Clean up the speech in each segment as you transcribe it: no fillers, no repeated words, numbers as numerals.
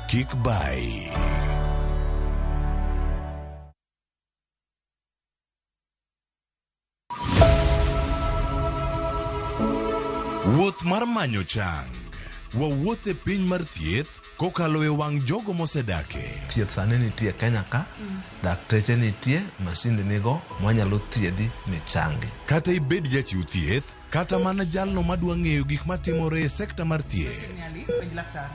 Kik bayi. Wuoth mar manyo chang. Wawuoth e piny mar thieth kokalo e wang' jogo mosedake. Thieth sani nitie Kenya ka, dakteche nitie, masinde nigo mwanyalo thiedhi michangi. Kata ibed jachiw thieth, kata mana jalno madwa ng'eyo gik matimore e sekta mar thieth. Alice, penj laktar.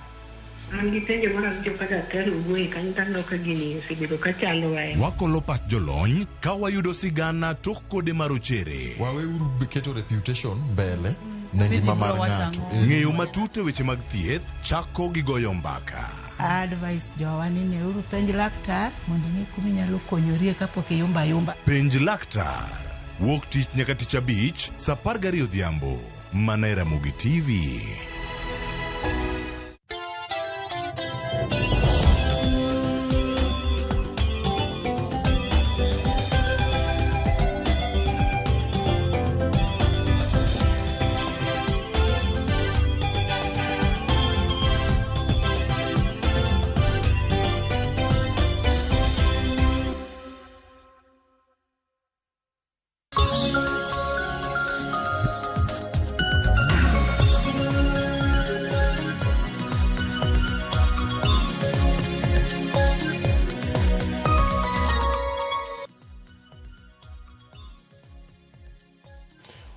An gi penjo moro awinjo ka daktari owuoye kanyo to aneno ka gini osebedo ka chandowa e Wakolo pach jolony ka wayudo sigana tok kode marochere. Waweuru keto reputation mbele ne ngima mar ng'ato. Ng'eyo matut e weche mag thieth chako gi goyo mbaka. Advice jowa ni neuru penj laktar mondo ing'e kuma inyalo konyorie kapok iyumba ayumba. Penj laktar. Wuok tich nyaka tich abich, saa 12 odhiambo. Mana e Ramogi TV.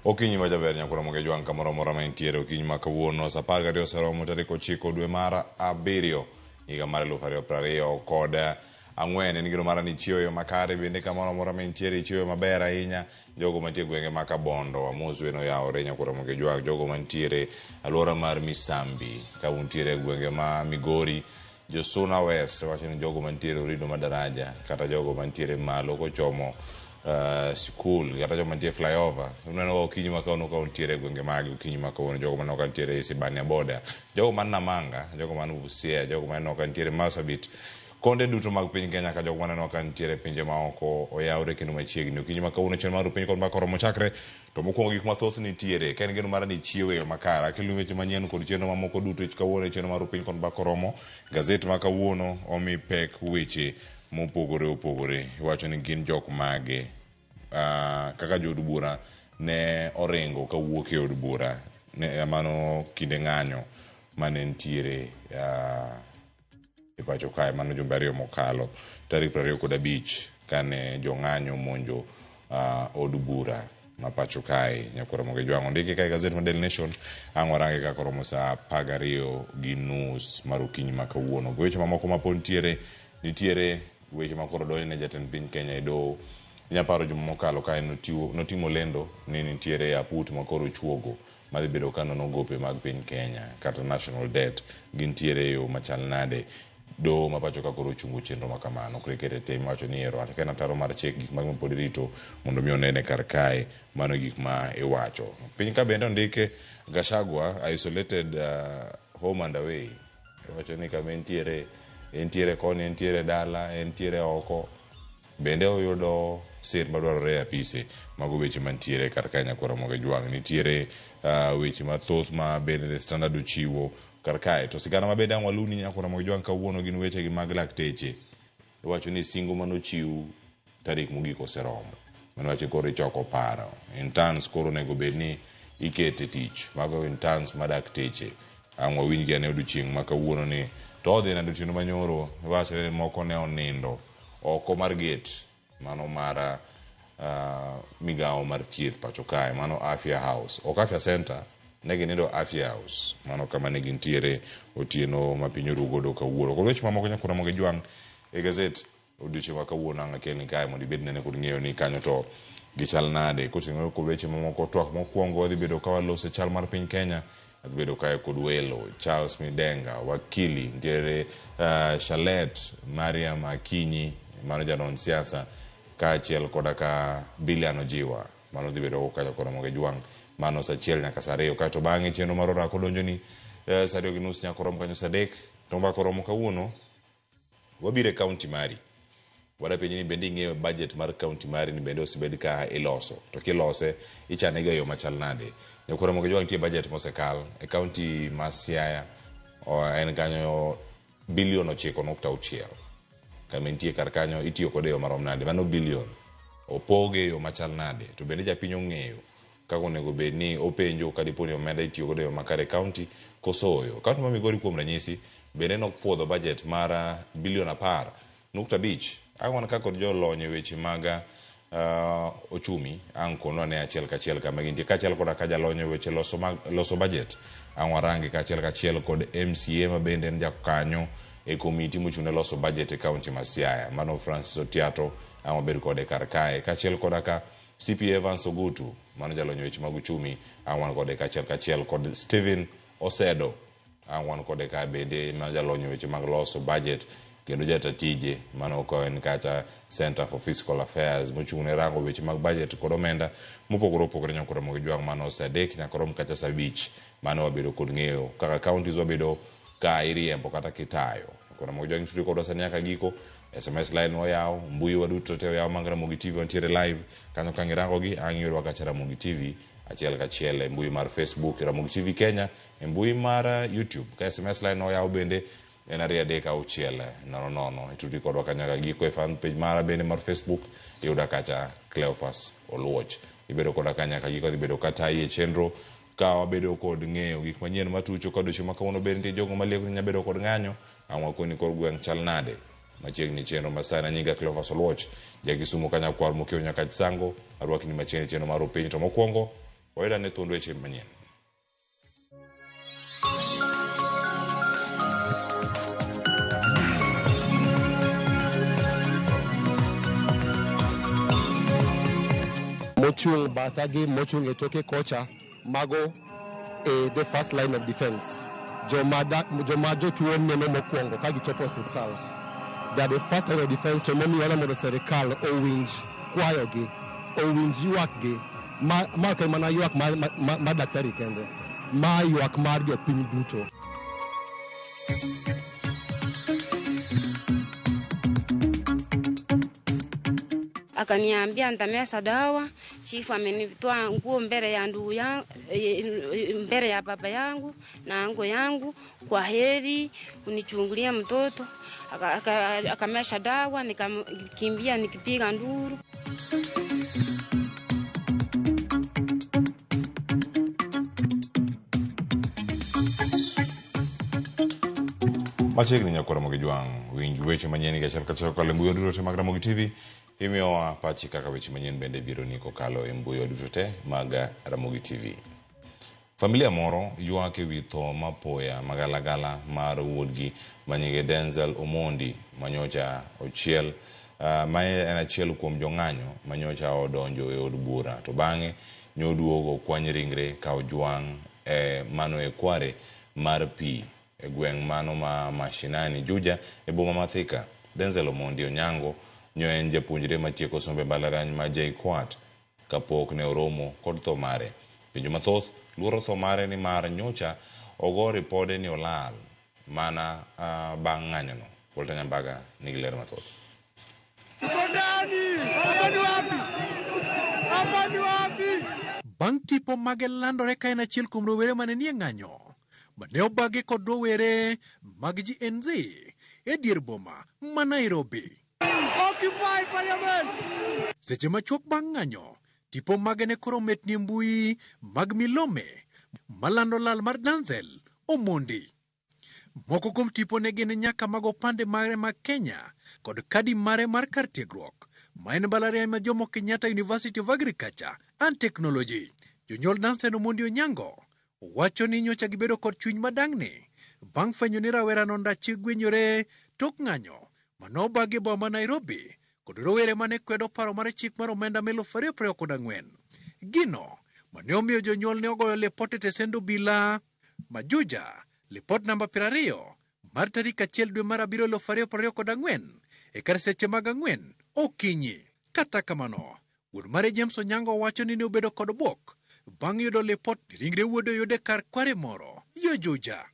Okinyi ma jaber nyakura moge jwang' kamoro amora ma intiere okinyi ma kawuono saa 12 oseromo tarik 9 dwe mar 7 higa mar 2024. En gino mara ni ichiewo e yo makare bende kamoro amora ma intiere ichiewo e yo maber ahinya. Jogo mantie e gwenge ma Kabondo amos weno oyawore nyakura moge jwang'. Jogo mantiere alwora mar Misambi ka untiere e gwenge ma Migori Josuna West wacho ni jogo mantiere Orido ma Daraja kata jogo mantiere malo kochomo sikul kata joma nitie flyover uneno ka okinyi ma kawuono ka untiere e gwenge magi okinyi ma kawuono jogo maneno ka nitiere Isibania boda jogo man Namanga jogo man Busia jogo maneno ka nitiere Marsabit konde duto mag piny Kenya ka jogo maneno ka nitiere pinje maoko oyawre kendo machiegni okinyi ma kawuono chenro mar piny kod mbaka oromo chakre to mokwongo gik mathoth nitiere ka en geno mara ni ichiewo e yo makare akeloni weche manyien kod chenro mamoko duto kawuono e chenro mar piny kod mbaka oromo gazet ma kawuono omi pek weche mopogore opogore iwacho ni gin jok mage kaka jood bura ne oringo kawuok e od bura ne mano kinde ng'anyo mane nitiere e pacho kae mano jumbe ariyo mokalo tarik 25 kane jong'anyo omonjo od bura ma pacho kae nyakwar Ramogi Jwang' ondiki kae gazet ma Daily Nation ang' warange kaka oromo saa 12:30 mar okinyi ma kawuono. Weche mamoko ma pod nitiere nitiere weche ma koro donjo ne jatend piny Kenya e doho. Inya paro juma mokalo kae notimo lendo ni nitiere aput ma koro ochuogo madhi bedo ka nono gope mag piny Kenya kata national debt gintiere e yo machal nade. Doho ma pacho ka koro ochungo chenro ma kamano koro ikete tem iwacho ni ero ka en ataro mar chik gik mage ma pod irito mondo mi onene kar kae mano e gik ma iwacho. Piny ka bende ondike Gachagua isolated home and away iwacho ni kama entiere entiere koni entiere dala entiere oko bende oyudo sir madwarore e apise mago weche mantiere kar kae nyakwar Ramogi Jwang' nitiere weche mathoth ma bende The Standard ochiwo kar kae to sigana ma bende ang' waluni nyakwar Ramogi Jwang' kawuono gin weche gi mag lakteche iwacho ni singo manochiw tarik mogik oseromo mano wacho koro ichoko paro interns koro onego bed ni ikete tich mago interns ma dakteche ang' wawinjgi ane odiochieng' ma kawuono ni to odhi nade otieno manyoro wachre ni moko ne onindo oko mar gate mano mar migawo mar thieth pacho kae mano Afya House ok Afya Center ne ginindo Afya House mano kama ne gintiere otieno ma piny oru godo kawuono kod weche mamoko nyakura mogi jwang' e gazet odiochieng' ma kawuono ang' akelni kae mondo ibed nene kod ng'eyo ni kanyo to gichal nade koting'ore kod weche mamoko twak mokwongo wadhi bedo ka walose chal mar piny Kenya adhi bedo kae kod welo Charles Midenga wakili nitiere Shalet Mariam Akinyi mano janon siasa kaachiel koda ka Bilian Ojiwa mano dhi bedo kanyo kod Ramogi Jwang' mano saa achiel nyaka saa ariyo kaeto bang'e chenro mar orako donjoni saa 2:30 nyaka orom kanyo saa 3 to mbaka oromo kawuono wabiro e kaunti mari wadapenji ni bende ing'eyo budget mar kaunti mari ni bende osebed ka iloso to kilose ichane ga e yo machal nade nyakwar Ramogi Jwang' nitie budget mosekal e kaunti ma Siaya en kanyo bilion 9.6 kama entie kar kanyo itiyo kode e yo marom nade? Mano bilion opoge e yo machal nade? To bende japiny ong'eyo kaka onego bed ni openjo ka dipo ni omenda itiyo godo e yo makare e kaunti koso oyo. Kaunti ma Migori kuom ranyisi bende nopuodho budget mar bilion 10.5. Ang' wan ka kod jolony e weche mag ochumi ang' konwa ne achiel kachiel kama gintie kaachiel koda ka jalony e weche loso, mag, loso budget ang' warangi kaachiel kachiel kod MCA ma bende en jakanyo e komiti mochung' ne loso budget e kaunti ma Siaya mano Francis Otiato ang' wabed kode kar kae kaachiel koda ka CP Evans Ogutu mano jalony e weche mag uchumi ang' wan kode kaachiel kachiel kod Stephen Osedo ang' wan kode ka bende ma jalony e weche mag loso budget kendo jata tije mano ka en kacha Center for Fiscal Affairs mochung' ne rango weche mag budget kod omenda mopogore opogore nyaka romo gi jwang' mano saa adek nyaka rom kacha saa abich mano wabedo kod ng'eyo kaka counties wabedo ka iriembo kata kitayo koro Ramogi Jwang' studio kodwa sani nyaka giko SMS line wayaw mbui waduto te oyaw mag Ramogi TV wantiere live kanyo ka ngirango gi ang' iyudwa kacha Ramogi TV achiel kachiel e mbui mar Facebook Ramogi TV Kenya e mbui mar YouTube ka SMS line oyaw bende en 236 00 itudi kodwa kanyaka giko e fan page mara bende mar Facebook iyuda kacha Cleophas Oluoch ibedo koda ka nyaka giko dhi bedo katayi e chenro ka wabedo kod ng'eyo gik manyien matucho ka odiochieng' ma kawuono bende nitie jogo malieko ni nyalo bedo kod ng'anyo ang' wakoni kor gweng' chal nade machiegni chenro masani anyinga Cleophas Oluoch ja Kisumu kanyakwar mokiewo nyaka Sango arwakni machiegni chenro mar opiny to mokwongo wayud ane thuond weche manyien. Mochung' batha gi mochung' e toke kocha mago e the first line of defense, joma, da, joma jotuo neno mokwongo ka gichopo osiptal. They are the first line of defense. To emomiyo wadwa mondo serikal owinj kwayogi, owinj ywakgi ma, ma ok en mana ywak ma, ma, ma, ma daktari kende, ma ywak mar jopiny duto. Akaniambia nitameza dawa. Chifu amenitoa nguo mbele ya ndugu yangu, mbele ya baba yangu na ango yangu, kwa heri unichungulia mtoto. Akamesha dawa, nikakimbia nikipiga nduru. Machiegni nyakwa Ramogi Jwang' winj weche manyien gi achiel kachiel kokalo e mbui duto te mag Ramogi TV imiyowa pachi kaka weche manyien bende biro ni kokalo e mbui duto te mag Ramogi TV. Familia moro ywak ewi tho mapoya magalagala mar wuodgi manyinge Denzel Omondi manyocha ochiel ma en achiel kuom jong'anyo manyocha odonjo e od bura to bang'e nyoduogo kwany ringre ka ojwang' e mano e kware mar pi e gweng' mano ma Mashinani Juja e boma ma Thika. Denzel Omondi Onyango nyo en japuonjre matieko sombe mbalariany ma JKUAT kapok ne oromo kod tho mare. Penjo mathoth luoro tho mare nimar nyocha ogo ripode ni olal mana bang' ng'anyono. Walter Nyambaga nigi ler mathoth. Hapa ni wapi? Hapa ni wapi? Bang' tipo mage landore ka en achiel kuom rowere mane nie ng'anyo mane obagi kod rowere mag Gen Z e dier boma ma Nairobi. Occupy Parliament! Seche machuok bang' ng'anyo, tipo mage ne koro metni e mbui mag milome malando lal mar Denzel Omondi. Moko kuom tipo ne gin nyaka mag opande mare mag Kenya kod kadi mare mar kar tiegruok ma en mbalariany ma Jomo Kenyatta University of Agriculture and Technology. Jonyuol Denzel Omondi Onyango wacho ni nyocha gibedo kod chuny madang'ni bang' fwenyo ni rawerano ndache gwenyore tok ng'anyo manobagi e boma ma Nairobi kod rowere mane kwedo paro mar chik mar omenda ma 2024. Gino mane omiyo jonyuol ne ogoyo lipot e tesend obila ma Juja, lipot namba 20 mar tarik 1 dwe mar 7 2024 e kar seche mag 4 okinyi. Kata kamano, wuon mare James Onyango wacho ni ne obedo kod bwok bang' yudo lipot ni ringre wuode oyud e kar kware moro yo Juja.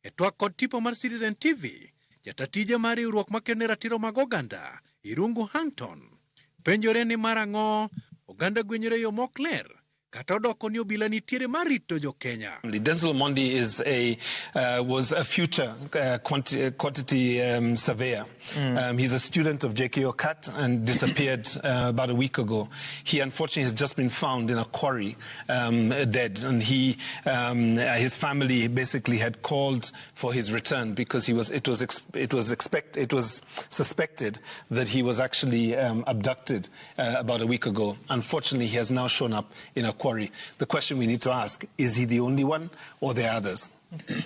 E twak kod tipo mar Citizen TV, jata tije mar riwruok makedo ne ratiro mag oganda Irungu Hangton penjore ni mar ang'o oganda gwenyore e yo mok ler. Kata odoko ni obila nitiere mar rito jo-Kenya. Denzel Omondi is a was a future quantity surveyor. He's a student of JKO CAT and disappeared about a week ago. He unfortunately has just been found in a quarry dead, and his family basically had called for his return because he was it was it was expect it was suspected that he was actually abducted about a week ago. Unfortunately, he has now shown up in a quarry. The question we need to ask, is he the only one or there are others?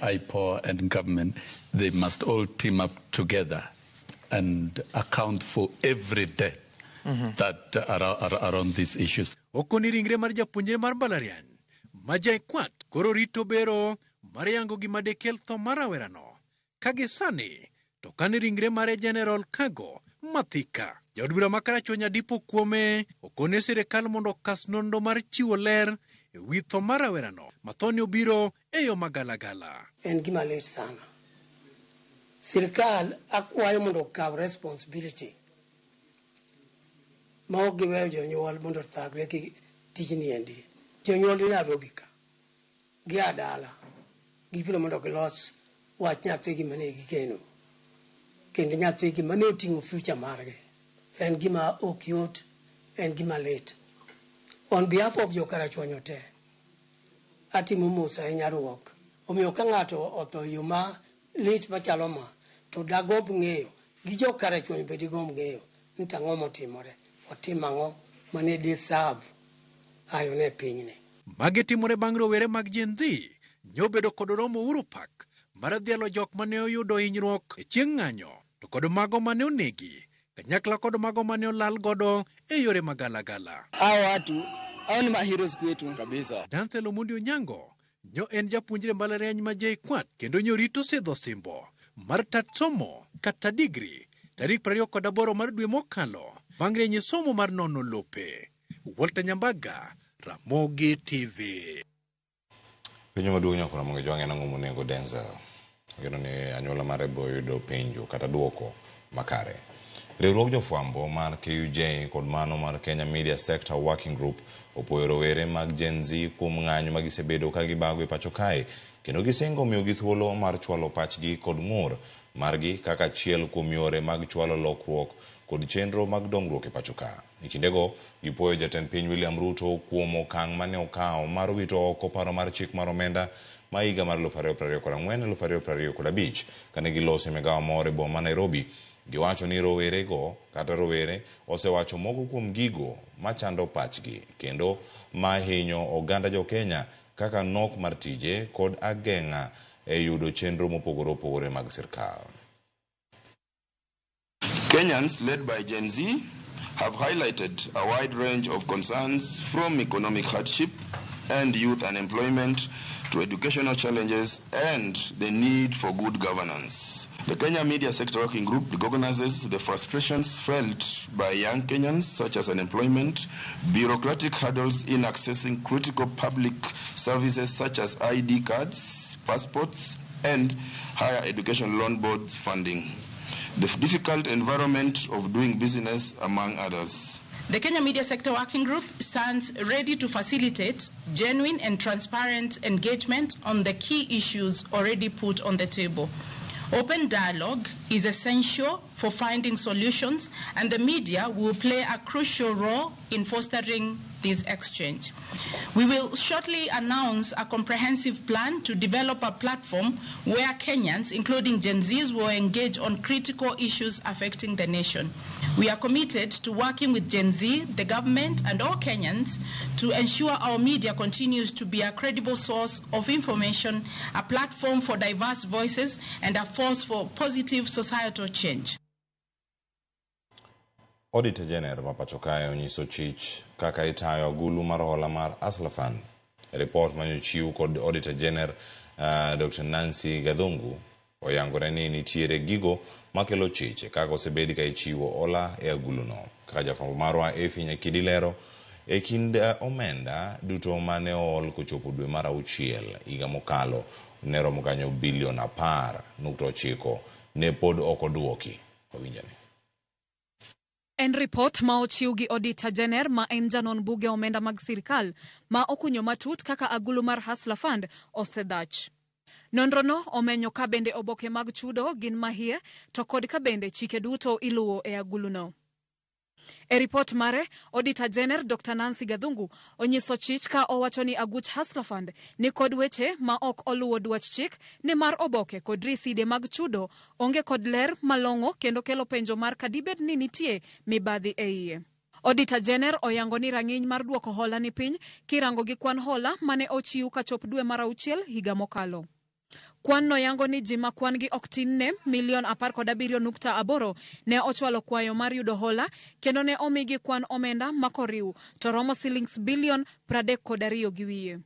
IPOA and government, they must all team up together and account for every death that are around these issues. Okoni ringre mar japuonjre mar mbalariany ma JKUAT koro rito bero mar yango gima dekel tho mar rawerano ka gi sani to kane ringre mare General Kago Mathika. Jaod bura ma Karachuonyo Adipo kuome okone sirikal mondo okas nonro mar chiwo ler e wi tho mar rawerano ma thone obiro e yo magalagala. En gima lit sana. Sirikal akwayo mondo okaw responsibility ma ok giweyo jonyuol mondo othagre gi tijni endi. Jonyuol ni Nairobi ka, gia dala, gibiro mondo gilos wach nyathigi mane gigeno. Kendo nyathigi mane oting'o future margi. En gima ok yot, en gima lit. On behalf of jo Karachuonyo te, atimo mos ahinya ruok. Omiyo ka ng'ato otho e yo ma lit machalo ma, to dagomb ng'eyo, gi jo Karachuonyo be digomb ng'eyo ni to ang'o motimore, otim ang'o mane deserve ayo ne pinyni. Magi timore bang' rowere mag Gen Z nyobedo kod romo Uhuru Park mar dhialo jok mane oyudo hinyruok e chieng' ng'anyo to kod mago mane onegi kanyakla kod mago mane olal godo e yore magalagala. Hao watu hao ni maheroes kwetu kabisa. Denzel Omondi Onyango nyo en japuonjre mbalariany ma JKUAT kendo nyorito sidho simbo mar tat somo kata digri tarik 28 mar dwe mokalo bang' rieny somo mar nono lope. Walter Nyambaga, Ramogi TV. Penjo maduong' nyakora mondo jwang'e en ang'o monego Denzel. Ageno ni anyuola mare bo yudo penjo kata duoko makare. Riwruog jofwambo mar KUJ kod mano mar Kenya Media Sector Working Group opuoyo rowere mag Gen Z kuom ng'anyo ma gisebedo ka gibago e pacho kae kendo gisingo miyogi thuolo mar chwalo pachgi kod ng'ur margi kaka achiel kuom yore mag chwalo lokruok kod chenro mag dongruok e pacho ka. E kindego, gipuoyo jatend piny William Ruto kuom okang' mane okawo mar wito oko paro mar chik mar omenda ma higa mar 2024-2025 kane giloso e migawo moro e boma ma Nairobi. Giwacho ni rowerego kata rowere osewacho moko kuom gigo machando pachgi kendo ma hinyo oganda jo Kenya kaka nok mar tije kod ageng'a e yudo chenro mopogore opogore mag sirkal. Kenyans, led by Gen Z, have highlighted a wide range of concerns from economic hardship and youth unemployment to educational challenges and the need for good governance. The Kenya Media Sector Working Group recognizes the frustrations felt by young Kenyans, such as unemployment, bureaucratic hurdles in accessing critical public services such as ID cards, passports, and higher education loan board funding, the difficult environment of doing business, among others. The Kenya Media Sector Working Group stands ready to facilitate genuine and transparent engagement on the key issues already put on the table. Open dialogue is essential for finding solutions, and the media will play a crucial role in fostering this exchange. We will shortly announce a comprehensive plan to develop a platform where Kenyans, including Gen Zs, will engage on critical issues affecting the nation. We are committed to working with Gen Z, the government, and all Kenyans to ensure our media continues to be a credible source of information, a platform for diverse voices, and a force for positive societal change. Auditor General ma pacho kae onyiso chich kaka itayo agulu mar hola mar Hustler Fund. E ripot manyochiw kod Auditor General Dr. Nancy Gathungu oyangore ni nitiere gigo makelo chich e kaka osebed ka ichiwo hola e aguluno. Kaka jafwambo marwa Effie Nyakidi lero, e kind omenda duto mane ool kochopo dwe mar auchiel higa mokalo ne romo kanyo bilion 10.9 ne pod ok oduoki. Wawinjane. En ripot ma ochiw gi Auditor General ma en janon buge omenda mag sirkal ma okunyo matut kaka agulu mar Hustler Fund osedhach. Nonrono omenyo ka bende oboke mag chudo gin mahie to kod ka bende chike duto iluwo e aguluno. E ripot mare, Auditor General Dr. Nancy Gathungu onyiso chich ka owacho ni aguch Hustler Fund ni kod weche ma ok oluwo dwach chik nimar oboke kod riside mag chudo onge kod ler malong'o kendo kelo penjo mar kadibed ni nitie mibadhi e iye. Auditor General oyango ni rang'iny mar duoko hola ni piny kirango gi kwan hola mane ochiw kachop dwe mar auchiel higa mokalo. Kwan no yango ni ji ma kwan gi ok tin ne milion 17.8 ne ochwalo kwayo mar yudo hola kendo ne omigi kwan omenda ma koriw to romo silings bilion 32.5.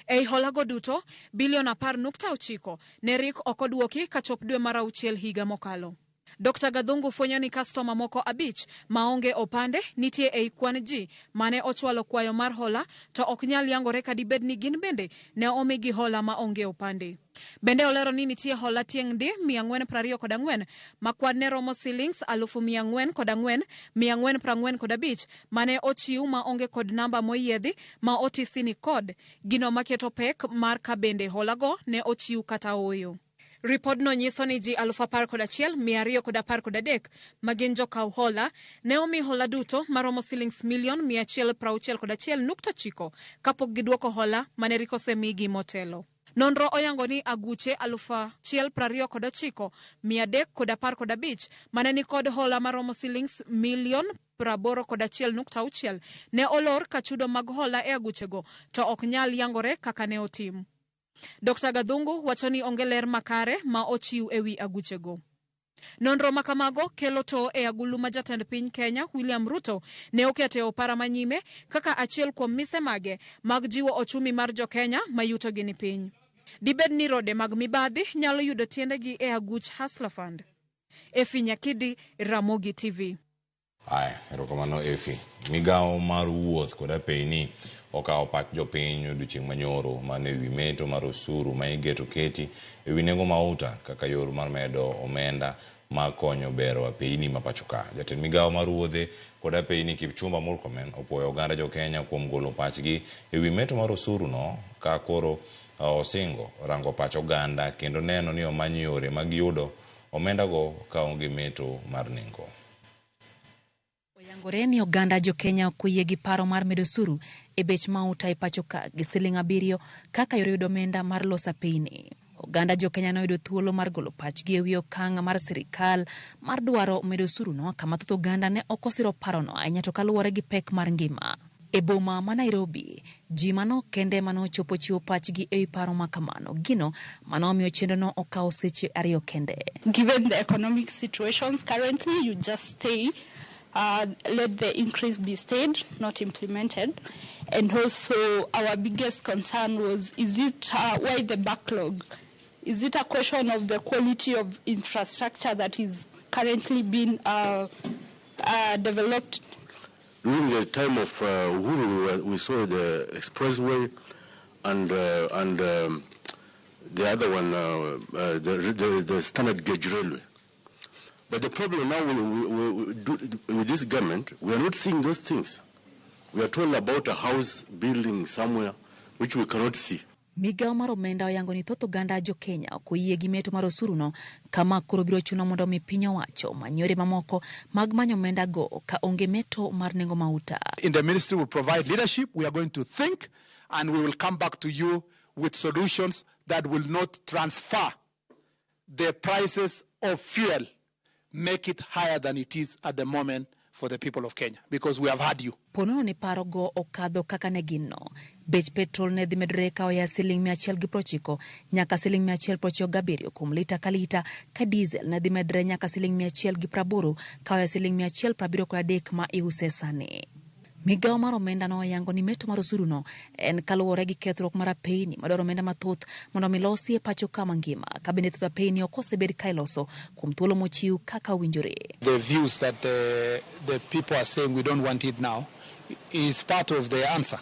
Ei holago duto, bilion 10.9 ne rik ok oduoki kachop dwe mar auchiel higa mokalo. Dr. Gathungu fwenyo ni kastoma moko 5 maonge opande nitie ei kwan ji mane ochwalo kwayo mar hola to ok nyal yangore kadibed ni gin bende ne omigi hola maonge opande. Bende olero ni nitie hola tieng' D 424 ma kwan ne romo silings 404,445 mane ochiw maonge kod namba moyiedhi ma otisi ni kod gino maketo pek mar ka bende holago ne ochiw kata ooyo. Ripodno nyiso ni ji 11,213 ma gin jokaw hola ne omi hola duto maromo silings milion 161.9 kapok giduoko hola mane rik osemigi motelo. Nonro oyango ni aguche 1,029,315 mane nikod hola maromo silings milion 81.6 ne olor ka chudo mag hola e aguchego to ok nyal yangore kaka ne otim. Dr. Gathungu wacho ni onge ler makare ma ochiw ewi aguchego. Nonro makamago kelo to e agulu ma jatend piny Kenya William Ruto ne oketo e opara manyime kaka achiel kuom mise mage mag jiwo ochumi mar jo-Kenya ma yutogi ni piny. Dibed ni rode mag mibadhi nyalo yudo tiendegi e aguch Hustler Fund. Efi Nyakidi, Ramogi TV. Aya, erokamano Efi. Migawo mar wuoth kod apeyni okawo pach jopiny odiochieng' manyoro mano ewi meto mar osuru ma igeto keti ewi nengo mauta kaka yor mar medo omenda ma konyo bero apeyni ma pacho ka. Jatend migawo mar wuodhe kod apeyni Kipchumba Murkomen opuoyo oganda jo-Kenya kuom golo pachgi ewi meto mar osuru no ka koro osingo rango pach oganda kendo neno ni omany yore mag yudo omendago ka onge meto mar nengo. Oyangore ni oganda jo-Kenya ok oyie gi paro mar medo osuru e bech mauta e pacho ka gi siling 7 kaka yor yudo omenda mar loso apeyni. Oganda jo-Kenya noyudo thuolo mar golo pachgi ewi okang' mar sirikal mar dwaro medo osuruno kama thoth oganda ne ok osiro parono ahinya to kaluwore gi pek mar ngima. E boma ma Nairobi, ji manok kende manochopo chiwo pachgi ewi paro ma kamano, gino manomiyo chenrono okawo seche 2 kende. Given the economic situations currently, you just stay. Let the increase be stayed, not implemented. And also our biggest concern was, is it why the backlog? Is it a question of the quality of infrastructure that is currently being developed? During the time of Uhuru, we saw the expressway and the other one, the standard gauge railway. But the problem now with this government, we are not seeing those things. We are told about a house building somewhere which we cannot see. Migawo mar omenda oyango ni thoth oganda jo-Kenya ok oyie gi meto mar osuruno kama koro biro chuno mondo mi piny owacho many yore mamoko mag manyo omenda go ka onge meto mar nengo mauta. In the ministry will provide leadership. We are going to think and we will come back to you with solutions that will not transfer the prices of fuel, make it higher than it is at the moment for the people of Kenya, because we have had you. Ponono ni paro go okadho kaka ne gin no. Bech petrol ne dhi medore ka oya siling 190 nyaka siling 197 kuom lita ka lita, ka diesel ne dhi medore nyaka siling 180 ka oya siling 173 ma iuse sani. Migawo mar omenda no oyango ni meto mar osuruno en kaluwore gi kethruok mar apeyni madwaro omenda mathoth mondo mi losi e pacho ka mangima, ka bende thoth apeyni ok osebed ka iloso kuom thuolo mochiw kaka owinjore. The views that the people are saying we don't want it now is part of the answer.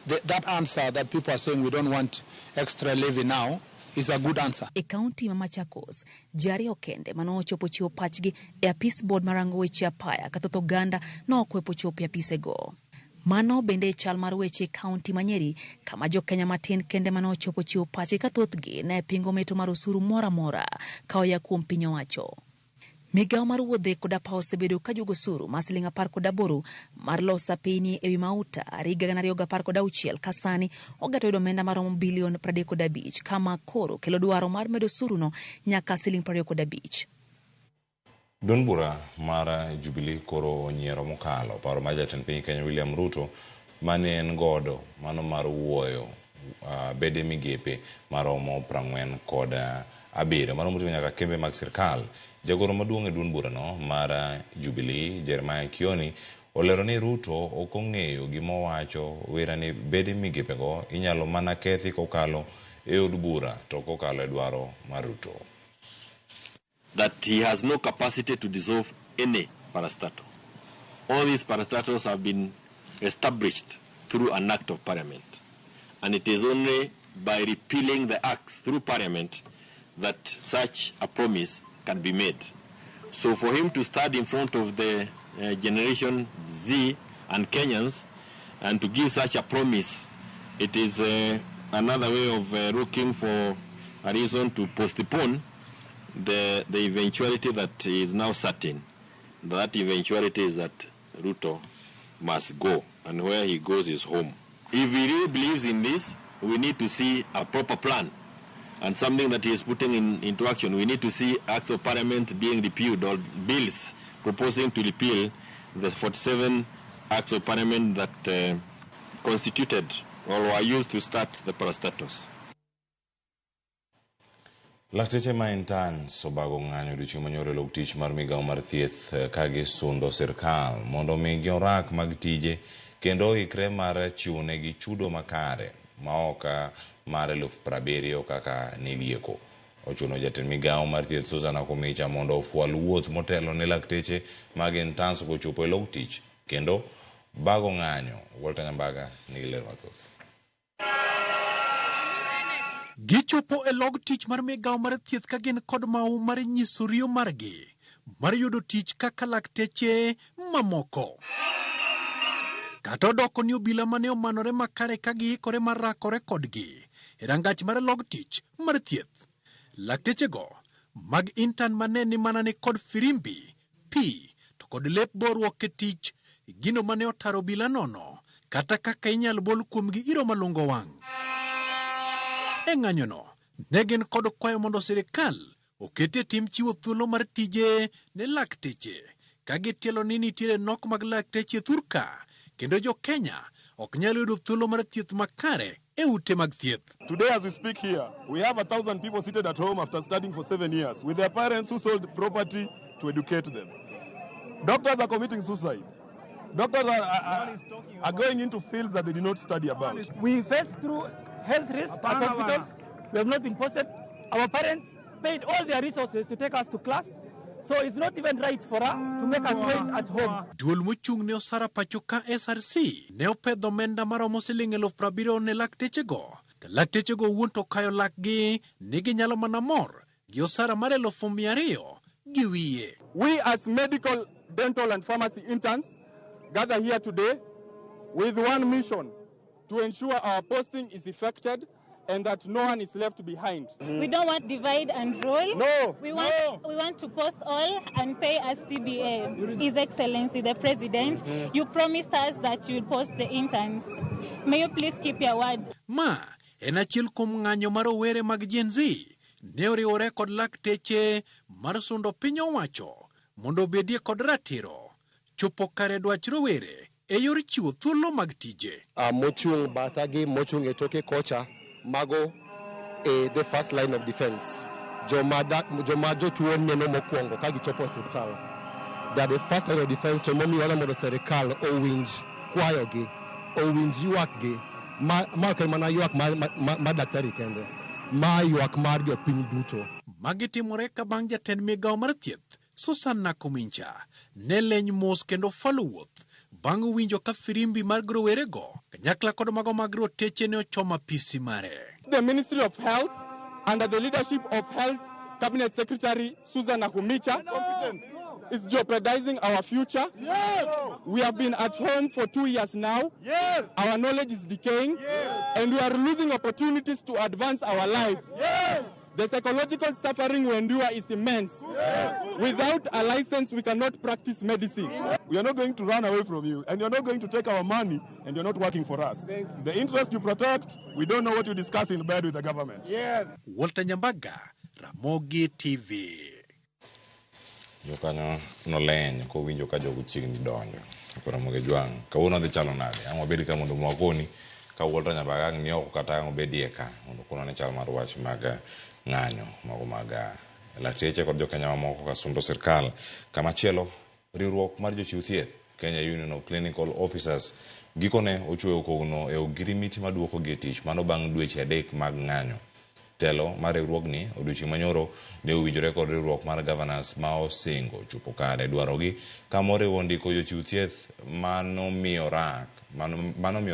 That answer that people are saying we don't want extra levy now is a good answer. E kaunti ma Machakos, ji ariyo kende mane ochopo chiwo pachgi e apis board marango weche apaya ka thoth oganda ne okwepo chopo e apisego. Mano bende e chal mar weche e kaunti ma Nyeri kama jo Kenya matin kende mane ochopo chiwo pachgi ka thothgi ne pingo meto mar osuru moro amora ka oya kuom piny owacho. Migawo mar wuodhe kod apaya osebedo ka juogo osuru mar siling 18 mar loso apini ewi mauta higa 2016 ka sani ogeto yudo omenda maromo bilion 35 kama koro kelo dwaro mar medo osuruno nyaka siling 25. Duond bura mar Jubilee koro onyiero mokalo paro mar jatend piny Kenya William Ruto mane en godo mano mar wuoyo bede migepe maromo 47 mano moting'o nyaka kembe mag sirkal. Jagoro maduong' e duond burano mar Jubilee Jeremiah Kioni olero ni Ruto ok ong'eyo gima owacho wera ni bede migepego inyalo mana kethi kokalo e od bura to kokalo e dwaro mar Ruto. That he has no capacity to dissolve any parastatal. All these parastatals have been established through an act of parliament. And it is only by repealing the acts through parliament that such a promise can be made. So for him to stand in front of the Generation Z and Kenyans and to give such a promise, it is another way of looking for a reason to postpone the eventuality that is now certain. That eventuality is that Ruto must go, and where he goes is home. If he really believes in this, we need to see a proper plan and something that he is putting into action. We need to see acts of parliament being repealed or bills proposing to repeal the 47 acts of parliament that constituted or were used to start the parastatals. Lakteche ma interns obago ng'anyo odiochieng' manyoro e log tich mar migawo mar thieth ka gisundo sirkal mondo omigi orak mag tije kendo oikre mar chiwonegi chudo makare ma ok mar 70,000 kaka nilieko. Ochuno jatend migawo mar thieth Susan Nakhumicha mondo ofwal wuoth motelo ne lakteche mag interns kochopo e log tich kendo bago ng'anyo. Walter Nyambaga nigi ler mathoth. Gichopo e log tich mar migawo mar thieth ka gin kod mau mar nyiso riyo margi mar yudo tich kaka lakteche mamoko. Kata odoko ni obila mane omanore makare ka giikore mar rakore kodgi e rangach mar log tich mar thieth. Laktechego mag intern mane ni mana ni kod firimbi, pi to kod lep boruok e tich, gino mane otaro obila nono kata kaka inyal bol kuomgi iro malungo wang'. E ng'anyono, ne gin kod kwayo mondo sirikal oketie tim chiwo thuolo mar tije ne lakteche ka gitielo ni nitiere nok mag lakteche thurka kendo jo Kenya ok nyal yudo thuolo mar thieth makare e ute mag thieth. Today as we speak here, we have 1,000 people seated at home after studying for 7 years with their parents who sold property to educate them. Doctors are committing suicide. Doctors are going into fields that they did not study about. We face through health risks at hospitals. We have not been posted. Our parents paid all their resources to take us to class. So it's not even right for us to make us wait at home. Duol mochung' ne osara pacho ka SRC ne opedho omenda maromo siling 70,000 ne laktechego. Ka laktechego owuon to kayo lakgi ni ginyalo mana mor gi osara mar 200,000 gi wiye. We as medical, dental and pharmacy interns gather here today with one mission: to ensure our posting is effected and that no one is left behind. We don't want divide and rule. No. We want to post all and pay as CBA. His Excellency the President, you promised us that you will post the interns. May you please keep your word. Ma en achiel kuom ng'anyo mar rowere mag Gen Z ne oriwore kod lakteche mar sundo piny owacho mondo obedie kod ratiro chopo kare dwach rowere e yor chiwo thuolo mag tije. Mochung' bathagi, mochung' e toke kocha, mago e the first line of defense. Joma jotuo neno mokwongo ka gichopo osiptal. They are the first line of defense to momiyo wadwa mondo sirikal owinj kwayogi, owinj ywakgi, ma ok en mana ywak mar daktari kende, ma ywak mar jopiny duto. Magi timore ka bang' jatend migawo mar thieth Susan Nakhumicha ne leny mos kendo falo wuoth bang' winjo ka firimbi mar rowerego kanyakla kod mago mag roteche ne ochomo apisi mare. The Ministry of Health under the leadership of Health Cabinet Secretary Susan Nakhumicha is jeopardizing our future. Yes. We have been at home for 2 years now. Yes. Our knowledge is decaying. Yes. And we are losing opportunities to advance our lives. Yes. The psychological suffering we endure is immense. Yes. Without a license, we cannot practice medicine. We are not going to run away from you, and you're not going to take our money, and you're not working for us. The interest you protect, we don't know what you discuss in bed with the government. Yes. Walter Nyambaga, Ramogi TV. Jokanyo noleny kowinjo ka jogo chiegni donjo. Koro Ramogi Jwang', kawuono dhi chalo nade? Ang' wabed ka mondo mwakoni ka Walter Nyambaga ang' ni oko kata ang' obedie ka mondo konwa ni chal mar wach mag ng'anyo mago mag lakteche kod jokenya mamoko ka sundo sirkal. Kamachielo, riwruok mar jochiw thieth Kenya Union of Clinical Officers gikone ochuoyo kogno e ogirimiti maduokogi e tich mano bang' dweche 3 mag ng'anyo. Telo mar riwruogni odiochieng' manyoro ne owinjore kod riwruok mar governors ma osingo chopo kare dwarogi kamoriwo ndiko jochiw thieth manomiyo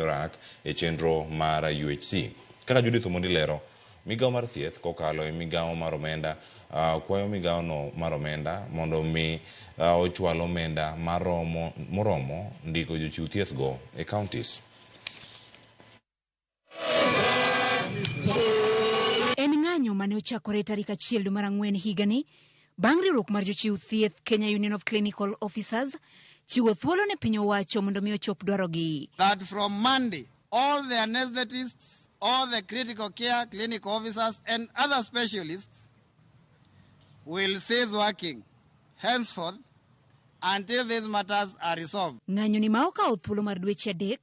rak e chenro mar UHC. Kaka Judith Omondi lero, migawo mar thieth kokalo e migawo mar omenda kwayo migawo no mar omenda mondo mi ochwal omenda moromo ndiko jochiw thieth go e counties. En ng'anyo mane ochakore tarik 1 dwe mar 4 higani bang' riwruok mar jochiw thieth Kenya Union of Clinical Officers chiwo thuolo ne piny owacho mondo mi ochop dwarogi. That from Monday, all the anesthetists, all the critical care clinical officers and other specialists will cease working henceforth until these matters are resolved. Ng'anyo ni ma okawo thuolo mar dweche 3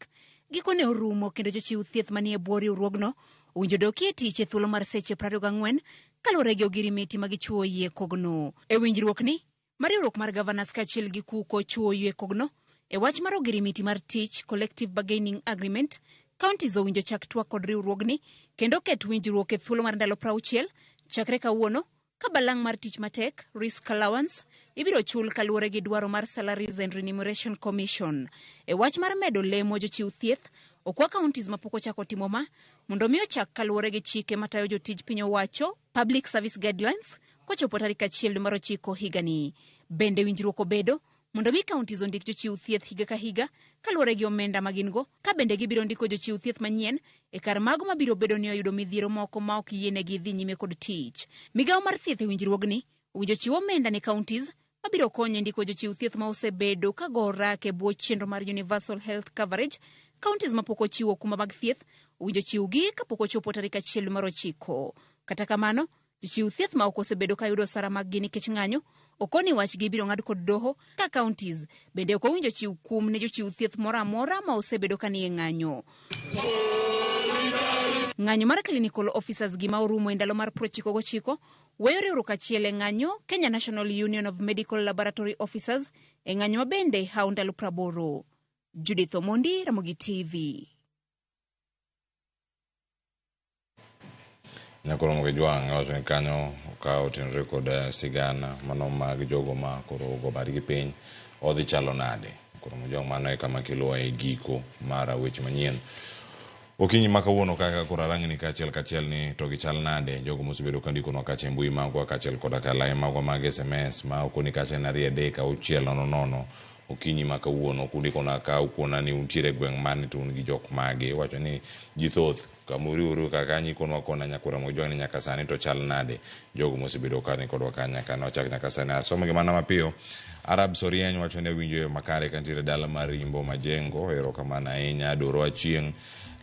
gikone orumo kendo jochiw thieth manie bwo riwruogno owinjo dokie tich e thuolo mar seche 24 kaluwore gi ogirimiti ma gichuo yie kogno. E winjruok ni mar riwruok mar governors kaachiel gi KUCO chuo yie kogno e wach mar ogirimiti mar tich Collective Bargaining Agreement, counties owinjo chak twak kod riwruogni kendo ket winjruok e thuolo mar ndalo 60 chakre kawuono ka balang' mar tich matek risk allowance ibiro chul kaluwore gi dwaro mar Salaries and Remuneration Commission. E wach mar medo lemo jochiw thieth, okwa counties mapok ochako timo ma mondo mi ochak kaluwore gi chike matayo jotij piny owacho Public Service Guidelines kochopo tarik 1 dwe mar 9 higani. Bende winjruok obedo mondo mi counties ondik jochiw thieth higa ka higa kaluwore gi omenda ma gin go, ka bende gibiro ndiko jochiw thieth manyien e kar mago mabiro bedo ni oyudo midhiero moko ma ok yienegi dhi nyime kod tich. Migawo mar thieth e winjruogni owinjo chiw omenda ne counties mabiro konyo e ndiko jochiw thieth ma osebedo ka go orak e bwo chenro mar Universal Health Coverage. Counties mapok ochiwo okumba mag thieth owinjo chiwgi kapok ochopo tarik 1 mar 9. Kata kamano, jochiw thieth ma ok osebedo ka yudo osara maggi nikech ng'anyo okoni wachgi ibiro ng'ad kod doho ka counties bende ok owinjo chiw kum ne jochiw thieth moro amora ma osebedo ka nie ng'anyo. Ng'anyo mar clinical officers gima orumo e ndalo mar 99 weyo riwruok achiel e ng'anyo Kenya National Union of Medical Laboratory Officers e ng'anyo ma bende hawo ndalo 80. Judith Omondi, Ramogi TV. Nyakoro Ramogi Jwang' wacho ni kanyo ka otenore kod sigana mano mag jogo ma koro ogo badgi piny odhi chalo nade. Koro Ramogi Jwang' mano e kama kelowa e giko mar weche manyien. Okinyi ma kawuono kaka koro arang'ni kaachiel kachiel ni to gichal nade jogo mosebedo ka ndikonwa kacha e mbui magwa kaachiel koda ka lai magwa mag SMS ma okoni kacha en 2 3 6 0 0 okinyi ma kawuono kundikona ka ukona ni untiere e gweng' mane to un gi jok mage. Iwacho ni ji thoth kamuriuru kaka nyikonwa kona nyakora Ramogi Jwang' ni nyaka sani to chal nade jogo mosebedo ka ni kodwa ka nyaka nochak nyaka sani. Asomo gi mana mapiyo. Arab Sorieny wacho ni awinjo yo makare kantiere dala mar Rimbo Majengo, erokamano ahinya. Doro Achieng'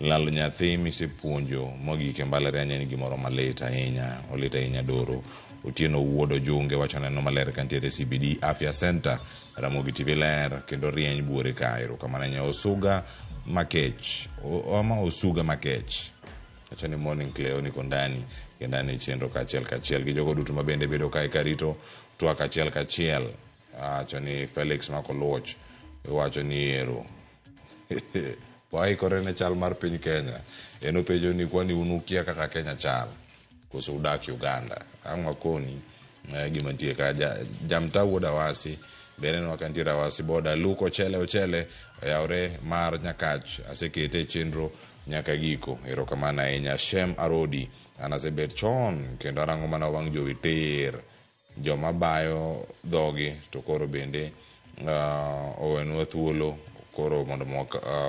lalo nyathi misepuonjo mogik e mbalariany en gimoro malit ahinya, olit ahinya Doro. Otieno Wuod Ojunge wacho neno maler kantiere CBD Afya Center, Ramogi TV ler kendo rieny buore ka, erokamano ahinya. Osuga Makech, ama Osuga Makech wacho ni morning Cleo niko ndani kendo an e chenro kaachiel kachiel gi jogo duto mabende bedo kae karito twak achiel kachiel. Wacho ni Felix Makoluoch iwacho ni ero waikore ne chal mar piny Kenya. En openjo ni kwani un ukia kaka Kenya chal koso udak Uganda? Ang' wakoni gima nitie ka. Jamta wuod Awasi bende nwa kantiere Awasi boda Luke Ochele Ochele oyawre mar Nyakach asekete e chenro nyaka giko. Erokamano ahinya. Shem Arodi, an asebet chon kendo arango mana wang' jowi tir. Joma bayo dhogi to koro bende owenwa thuolo koro mondo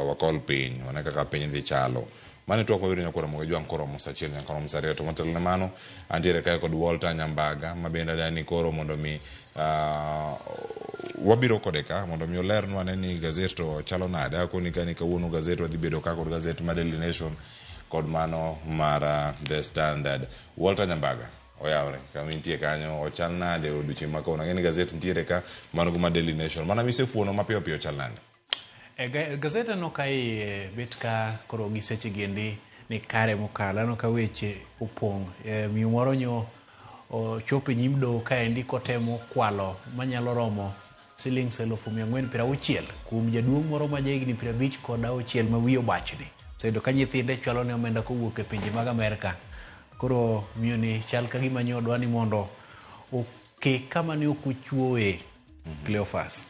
wakol piny, wane kaka piny dhi chalo. Mano e twak mabiro nyakwar Ramogi Ojwang' koromo sa achiel nyaka romo sa ariyo. To motelo ne mano, antiere kae kod Walter Nyambaga ma bende adwa ni koro mondo mi wabiro kode ka mondo mi olernwa ane ni gazet to chalo nade. Akoni ka ni kawuono gazet wadhi bedo ka kod gazet mar Daily Nation kod mano mar The Standard. Walter Nyambaga, oyawre kama intie kanyo ochal nade odiochieng' ma kawuono? Ang'e ni gazet nitiere ka mano go mar Daily Nation. Mana misefuono mapiyo piyo chal nade? E gazet no ka iye bet ka koro gi seche gendi ni kare mokalo. Aneno ka weche opong'. Miyo moro nyo ochopo e nyim doho kaendi kotemo kwalo manyalo romo silings 4,460 kuom jaduong' moro ma jahigni 56 ma wiye obachni. Oseyudo ka nyithinde chwalo ne omenda kowuok e pinje mag Amerka. Koro miyo ni chal ka gima nyo dwa ni mondo oke kama ne ok ochuoye Cleophas.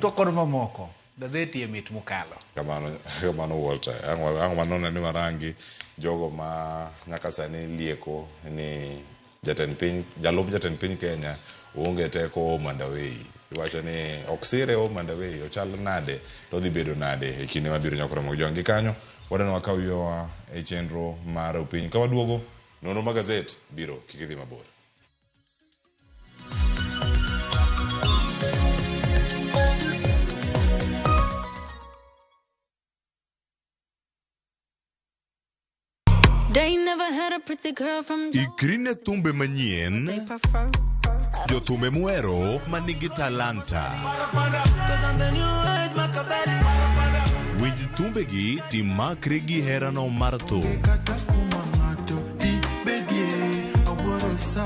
To kod mamoko. Gazeti e mit mokalo. Kamano, kamano Walter. Ang' wanone ni warangi jogo ma nyaka sani lieko ni jatend piny, jalup jatend piny Kenya oonge teko home and away. Iwacho ni ok sire home and away, ochal nade to odhi bedo nade e kinde mabiro nyaka Ramogi Ojwang'. Gi kanyo wadwa ni wakaw yowa e chenro mar opiny. Ka waduogo, nonro mag gazet biro, kik idhi mabor. They never had a pretty girl from Ikri ne thumbe manyien, they prefer. jothumbe muhero manigi talanta. Winj thumbegi timakri gi herano mar thum.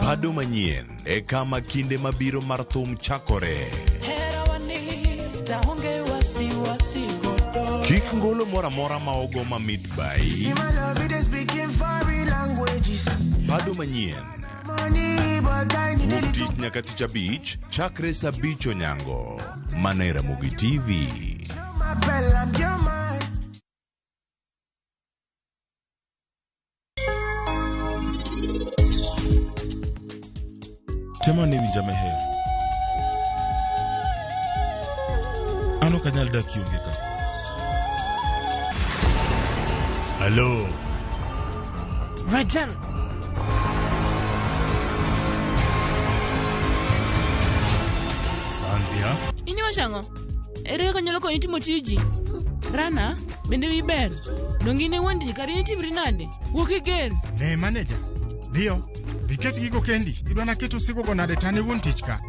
Bado manyien e kama kinde mabiro mar thum chakore. Kik ngolo moro amora ma ogo mamit bai. Bado manyien. Wuok tich nyaka tich abich, chakre sa abich onyango. Mana e Ramogi TV. Tema ane winja meher. An ok anyal dak kionge ka. Hello. Rajan. Sandhya. In iwacho ang'o? Ere kaka anyalo konyi timo tiji? Rana, bende wiyi ber? Donge in e wuon tich kare in itimri nade? Wuok iger. Ne maneja, dhiyo, dhi ket gigo kendi. Idwa naket osigogo nade to an e wuon tich ka?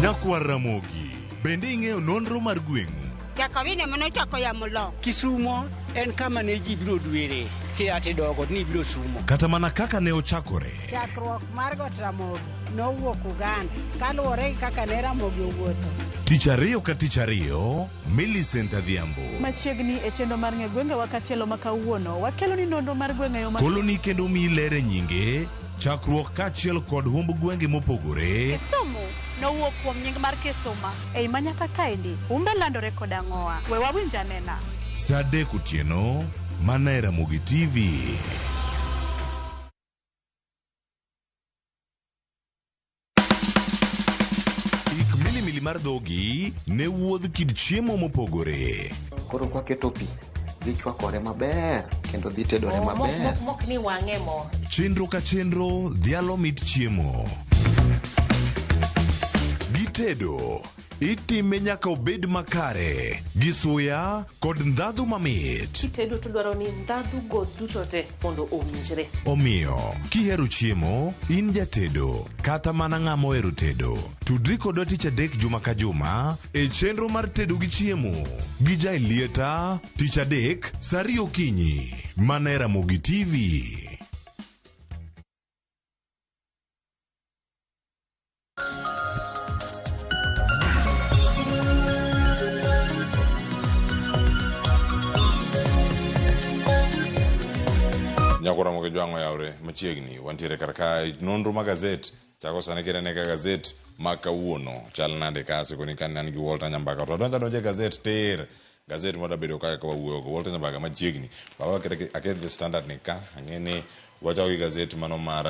Nyakwar Ramogi, bende ing'eyo nonro mar gweng'u? Jakawine mane ochako yamo lo. Kisumo en kama ne ji biro dwere kia tidogo ni biro sumo. Kata mana kaka ne ochakore. Chakruok mar Got Ramogi nowuok Uganda kaluwore gi kaka ne Ramogi owuotho. Tich ariyo ka tich ariyo, Millicent Adhiambo. Machiegni e chenro mar ng'e gwengewa katielo ma kawuono, wakelo ni nonro mar gweng' e yo ma Koloni kendo miyi ler e nyinge, chakruok kaachiel kod humb gwenge mopogore. Kisumu nowuok kuom nying mar Kisuma. Ei manyaka kaendi, humbe landore kod ang'owa. We wawinj anena. Sa adek otieno, mana e Ramogi TV. Ik milimili mar dhogi ne wuodh kit chiemo mopogore. Koro kwaketo pi, dhi chwakore maber kendo dhi tedore maber. Mok ni wang'e mo. Chenro ka chenro dhialo mit chiemo. Gitedo, itime nyaka obed makare, gi suya kod ndhadhu mamit. Kitedo to dwaro ni ndhadhu go duto te mondo owinjre. Omiyo, kihero chiemo, in jatedo, kata mana ng'ama ohero tedo, tudri kodwa tich adek juma ka juma e chenro mar tedo gi chiemo gi Jaelieta tich adek sa ariyo okinyi mana e Ramogi TV. Nyakora Mogi Jwang' oyawre machiegni. Wantiere kar ka nonro ma gazet chako sani kinene ka gazet ma kawuono chal nade ka asekoni ka an gi Walter Nyambaka to adonjo adonja e gazet tir gazet ma dabedo ka ka wawuoyogo Walter Nyambaka machiegni baba aket the standard ni ka ang'e ni wachako gi gazet mano mar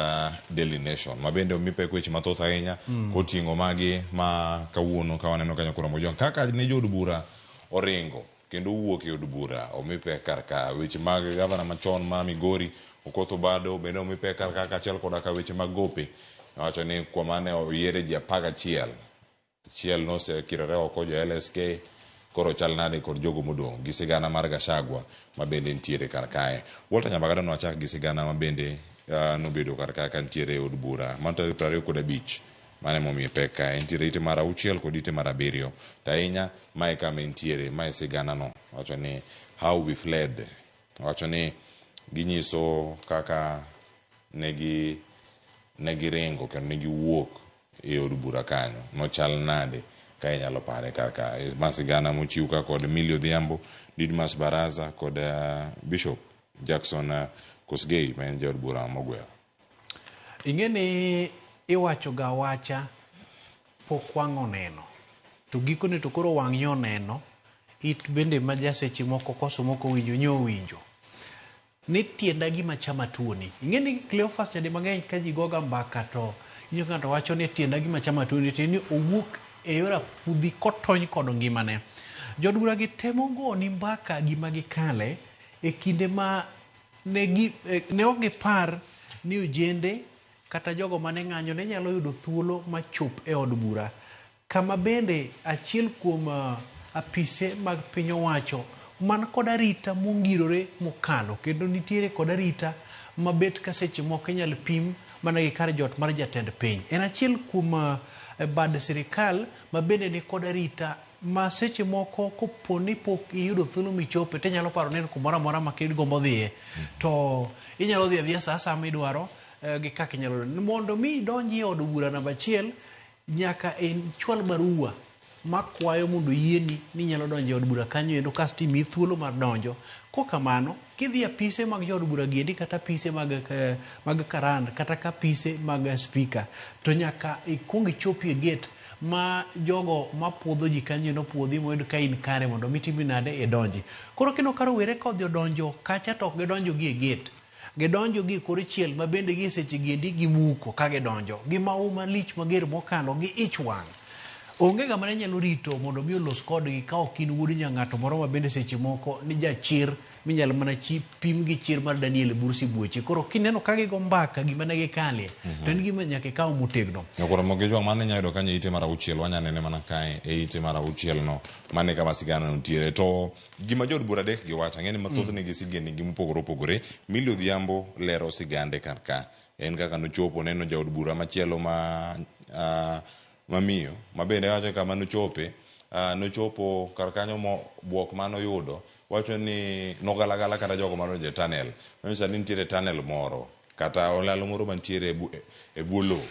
Daily Nation ma bende omi pek weche mathoth ahinya koting'o magi ma kawuono ka waneno ka Nyakora Mogi Jwang' kaka ne jood bura oringo kendo owuok e od bura omi pek kar ka. Weche mag gavana machon ma Migori Okoth Obado bende omi pek kar ka kaachiel koda ka weche mag gope. Owacho ni kuom mane oyiere ji 11, achiel nosekirore oko jo LSK koro chal nade kod jogo modong' gi sigana mar Gachagua ma bende nitiere kar kae. Walter Nyambagada nwachak gi sigana ma bende nobedo kar ka kantiere e od bura mano tarik 25 mano emomiyo pek kae entiere ite mar 6 kod ite mar 7 to ahinya mae kama entiere mae sigana no wacho ni how we fled wacho ni ginyiso kaka negi negiringo kendo negiwuok e od bura kanyo nochal nade ka inyalo pare kar ka ma sigana mochiw ka kod Millie Odhiambo, Didmas Baraza kod Bishop Jackson Kosgei ma en jaod bura mogwel. Ing'e ni iwacho ga awacha pok wang' oneno to gikone to koro wang' nyo oneno it bende ma ja seche moko koso moko winjo nyo owinjo ni tienda gima chama tuoni. Ing'e ni Cleophas nyadi mang'eny ka ji goga mbaka to iwinjo ka ng'ato wacho ni tienda gima chama tuoni tiende ni owuok e yor apudhi kotony kod ngimane. Jood bura gi temo goni mbaka gima gikale e kinde ma ne gi ne ok gipar ni ojende kata jogo mane ng'anyo ne nyalo yudo thuolo machop e od bura kama bende achiel kuom apise mag piny owacho man kod arita mongirore mokalo kendo nitiere kod arita mabet ka seche moko inyalo pim mana gi kar jot mar jatend piny. En achiel kuom bad sirikal ma bende ni kod arita ma seche moko kopo ni pok iyudo thuolo michope tinyalo paro ni en kumoro amora ma igombo dhiye to inyalo dhi adhiya sa asaya midwaro gi kaka inyalo mondo mi idonji e od bura namba achiel nyaka ichwal barua makwayo mondo oyieni ni inyalo donjo e od bura kanyo endo kasto imiyi thuolo mar donjo. Kokamano, kidhi apise mag jood bura giendi kata apise mag, mag karan kata ka apise mag spika to nyaka ikuong ichopi e gate ma jogo mapuodho ji kanyo endo puodhi moyud ka in kare mondo mi timri nade idonji. Koro kineno ka rowere ka odhi odonjo kacha to ok gidonjo gi e gate. Gidonjo gi e kor chiel ma bende gi e seche giendi gimuko ka gidonjo. Gi mahu malich mager mokalo gi ich wang'. Onge ng'ama ne nyalo rito mondo mi olos kodgi ka ok in wuod nyang'ato moro ma bende seche moko ni jachir minyalo mana chi pim gi chir mar Daniel e bur sibuoche. Koro kineno ka gigo mbaka gima ne gikalie to en gima nyaka ikaw motegno. Nyakoro Mogi Jwang' mano inyalo yudo kanyo e ite mar 6 wanya nene mana kae e ite mar 6 no mano e kama sigana nitiere to gima jood bura adek gi wacho ang'e ni mathoth nigi sigendni gi mopogore opogore Millie Odhiambo lero sigande kar ka en kaka nochopo neno jaod bura machielo ma mamiyo ma bende wacho kama nochope nochopo kar kanyo mo buok manoyudo wacho ni nogalagala kata jogo manodonjo e tunnel manyiso ni nitiere tunnel moro kata olalo moro mantiere e bwo lowo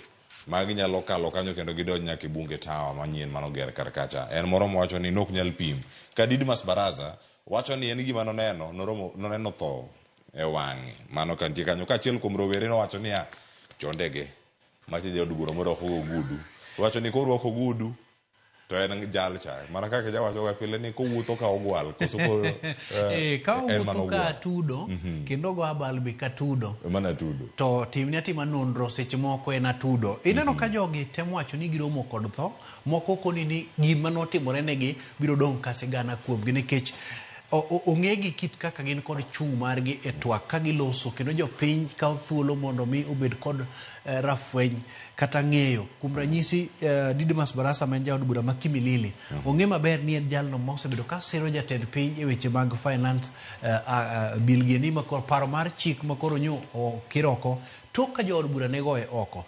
ma ginyalo kalo kanyo kendo gidonj nyaka e Bunge Tower manyien manoger kar kacha. En moro mowacho ni nok nyal pim. Ka Didmas Baraza wacho ni en gima noneno noromo noneno tho e wang'e mano ka nitie kanyo. Kaachiel kuom rowere nowacho niya chondege macha jaod bura morwako ogudu wacho ni korwako ogudu to en jal cha mana kaka jawacho ga pile ni kowuotho ka ogwal koso ko ka owuotho ka atudo kendo ogo abal be ka tudo mana atudo to timne atima nonro seche moko en atudo ineno ka jogi temo wacho ni giromo kod tho moko koni ni gima notimore negi biro dong' ka sigana kuomgi nikech ong'egi kit kaka gin kod chung' margi e twak ka giloso kendo jopiny kawo thuolo mondo mi obed kod rafweny kata ng'eyo. Kuom ranyisi Didmas Barasa ma en jaod bura ma Kimilili ong'e maber ni en jalno ma osebedo ka siro jatend piny e weche mag finance bill gini ma koro paro mar chik ma koro nyo okir oko tok ka jood bura ne goye oko.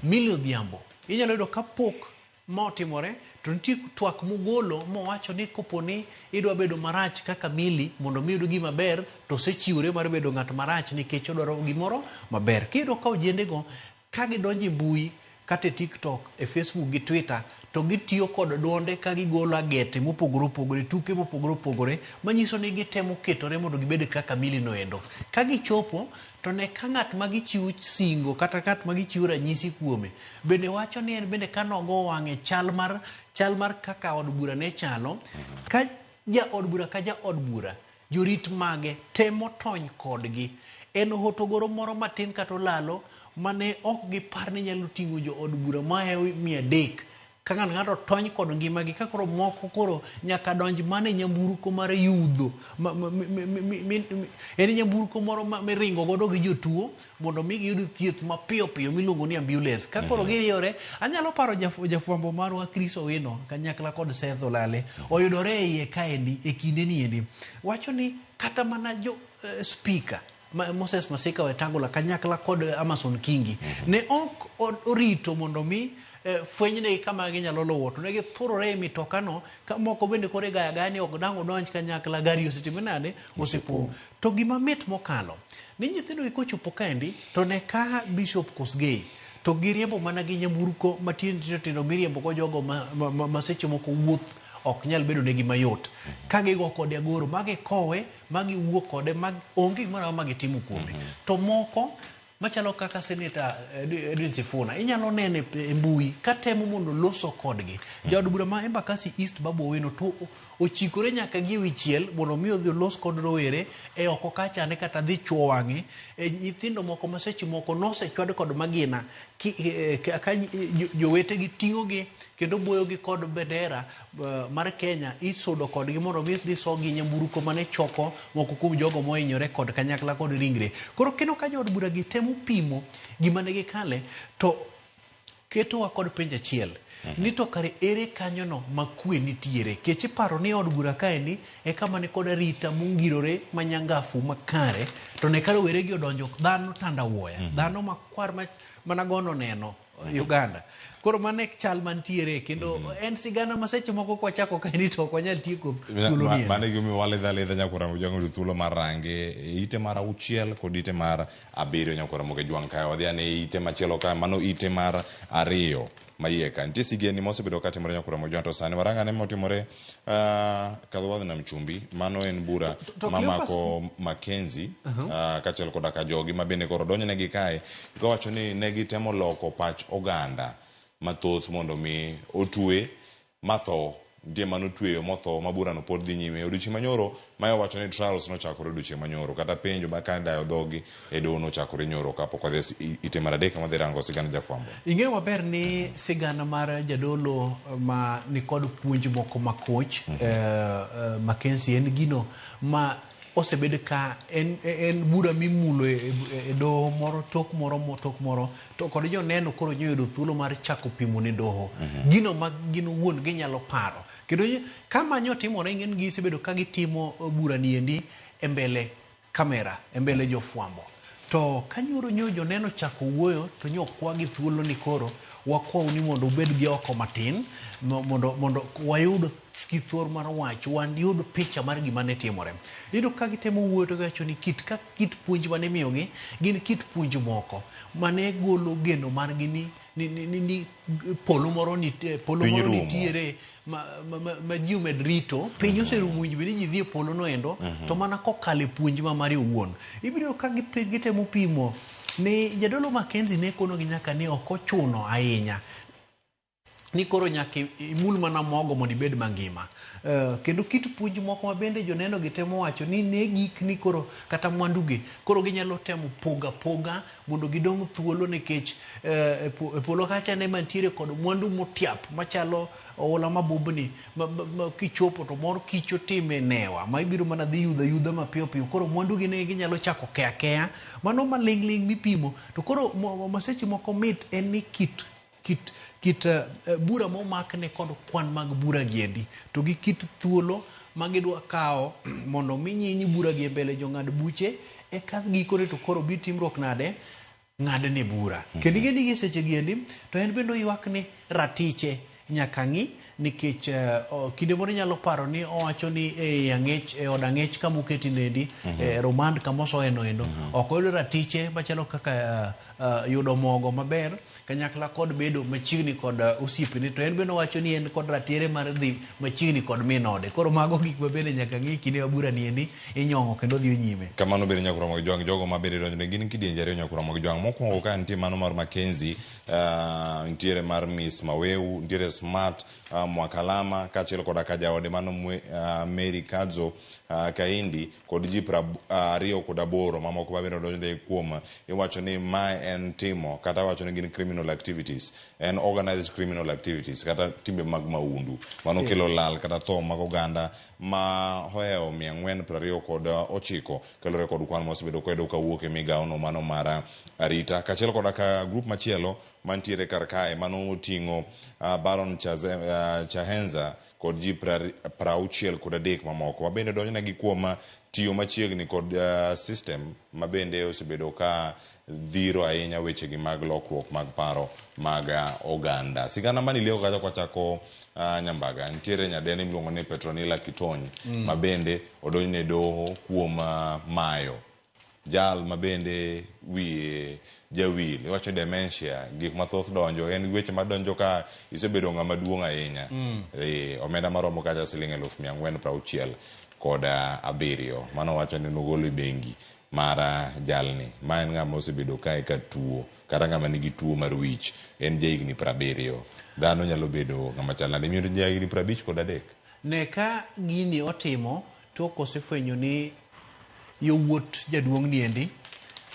Millie Odhiambo inyalo yudo kapok ma otimore to nitie twak mogolo mowacho ni kopo ni idwa bedo marach kaka Millie mondo mi iyud gima ber to osechiwore mar bedo ng'at marach nikech odwaro gimoro maber. Kiyudo ka ojende go ka gidonjo e mbui kata e TikTok, e Facebook gi Twitter to gitiyo kod duonde ka gigolo agete mopogore opogore, tuke mopogore opogore manyiso ni gitemo ketore mondo gibed kaka Milly noendo. Ka gichopo to ne ka ng'at ma gichiwo singo kata ng'at ma gichiwo ranyisi kuome bende wacho ni en bende ka nogo wang'e chal mar chal mar kaka od bura ne chalo ka ja od bura ka ja od bura jorit mage temo tony kodgi en hotogoro moro matin kata olalo mane ok gipar ni nyalo ting'o jo od bura mahewo 300 ka ng'ato ng'ato tony kod ngimagi ka koro moko koro nyaka donj mana e nyamburko mar yudho ma, ma, mi, mi, mi, mi, mi, en nyamburko moro ma miringo godo gi jotuo mondo mi giyud thieth mapiyo piyo miluongo ni ambulance ka koro giriyore anyalo paro jafwambo marwa Chris Owino kanyakla kod Seth Olale oyudore e iye kaendi e kinde ni endi wacho ni kata mana jo speaker Moses Masika Wetangula kanyakla kod Amason Kingi ne ok orito mondo mi fwenynegi kama ginyalo luwo to ne githurore e mitokano ka moko bende koro igaya agaya ni ok dang' udonj kanyakla gari osetime nade osepong'. To gima mit mokalo ni nyithindo gi kochopo kaendi to ne ka Bishop Kosgei to giriembo mana gi nyamburko matindo tindo tindo miriembo go jogo ma seche moko wuoth ok nyal bedo negi mayot ka gigo kode agoro ma gikowe ma giwuok kode ma onge gimoro amora ma gitimo kuome. To moko machalo kaka Senator Edwin Sifuna inyalo nene e mbui katemo mondo loso kodgi. Jaod bura ma Embakasi East Babu Owino to ochikore nyaka gi ewi chiel mondo mi odhi olos kod rowere e oko kachane kata dhi chuo wang'e e nyithindo moko ma seche moko nosechwad kod magina ka jowetegi ting'ogi kendo boyogi kod bendera mar Kenya isudo kodgi mondo mi dhi sogi nyamburko mane choko moko kuom jogo mohinyore kod kanyakla kod ringre. Koro kendo ka jood bura gi temo pimo gima ne gikale to ketowa kod penjo achiel ni to kare ere kanyono ma kwe nitiere kech iparo ni od bura kaendi e kama ni kod arita mongirore manyangafu makare to ne ka rowere gi odonjo dhano tandawuoya dhano makwar mana gono neno Uganda. Koro mano e chal mantiere kendo en sigana ma seche moko kwachako kaendi to ok wanyal tieko thuolo ni. Mano e gimomiyo walidho alidha nyaka Ramogi Jwang' oyud thuolo mar range e ite mar 6 kod ite mar 7 nyaka Ramogi Jwang' kae. Wadhi ane e ite machielo kae, mano ite mar 2 maiye ka. Nitie sigendni mosebedo katimore nyaka Ramogi Jwang' to sani warang ane motimore Kadhowadh Nam Chumbi. Mano en bura mamako Mackenzie kaachiel koda ka jogi ma bende koro donjnegi kae giwacho ni ne gitemo loko pach oganda mathoth mondo mi otwe matho. Nitie manotweyo motho ma burano pod dhi nyime. Odiochieng' manyoro mae owacho ni trials nochakore odiochieng' manyoro kata penjo ma ka dayo dhogi e doho nochakore nyoro kapok wadhi e ite mar 3 wadhi rango sigana jafwambo. Ing'eyo maber ni sigana mar jadolo ma nikod puonj moko makoch Mackenzie en gino ma osebed ka en bura mimulo e doho moro tok moro tok moro to kod joneno koro nyoyudo thuolo mar chako pimo ne doho gino ma gin owuon ginyalo paro kendo kama nyotimore ing'e ni gisebedo ka gitimo bura niendi e mbele kamera e mbele jofwambo to ka nyoro nyo joneno chako wuoyo to nyo kwagi thuolo ni koro wakwau ni mondo ubed gi oko matin mondo wayud kithuor mar wach wayud picha mar gima ne timore. Iyudo ka gitemo wuoyo to giwacho ni kit ka kit puonj mane imiyogi gin kit puonj moko mane golo geno margi ni polo moro nitiere ma ji omed rito piny oserumo winjo bed ni ji dhi e polo no endo to mana kokalo e puonj ma mare owuon. Ibiro ka gitemo pimo ni jadolo Mackenzie ne konogi nyaka ni ok ochuno ahinya ni koro nyaka imul mana mogo mondo ibed mangima. Kendo kit puonj moko ma bende joneno gi temo wacho ni ne gik ni koro kata mwandugi koro ginyalo temo poga poga mondo gidong' thuolo nikech e polo kacha ne mantiere kod mwandu motiap machalo oula mabubni ma kichopo to mor kich otime newa ma ibiro mana dhi yudha yudha mapiyo piyo koro mwandugi ne ginyalo chako keya keya mano maling'ling' mipimo to koro ma seche moko mit en ni kit bura momakne kod kwan mag bura giendi to gi kit thuolo ma gidwa kawo mondo mi nyiny bura gi e mbele jong'ad buche eka gikone to koro bi timruok nade ng'adne bura. Kendo ing'e ni gi seche giendi to en bende oywak ni ratiche nyaka ng'i Nikech kinde moro inyalo paro ni owacho ni e ang'ech e od ang'ech kama oketi nendi e remand kama osoye no endo ok oyudo ratiche machalo kaka yudo mogo maber kanyakla kod bedo machiegni kod osiepene to en bende owacho ni en kod ratire mar dhi machiegni kod min ode. Koro mago gik ma bende nyaka ng'i kinde ma bura ni endi inyong'o kendo dhi nyime. Kamano bende Nyakwar Ramogi Jwang' jogo ma bende donjone gin kidienje ariyo Nyakwar Ramogi Jwang'. Mokwongo ka nitie mano mar Mackenzie, nitiere mar Miss Maweu, nitiere Smart Mwakalama kaachiel koda ka jaode mano Mary Kadzo Kaindi kod ji 28 mamoko ma bende odonjne kuom iwacho ni mae en timo kata wacho ni gin criminal activities, en organized criminal activities kata timbe mag maundu mano kelo lal kata tho mag oganda ma ohewo 429 kaluwore kod kwan mosebedo koyudo kawuok e migawono mano mar arita. Kaachiel koda ka grup machielo mantiere kar kae mano oting'o Baron Chahenza kod ji 63 mamoko ma bende donjnegi kuom tiyo machiegni kod system ma bende osebedo ka dhiro ahinya wechegi mag lokruok mag paro mag oganda. Sigana mani lieko kacha kwachako Nyambaga, nitiere nyadendi miluongo ni Petronila Kitony ma bende odonjne doho kuom mayo jal ma bende wiye jawil, iwacho dementia, gik mathoth donjo, en weche madonjo ka isebedo ng'ama duong' ahinya. Omenda maromo kacha siling 467,000 mano wacho ni nogolo e bengi mar jalni ma en ng'ama osebedo kae ka tuo kata ng'ama nigi tuo mar wich, en jahigni 70. Dhano nyalo bedo ng'ama chal nade? Miyo jahigni 53. Ne ka gini otimo to kosefwenyo ni yowuot jaduong' ni endi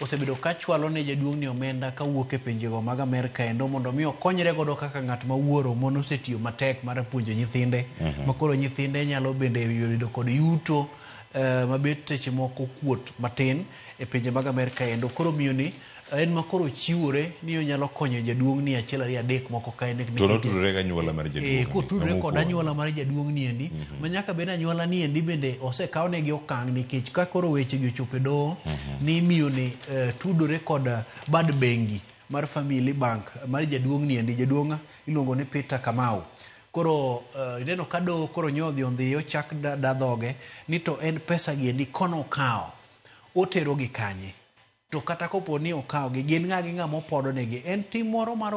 osebedo ka chwalo ne jaduong' ni omenda kawuok e pinjego mag Amerka endo mondo mi okonyre godo kaka ng'at ma wuoro mono osetiyo matek mar puonjo nyithinde ma koro nyithinde nyalo bende yudo kod yuto mabet seche moko kuot matin e pinje mag Amerka endo. Koro miyo ni en ma koro chiwore ni onyalo konyo jaduong' ni 1 2 3 moko ka en To notudore gi anyuola mar jaduong' kotudore kod anyuola mar jaduong' ni endi ma nyaka bed anyuola ni endi bende osekawnegi okang' nikech ka koro weche gi ochopo e doho ni miyo ni tudore kod bad bengi mar Family Bank mar jaduong' ni endi, jaduong' iluongo ni Peter Kamau. Koro ineno ka doho koro nyodhi ondhiyo chak da dhoge ni to en pesa gi endi kono okawo otero gi kanye, to kata kopo ni okawogi gin ng'a gi ng'a mopodo negi, en tim moro mar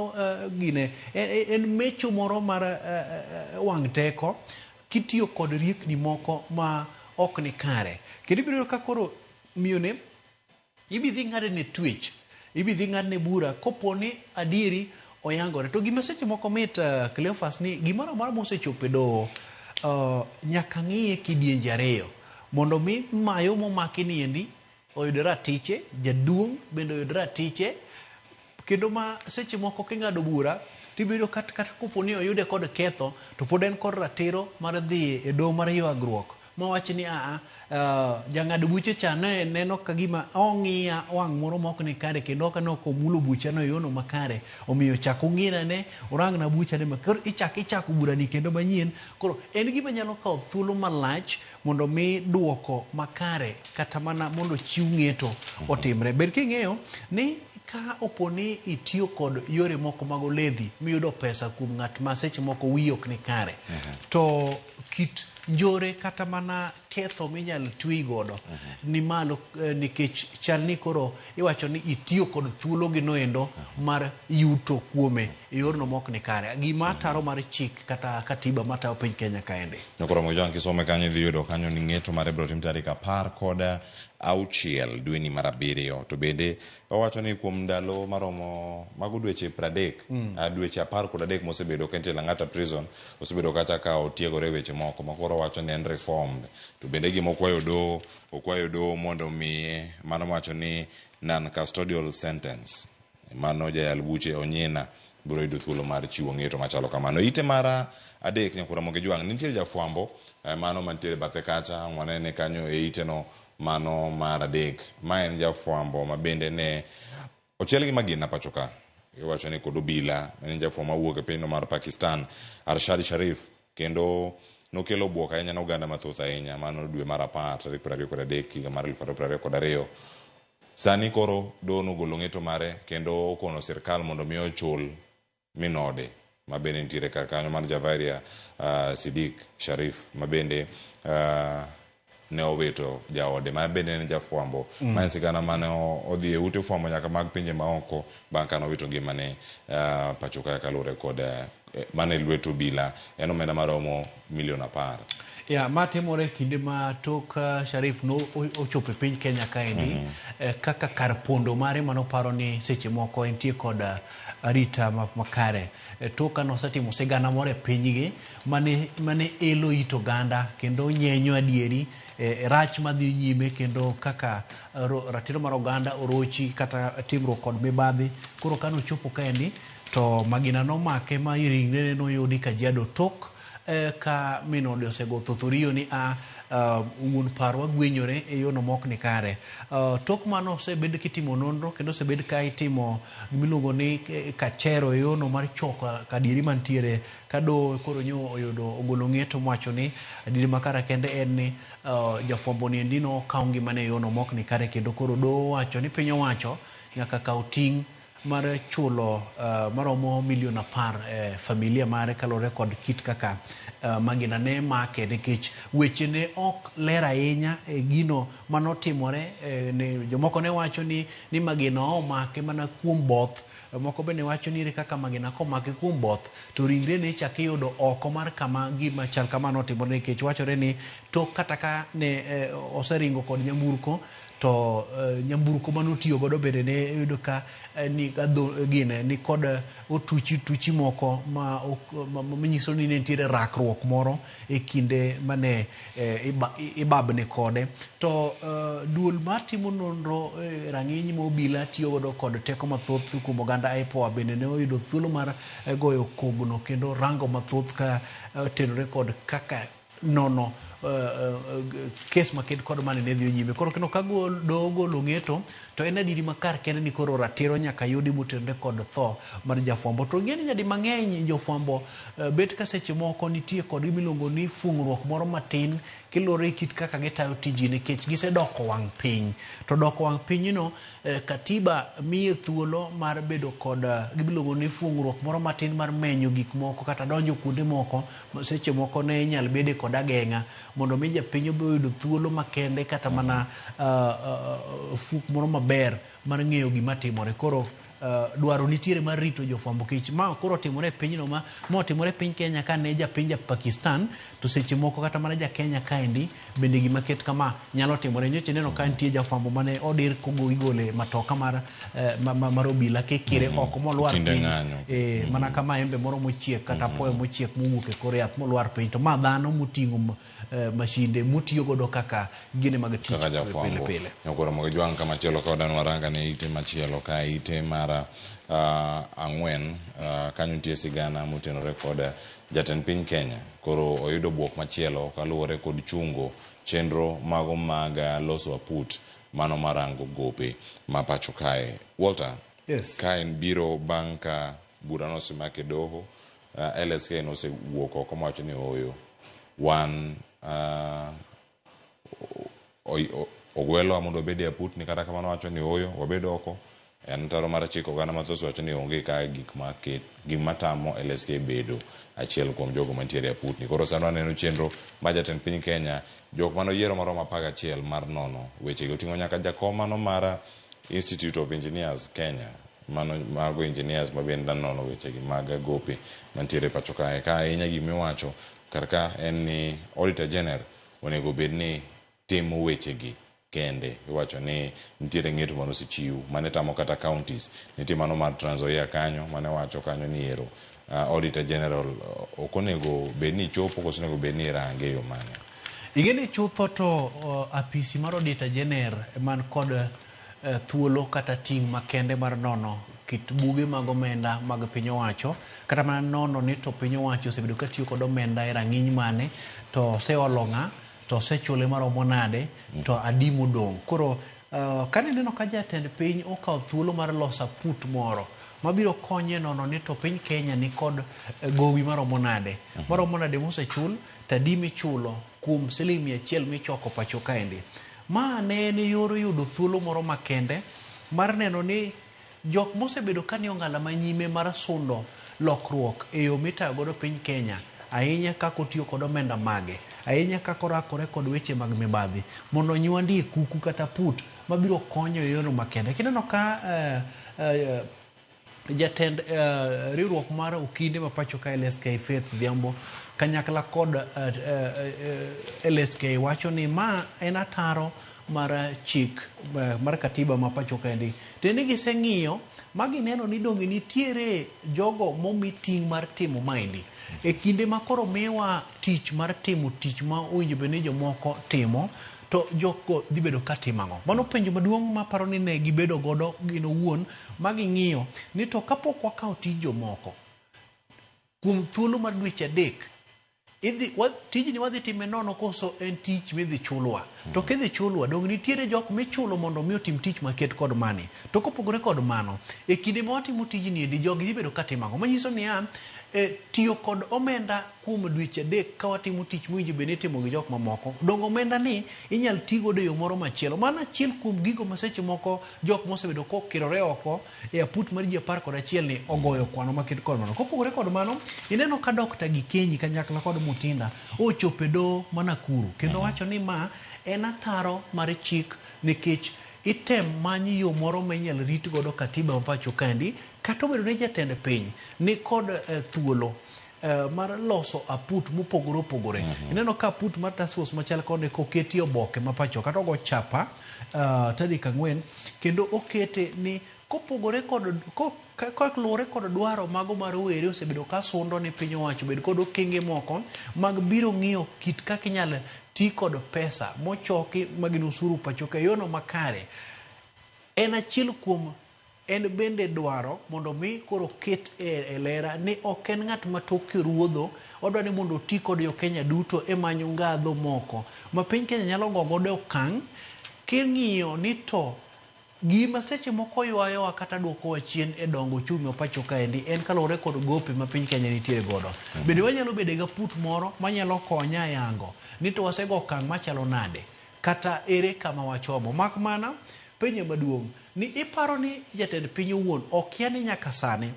gine en mecho moro mar wang' teko kitiyo kod riekni moko ma ok ni kare. Kendo ibiro yudo ka koro miyo ne ibidhi ng'adne twech, ibidhi ng'adne bura kopo ni adieri oyangore. To gima seche moko mit Cleophas ni gimoro amora mosechopo e doho nyaka ng'iye kidienje ariyo mondo mi mayo momaki ni endi oyud ratiche, jaduong' bende oyud ratiche, kendo ma seche moko king'ado bura tibiro kata kopo ni oyude kod ketho to pod en kod ratiro mar dhi e doho mar ywagruok mawach ni jang'ad buche cha ne neno ka gima ong'iya wang' moro ma ok ni kare kendo ok aneno komulo buchano e yono makare, omiyo chak ung'ina orangna buchane ma koro ichako burani kendo manyien. Koro en gima nyalo kawo thuolo malach mondo mi duoko makare kata mana mondo chiw ng'eto otimre. Bed king'eyo ni ka opo ni itiyo kod yore moko mag oledhi miyudo pesa kuom ng'at ma seche moko wiye ok ni kare, to kit njore kata mana ketho minyalo twi godo ni malo nikech chal ni koro iwacho ni itiyo kod thuolo gi noendo mar yuto kuome e yorno mok ni kare, gima ataro mar chik kata katiba matayo piny Kenya kaendi. Nyakoro Mojang kisome kanyo idhi yudo kanyo ni ng'eto mare biro tim tarik 16 dweni mar 7. To bende owacho ni kuom ndalo maromo mago dweche 30 dweche 13 mosebedo ka entie Lang'ata prison osebedo kacha ka otiegore weche moko ma koro owacho ni en reformed. To bende gima okwayo doho mondo omiye mano wacho ni non custodial sentence. Mano jayal buche Onyina biro yudo thuolo mar chiwo ng'eto machalo kamano. Ite mar 3 Nyakwar Ramogi Jwang' nitiere jafwambo mano mantiere bathe kacha wanene kanyo e iteno mano mar 3. Ma en jafwambo ma bende ne ochiel gi magina pacho ka. Iwacho ni kod obila, en jafwambo mawuok e pinyno mar Pakistan, Arshad Sharif, kendo nokelo bwok ahinya ne oganda mathoth ahinya mano dwe mar 10 tarik 23 higa mar 2022. Sani koro doho nogolo ng'eto mare kendo okono sirkal mondo mi ochul minode ma bende nitiere kar kanyo mar Javaria Sidik Sharif ma bende ne owito jaode ma bende en jafwambo. Ma en sigana mane odhi e ute fwambo nyaka mag pinje maoko bang' kane owito ngimane pacho kae kaluwore kod mane lwet obila en omenda maromo milion 10. Ya, ma timore e kinde ma tok Sharif no ochopo e piny Kenya kaendi kaka kar pondo mare manoparo ni seche moko entie kod arita makare. Tok kane osetimo sigana moro e pinygi mane elo it oganda kendo nyenyo adieri rach madhi nyime kendo kaka ratiro mar oganda orochi kata timruok kod mibadhi. Koro kane ochopo kaendi to magina nomake ma ringrene noyudi Kajiado tok ka min ode osego thothoriyo ni a wuon par wagwenyore e yono mok ni kare. Tok mano osebed kitimo nonro kendo osebed ka itimo gimiluongo ni kachero e yono mar choko adieri mantiere ka doho koro nyo oyudo ogolo ng'eto mowacho ni adieri makare kende en ni jafwambo ni endi nokaw ngimane e yono mok ni kare kendo koro doho owacho ni piny owacho nyaka kaw ting' mar chulo maromo milion 10 familia mare kaluwore kod kit kaka magina ne make nikech weche ne ok ler ahinya e gino manotimore. Jomoko ne wacho ni magina omake mana kuom both, moko bende wacho ni ere kaka magina komake kuom both to ringre ne ichako iyudo oko mar kama gima chal kama notimore nikech wachore ni tok kata ka ne oseringo kod nyamburko to nyamburko manotiyo godo bende ne yudo ka ni gine ni kod otuchi moko ma manyiso ni ne nitiere rakruok moro e kinde mane ibabne kode. To duol matimo nonro rang'iny ma obila tiyo godo kod teko mathoth kuom oganda IPOA bende ne oyudo thuolo mar goyo kogno kendo rango mathoth ka otenore kod kaka nono kes maked kod mane ne dhi nyime. Koro kendo ka doho ogolo ng'eto to en adieri makar kende ni koro ratiro nyaka yudi motenore kod tho mar jafwambo. To ing'e ni nyadi mang'eny jofwambo bet ka seche moko nitie kod gimiluongo ni fung'ruok moro matin kiluwore gi kit kaka gitayo tijgi nikech gisedoko wang' piny. To doko wang' pinyno katiba miye thuolo mar bedo kod gimiluongo ni fung'ruok moro matin mar menyo gik moko kata donjo kuonde moko seche moko ne inyal bede kod ageng'a mondo mi japiny obi oyud thuolo makende kata mana fuk moro maber mar ng'eyo gima timore. Koro dwaro nitiere mar rito jofwambo kech ma koro otimore e pinyno ma otimore e piny Kenya ka ne japiny ja Pakistan to seche moko kata mana ja Kenya kaendi bende gima ket kama nyalo timore. Nyocha ineno ka nitie jafwambo mane odir kogo igole matoka mar obila kikire oko molwar piny mana ka maembe moro mochiek kata apoyo mochiek mowuok e kor yath molwar piny to ma dhano moting'o mashinde motiyo godo kaka gine mag tich pile pile. Nyakoro Mogijwang' kamachielo ka wadan waranga ne ite machielo ka ite mar 4 kanyo nitie sigana motenore kod jatend piny Kenya. Koro oyudo bwok machielo kaluwore kod chungo chenro mago mag loso aput mano marango gope ma pacho kae. Walter, yes. Ka en biro bang' ka bura nosemake doho, LSK nosewuok oko mowacho ni ooyo wan ogwelwa mondo obed e aput ni kata kamano wacho ni ooyo wabed oko. En taro mar chiko oganda mathoth wacho ni onge ka gik matamo LSK bedo achiel kuom jogo mantiere e aputni. Koro sani waneno chenro ma jatend piny Kenya jok mane oyiero maromo 11 mar nono wechegi oting'o nyaka jakom mano mar Institute of Engineers Kenya mano mago engineers ma bende nono wechegi mag gope mantiere pacho kae. Ka ahinya gimiwacho kar ka en ni Auditor General onego bed ni timo wechegi kende. Iwacho ni nitiere ng'eto mane osechiw mane tamo kata counties. Nitie mano mar Trans Nzoia kanyo mane wacho kanyo ni ero Auditor General ok onego bed ni chopo koso onego bed ni irange e yo mane. Ing'e ni chutho to apisi mar Auditor General man kod thuolo kata ting' makende mar nono kit buge mag omenda mag piny owacho kata mana nono ni to piny owacho osebedo ka tiyo kod omenda e rang'iny mane to oseolo ng'a to osechule maromo nade to adi modong'. Koro kane ineno ka jatend piny okawo thuolo mar loso aput moro mabiro konye nono ni to piny Kenya ni kod gowi maromo nade maromo nade mosechul to adi michulo kuom siling 100 michoko pacho kaendi. Ma ne en yor yudo thuolo moro makende mar neno ni jok mosebedo ka ni ong'ala manyime mar sundo lokruok e yo mitayo godo piny Kenya ahinya kaka otiyo kod omenda mage, ahinya kaka orakore kod weche mag mibadhi mondo onywandie kuku kata put mabiro konyo e yorno makende. Kineno ka jatend riwruok mar okinde ma pacho ka LSK Faith Odhiambo kanyakla kod LSK wacho ni ma en ataro mar chik mar katiba ma pacho kaendi. Tiende ni giseng'iyo ma gineno ni donge nitiere jogo momi ting' mar timo maendi. E kinde ma koro miwa tich mar timo tich ma owinjo bed ni jomoko timo, to jogo dhi bedo ka timo ang'o? Mano penjo maduong' ma aparo ni ne gibedo godo gin owuon ma ging'iyo ni to kapok wakawo tij jomoko kuom thuolo mar dweche adek, idhi, wa, tijni wadhi time nono koso en tich midhi chulwa? To kidhi chulwa, donge nitiere jok michulo mondo mi otim tich maket kod mani? To kopogore kod mano, e kinde ma watimo tijni endi, jogi dhi bedo ka timo ang'o? Manyiso niya, tiyo kod omenda kuom dweche adek ka watimo tich mowinjo bed ni itimo gi jok mamoko, donge omenda ni inyal ti godo e yo moro machielo? Mano achiel kuom gigo ma seche moko jok mosebedo kokirore oko e aput mar ji 11 ni ogoyo kwano maket kod mano. Kopogore kod mano, ineno ka Dr. Gikenyi kanyakla kod Mutinda ochopo e doho ma Nakuru kendo wacho ni ma en ataro mar chik nikech item many yo moro ma inyal rit godo katiba ma pacho kaendi, kata obedo ni jatend piny ni kod thuolo mar loso aput mopogore opogore. Ineno ka aput mar task force machal kode koketi oboke ma pacho kata ogo chapa tarik 4 kendo okete ni kopogore kod kaluwore kod dwaro mago mar rowere osebedo ka sundo ni piny owacho bed kod okenge moko mag biro ng'iyo kit kaka inyal ti kod pesa mochoki magin osuru pacho ka e yono makare. En achiel kuom en bende dwaro mondo mi koro ket e lera ni ok en ng'at ma toke ruodho, odwa ni mondo oti kod jo Kenya duto e manyo ngadho moko ma piny Kenya nyalo go godo okang' king'iyo ni to gima seche moko ywayowa kata duokowa chien e dongo uchumi wa pacho kaendi en kaluwore kod gope ma piny Kenya nitiere godo. Bende wanyalo bedo gi aput moro manyalo konya yango ni to wasego okang' machalo nade kata ere kama wachomo. Mak mana penjo maduong' ni iparo ni jatend piny owuon okia ni nyaka sani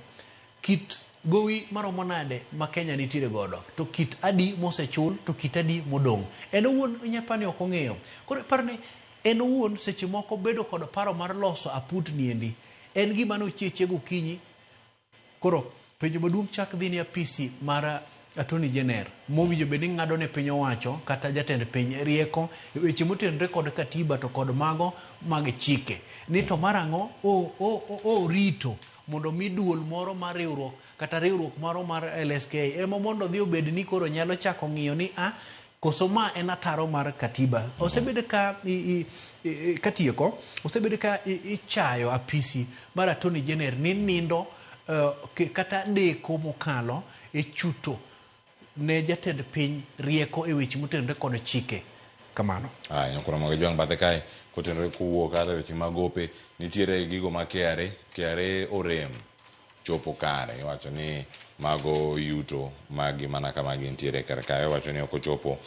kit gowi maromo nade ma Kenya nitiere godo, to kit adi mosechul to kit adi modong'. En owuon inyalo ni ok ong'eyo. Koro iparo ni en owuon seche moko bedo kod paro mar loso aput niendi en gima nochieche gokinyi. Koro penjo maduong' chak dhi ni apisi mar Attorney General mowinjo bed ni ng'ado ne piny owacho kata jatend piny rieko e weche motenore kod katiba to kod mago mag chike ni to mar ang'o orito mondo mi duol moro mar riwruok kata riwruok moro mar LSK ema mondo odhi obed ni koro nyalo chako ng'iyo ni a koso ma en ataro mar katiba. Osebedo ka katieko osebedo ka ichayo apisi mar Attorney General ni nindo kata deko mokalo e chuto ne jatend piny rieko e weche motenore kod chike. Kamano. Aya, nyakoro mogo jwang' bathe kae kotenore kowuok kata weche mag gope nitiere gigo ma KRA orem chopo kare. Iwacho ni mago yuto magi mana kama gintiere kar kae. Iwacho ni ok ochopo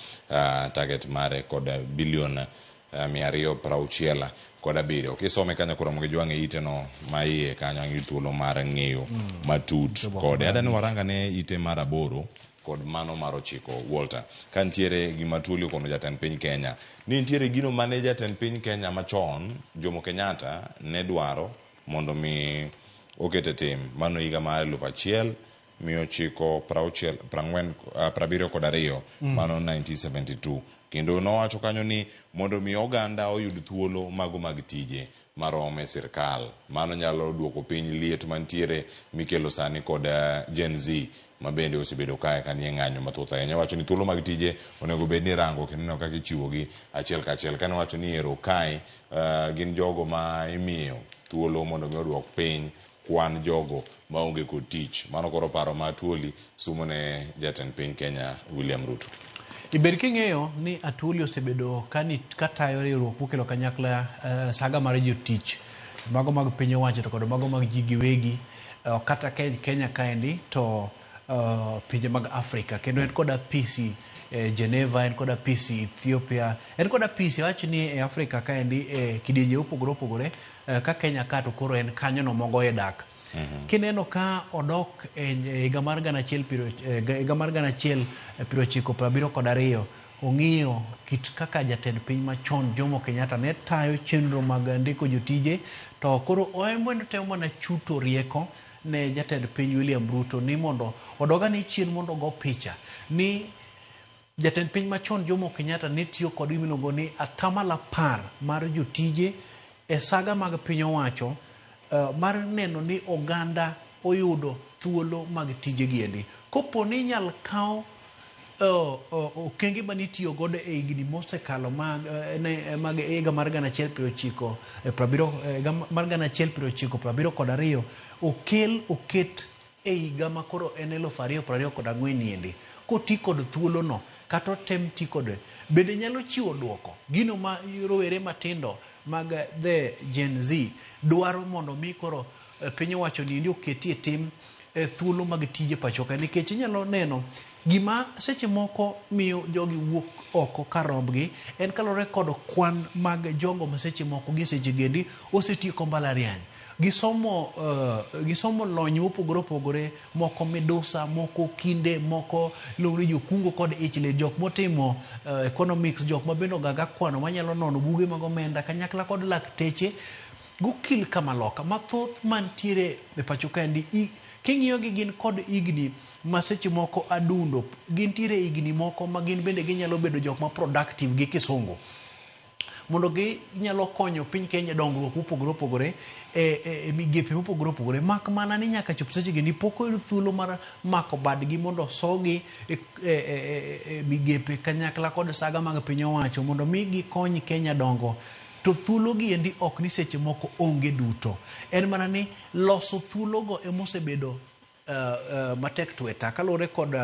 target mare kod bilion 267. Kisome kanyo koro mogo jwang' e ite no ma iye kanyo ang' thuolo mar ng'eyo matut kode. Adani waranga ne ite mar 8 kod mano mar 9 Walter. Ka nitiere gima Tuoli okono jatend piny Kenya ni nitiere gino mane jatend piny Kenya machon Jomo Kenyatta ne dwaro mondo mi okete tim. Mano higa mar 1972 mano 1972. Kendo nowacho kanyo ni mondo mi oganda oyud thuolo mago mag tije marom e sirkal. Mano nyalo duoko piny liet mantiere mikelo sani kod Gen Z ma bende osebedo kae ka nie ng'anyo mathoth ahinya. Owacho ni thuolo mag tije onego bed ni irango kendo ineno kaka ichiwogi achiel kachiel. Kane owacho ni ero kae gin jogo ma imiyo thuolo mondo mi oduok piny kwan jogo maonge kod tich. Mano koro paro ma Atuoli sumo ne jatend piny Kenya William Ruto. Ibed king'eyo ni Atuoli osebedo katayo riwruok mokelo kanyakla saga mar jotich mago mag piny owacho to kod mago mag ji giwegi kata Kenya kaendi to pinje mag Afrika. Kendo en kod apisi Geneva, en kod apisi Ethiopia, en kod apisi awach ni e Afrika kaendi e kidienje mopogore opogore ka Kenya ka to koro en kanyo no mogoye dak. Kineno ka odok e higa mar gana achiel piero higa mar gana achiel piero ochiko piero abiriyo kod ariyo, ong'iyo kit kaka jatend piny machon Jomo Kenyatta ne tayo chenro mag ndiko jotije, to koro en bende otemo mana chuto rieko ne jatend piny William Ruto ni mondo odog ane chien mondo ogo picha ni jatend piny machon Jomo Kenyatta ne tiyo kod gima iluongo ni atamalo apar mar jotije e saga mag piny owacho mar neno ni oganda oyudo thuolo mag tije giendi. Kopo ni inyal kaw okenge mane itiyo godo e higni mosekalo mag mag higa mar gana achiel piero ochiko piero abiriyo higa mar gana achiel piero ochiko piero abiriyo kod ariyo okel oket e higa ma koro en 2024 niendi koti kod thuolono kata otem ti kode bende nyalo chiwo duoko gino ma rowere matindo mag the Gen Z dwaro mondo mi koro piny owacho niendi oketie tim thuolo mag tije pacho ka nikech inyalo neno gima seche moko miyo jogi wuok oko kar rombgi en kaluwore kod kwan mag jogo ma seche moko gi seche gendi osetieko mbalariany. Gisomo gisomo lony mopogore opogore, moko midusa, moko kinde, moko iluongo ni jokungo kod ich lit, jok motimo economics, jok ma bende ogaga kwano manyalo nono buge mag omenda kanyakla kod lakteche gokil kamaloka mathoth mantiere e pacho kaendi. King'iyo gi gin kod higni ma seche moko adundo, gintiere higni moko ma gin bende ginyalo bedo jok ma productive gi kisungu mondo ginyalo konyo piny Kenya dongruok mopogore opogore e migepe mopogore opogore mak mana ni nyaka chop seche gi ni pok oyud thuolo mar mako badgi mondo osogi e migepe kanyakla kod saga mag piny owacho mondo mi gikony Kenya dongo. To thuolo gi endi ok ni seche moko onge duto, en mana ni loso thuologo emosebedo matek tweta kaluwore kod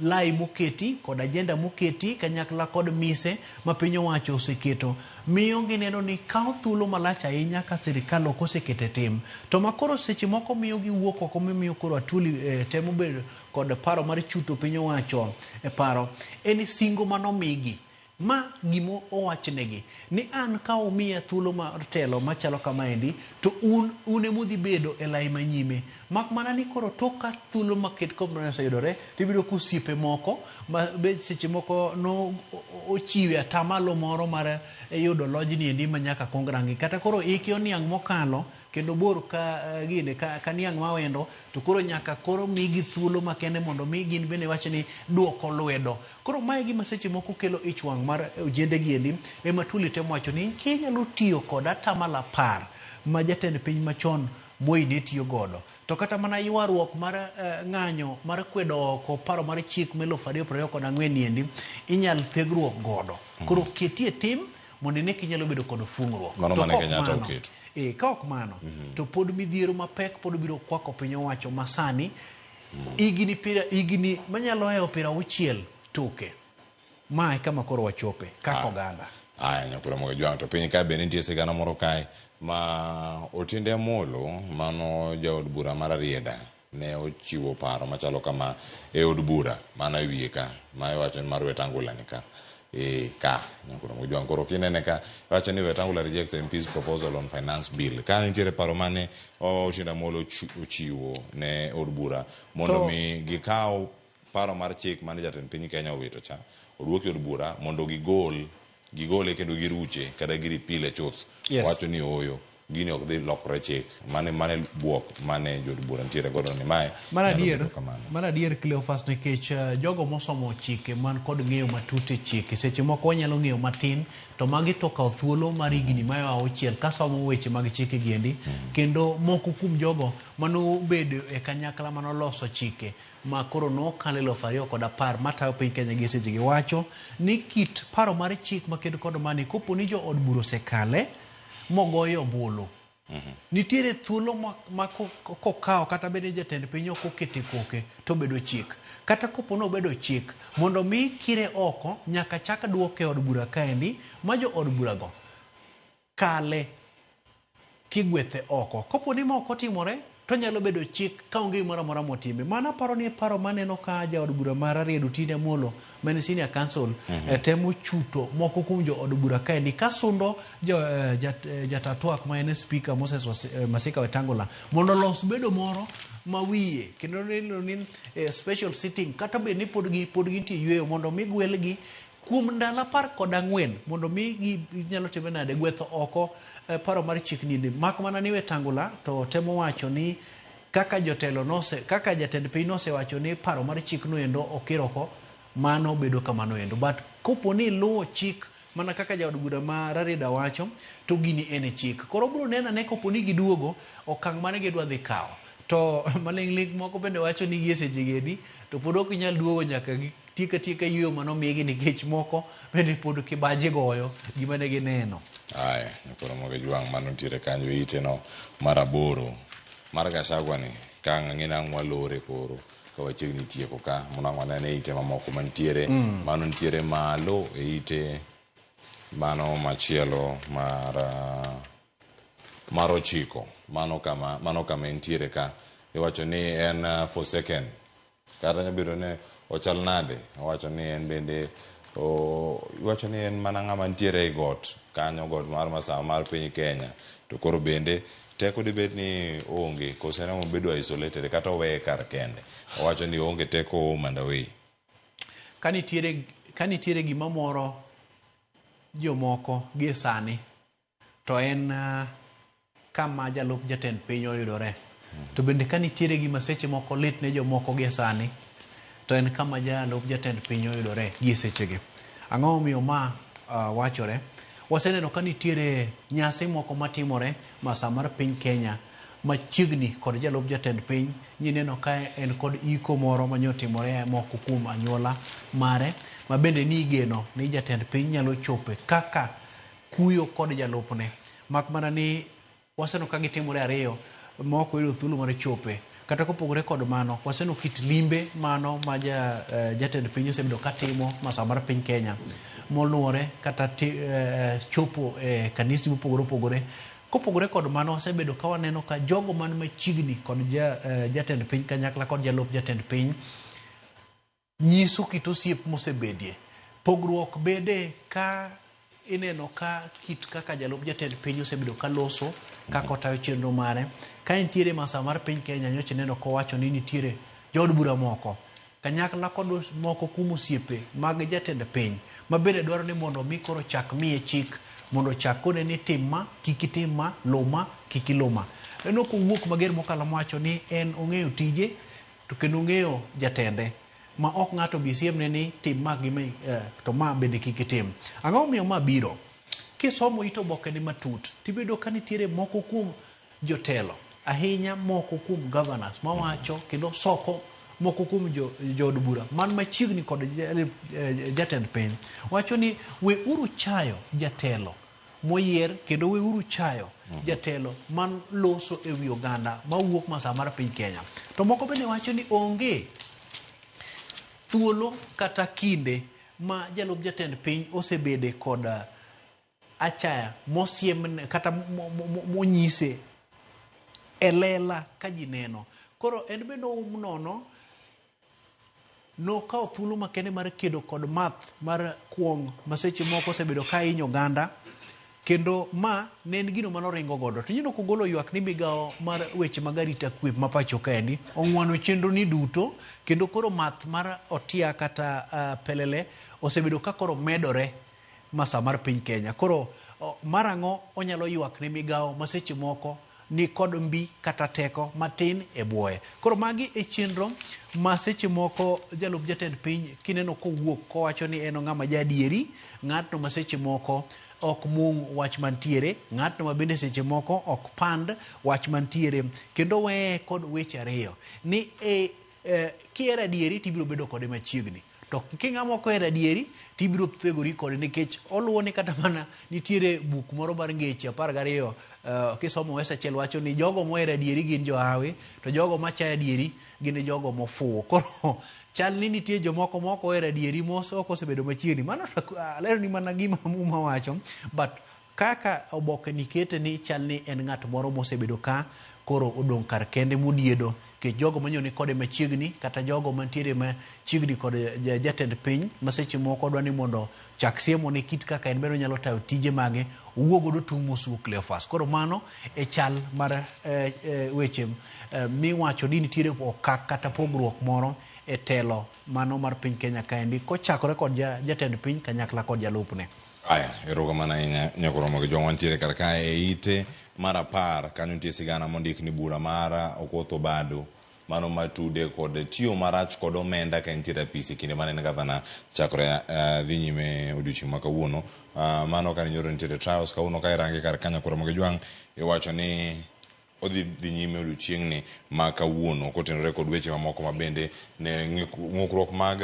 lai moketi kod agenda moketi kanyakla kod mise ma piny owacho oseketo miyo gineno ni kawo thuolo malach ahinya ka sirikal ok osekete tim to makoro seche moko miyo giwuok oko mimiyo koro Atwoli temo bedo kod paro mar chuto piny owacho e paro en singo manomigi ma gimo owachnegi ni an ka umiya thuolo mar telo machalo kamaendi to un emudhi bedo e lai manyime mak mana ni koro tok ka thuolo maket oseyudore tibiro ka osiepe moko ma be seche moko no ochiwe atamalo moro mar yudo lojni endi ma nyaka kuong rangi kata koro ike oniang' mokalo kendo bor ka gine ka niang' mawendo to koro nyaka koro migi thuolo makende mondo mi gin bende wach ni duoko lwedo. Koro mae gima seche moko kelo ich wang' mar ojende gi endi ema Atwoli temo wacho ni kinyalo tiyo kod atamalo apar ma jatend piny machon Moi ne tiyo godo to kata mana ywaruok mar ng'anyo mar kwedo oko paro mar chik ma 2024 endi inyal thegruok godo. Koro ketie tim mondo ine kinyalo bedo kod fungruok. Mano mane Kenyatta oketo. Ka ok mano to pod midhiero mapek pod biro kwako piny owacho masani higni manyalo hewo 60 toke. Ma e kama koro wachope kaka oganda. Aya nyakura mogo jwang' to piny ka bende nitie sigana moro kae ma Otiende Amolo mano jaod bura mar Rarieda ne ochiwo paro machalo kama e od bura mana e wiye ka ma iwacho ni mar Wetangula ni ka. Ka nyakura mogo jwang' koro kinene ka iwacho ni Wetangula rejects MP's proposal on finance bill. Ka nitiere paro mane Otiende Amolo ochiwo ne od bura mondo mi gikaw paro mar chik mane jatend piny Kenya owito cha oduoki od bura mondo gigole kendo giruche kata giripile chuth. Yes. Wacho ni ooyo gini ok dhi lokore chik mane buok mane jood bura nitiere godo ni mae Mar adier Cleophas nikech jogo mosomo chike man kod ng'eyo matut e chike seche moko wanyalo ng'eyo matin to magi to okawo thuolo mar higni mayo 6 ka somo weche mag chike giendi kendo moko kuom jogo manobedo e kanyakla manoloso chike ma koro nokalo 2010 matayo piny Kenya gi seche gi wacho ni kit paro mar chik makedo kod mani kopo ni jo od bura osekale mogoyo ombulu nitiere thuolo ma kokawo kata bed ni jatend piny ok okete koke to obedo chik kata kopo ni obedo chik mondo mi kire oko nyaka chak duoke od bura kaendi ma jo od bura go kale kigwethe oko kopo ni ma ok otimore to onyalo bedo chik ka onge gimoro amora motime. Mano aparo ni e paro maneno ka jaod bura ma Rarieda Otiende Amolo ma en senior counsel temo chuto moko kuom jood bura kaendi ka sundo jo, jat, jata twak ma en speaker Moses Masika Wetangula mondo olos bedo moro ma wiye kendo neno ni special sitting kata bed ni pod gi pod gintie yueyo mondo mi gwelgi kuom ndalo 14 mondo mi gi nyalo time nade gwetho oko paro mar chik ni mak mana ni Wetangula to temo wacho ni kaka jotelo nose kaka jatend piny nosewacho ni paro mar chik no endo okir oko mano bedo kamano endo but kopo ni luwo chik mana kaka jaod bura ma Rarieda wacho to gini en e chik koro bro neno ane kopo ni giduogo okang' mane gidwa dhi kawo to maling'ling moko bende wacho ni gie seche gi endi to pod ok ginyal duogo nyaka gitiek atieka yueyo manomigi nikech moko bende pod kibaji goyo gima ne gineno. Aya, nyakoro moge jwang' mano nitiere kanyo ite no mar 8 mar Gachagua ni ka ang'e nang' walore koro ka wachiegni tieko ka mondo ang' wanene ite mamoko mantiere mano nitiere malo e ite mano machielo mar 9 mano kama entiere ka iwacho ni en forsaken kata nyabedo ni ochal nade owacho ni en bende iwacho ni en mana ng'ama nitiere e got kanyo got mar masawa mar piny Kenya to koro bende teko dibed ni onge koso en obedo isolated kata oweye kar kende owacho ni onge teko home and away. Ka nitiere gima moro jomoko gie sani to en kama jalup jatend piny oyudore to bende ka nitiere gima seche moko lit ne jomoko gie sani to en kama jalup jatend piny oyudore gie sechegi. Ang'o momiyo ma wachore? Waseneno ka nitiere nyasi moko matimore masa mar piny Kenya machiegni kod jalup jatend piny nyineno ka en kod iko moro manyotimore moko kuom anyuola mare ma bende ni igeno ni jatend piny nyalo chope kaka kuyo kod jalupne mak mana ni waseneno ka gitimore ariyo ma ok oyudo thuolo mar chope. Kata kopogore kod mano waseneno kit limbe mano ma jatend piny osebedo katimo masa mar piny Kenya moluwore kata chopo e kanisni mopogore opogore. Kopogore kod mano wasebedo ka waneno ka jogo man machiegni kod jatend piny kanyakla kod jalup jatend piny nyiso kit osiep mosebedie. Pogruok bede ka ineno ka kit kaka jalup jatend piny osebedo ka loso kaka otayo chenro mare. Ka nitiere masa mar piny Kenya nyocha ineno kowacho ni nitiere jood bura moko kanyakla kod moko kuom osiepe mag jatend piny ma bende dwaro ni mondo mi koro chak miye chik mondo chak kone ni tim ma kik itim ma luw ma kik iluw ma. En ok owuok mager mokalo mowacho ni en ong'eyo tije to kendo ong'eyo jatende ma ok ng'ato bi siemne ni tim ma gi ma to ma bende kik itim. Ang'o momiyo ma biro? Kisomo it oboke ni matut tibedo ka nitiere moko kuom jotelo ahinya moko kuom governors mawacho kendo soko moko kuom jood bura man machiegni kod jatend piny wacho ni we uru chayo jatelo moyier kendo we uru chayo jatelo man loso e wi oganda mawuok masa mar piny Kenya. To moko bende wacho ni onge thuolo kata kinde ma jalup jatend piny osebede kod achaya mosiem kata monyise e lela ka ji neno. Koro en bende oum nono nokawo thuolo makende mar kedo kod math mar kuong' ma seche moko osebedo ka hinyo oganda kendo ma ne en gino manoringo godo. To ineno kogolo ywak ni migawo mar weche mag arita kwe ma pacho kaendi ong'wano chenro ni duto kendo koro math mar otia kata pelele osebedo ka koro medore masa mar piny Kenya. Koro mar ang'o onyalo ywak ne migawo ma seche moko ni kod mbi kata teko matin e buoye. Koro magi e chenro ma seche moko jalup jatend piny kineno kowuok kowacho ni en ng'ama jaadieri, ng'atno ma seche moko ok mung wach mantiere, ng'atno ma bende seche moko ok pand wach mantiere, kendo weye kod weche ariyo ni kihero adieri tibiro bedo kode machiegni, to king'ama ok ohero adieri tibiro thegori kode nikech oluwo ni kata mana nitiere buk moro mar ngeche 12 kisomo wes achiel wacho ni jogo mohero adieri gin johawi to jogo machayo adieri gin jogo mofuwo. Koro chal ni nitie jomoko mok ohero adieri mos ok osebedo machiegni. Mano alero ni mana gima Muma wacho, but kaka oboke ni kete ni chal ni en ng'at moro mosebedo ka koro odong' kar kende modiedo nikech jogo manyo ni kode machiegni kata jogo mantiere machiegni kod jatend piny ma seche moko dwa ni mondo chak siemo ne kit kaka en bende onyalo tayo tije mage owuo godo tung' mosuo Cleophas. Koro mano e chal mar weche miwacho ni nitiere okak kata pogruok moro e telo mano mar piny Kenya kaendi kochakore kod jatend piny kanyakla kod jalupne. Aya, erokamano ahinya nyakoromo gi jong'wa nitiere kar kae e ite mar 10 kanyo nitie sigana mondik ni bura mar Okoth Obado mano matude kod tiyo marach kod omenda ka entiere apisi kinde mane en gavana chakore dhi nyime odiochieng' ma kawuono. Mano kane nyoro nitiere trials kawuono ka irange kar kanyo Ramogi Ojwang' iwacho ni odhi dhi nyime odiochieng'ni ma kawuono kotenore kod weche mamoko ma bende ne ng'ukruok mag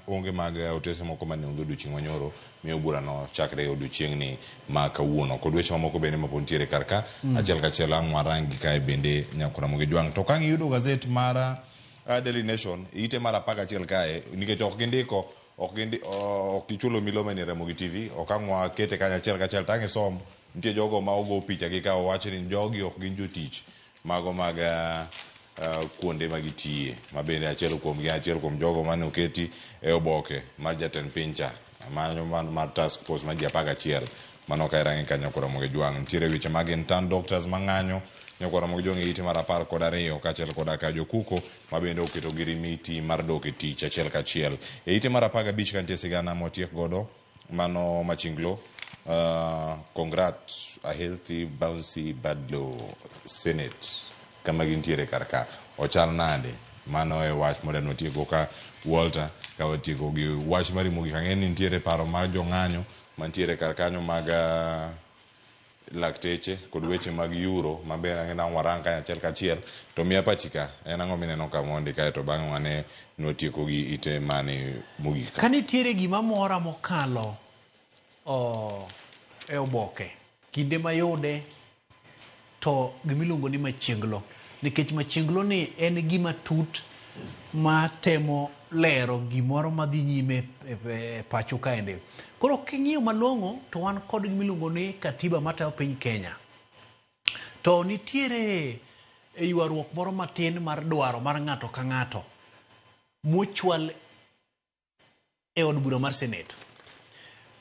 onge mag otese moko mane onge odiochieng' manyoro miyo burano chakre odiochieng'ni ma kawuono kod weche mamoko bende mapod nitiere kar ka. Achiel kachiel ang' warangi kae bende nyakora Ramogi Ojwang'. To ka iyudo gazet mar Daily Nation ite mar 11 kae nikech ok gindiko ok gichulo milome ni Ramogi TV ok ang' wakete kanyo achiel kachiel to ang' isom nitie jogo ma ogo picha gi ka owach ni jogi ok gin jotich mago mag kuonde ma gitiye ma bende achiel kuom gi achiel kuom jogo mane oketi e oboke mar jatend piny cha mano mar task force mar ji 11 mano ka irange kanyo koro Ramogi Ojwang'. Nitiere weche mag intern doctors mang'anyo nyakwa Ramogi Ojwang' e ite mar 12 kaachiel koda ka jokuko ma bende oketo girimiti mar dok e tich achiel kachiel. E ite mar 15 ka nitie sigana motiek godo mano Machinglo. Congrats a healthy bouncy Badlo Senate kama gintiere kar ka ochal nade mano e wach modwa notieko ka Walter ka watieko gi wach mar mogik ang'e ni nitiere paro mar jong'anyo mantiere kar kanyo mag lakteche kod weche mag euro maber ang'e na warang kanyo achiel kachiel to miya pachi ka en ang'o mineno ka mondi kae to bang'e wane notieko gi ite mane mogik ka nitiere gima mora mokalo e oboke kinde mayude to gimiluongo ni machienglo nikech machienglo ni en gima tut ma temo lero gimoro madhi nyime e pacho kaendi. Koro king'iyo malong'o to wan kod gimiluongo ni katiba matayo piny Kenya. To nitiere ywaruok moro matin mar dwaro mar ng'ato ka ng'ato mochwal e od bura mar Senate.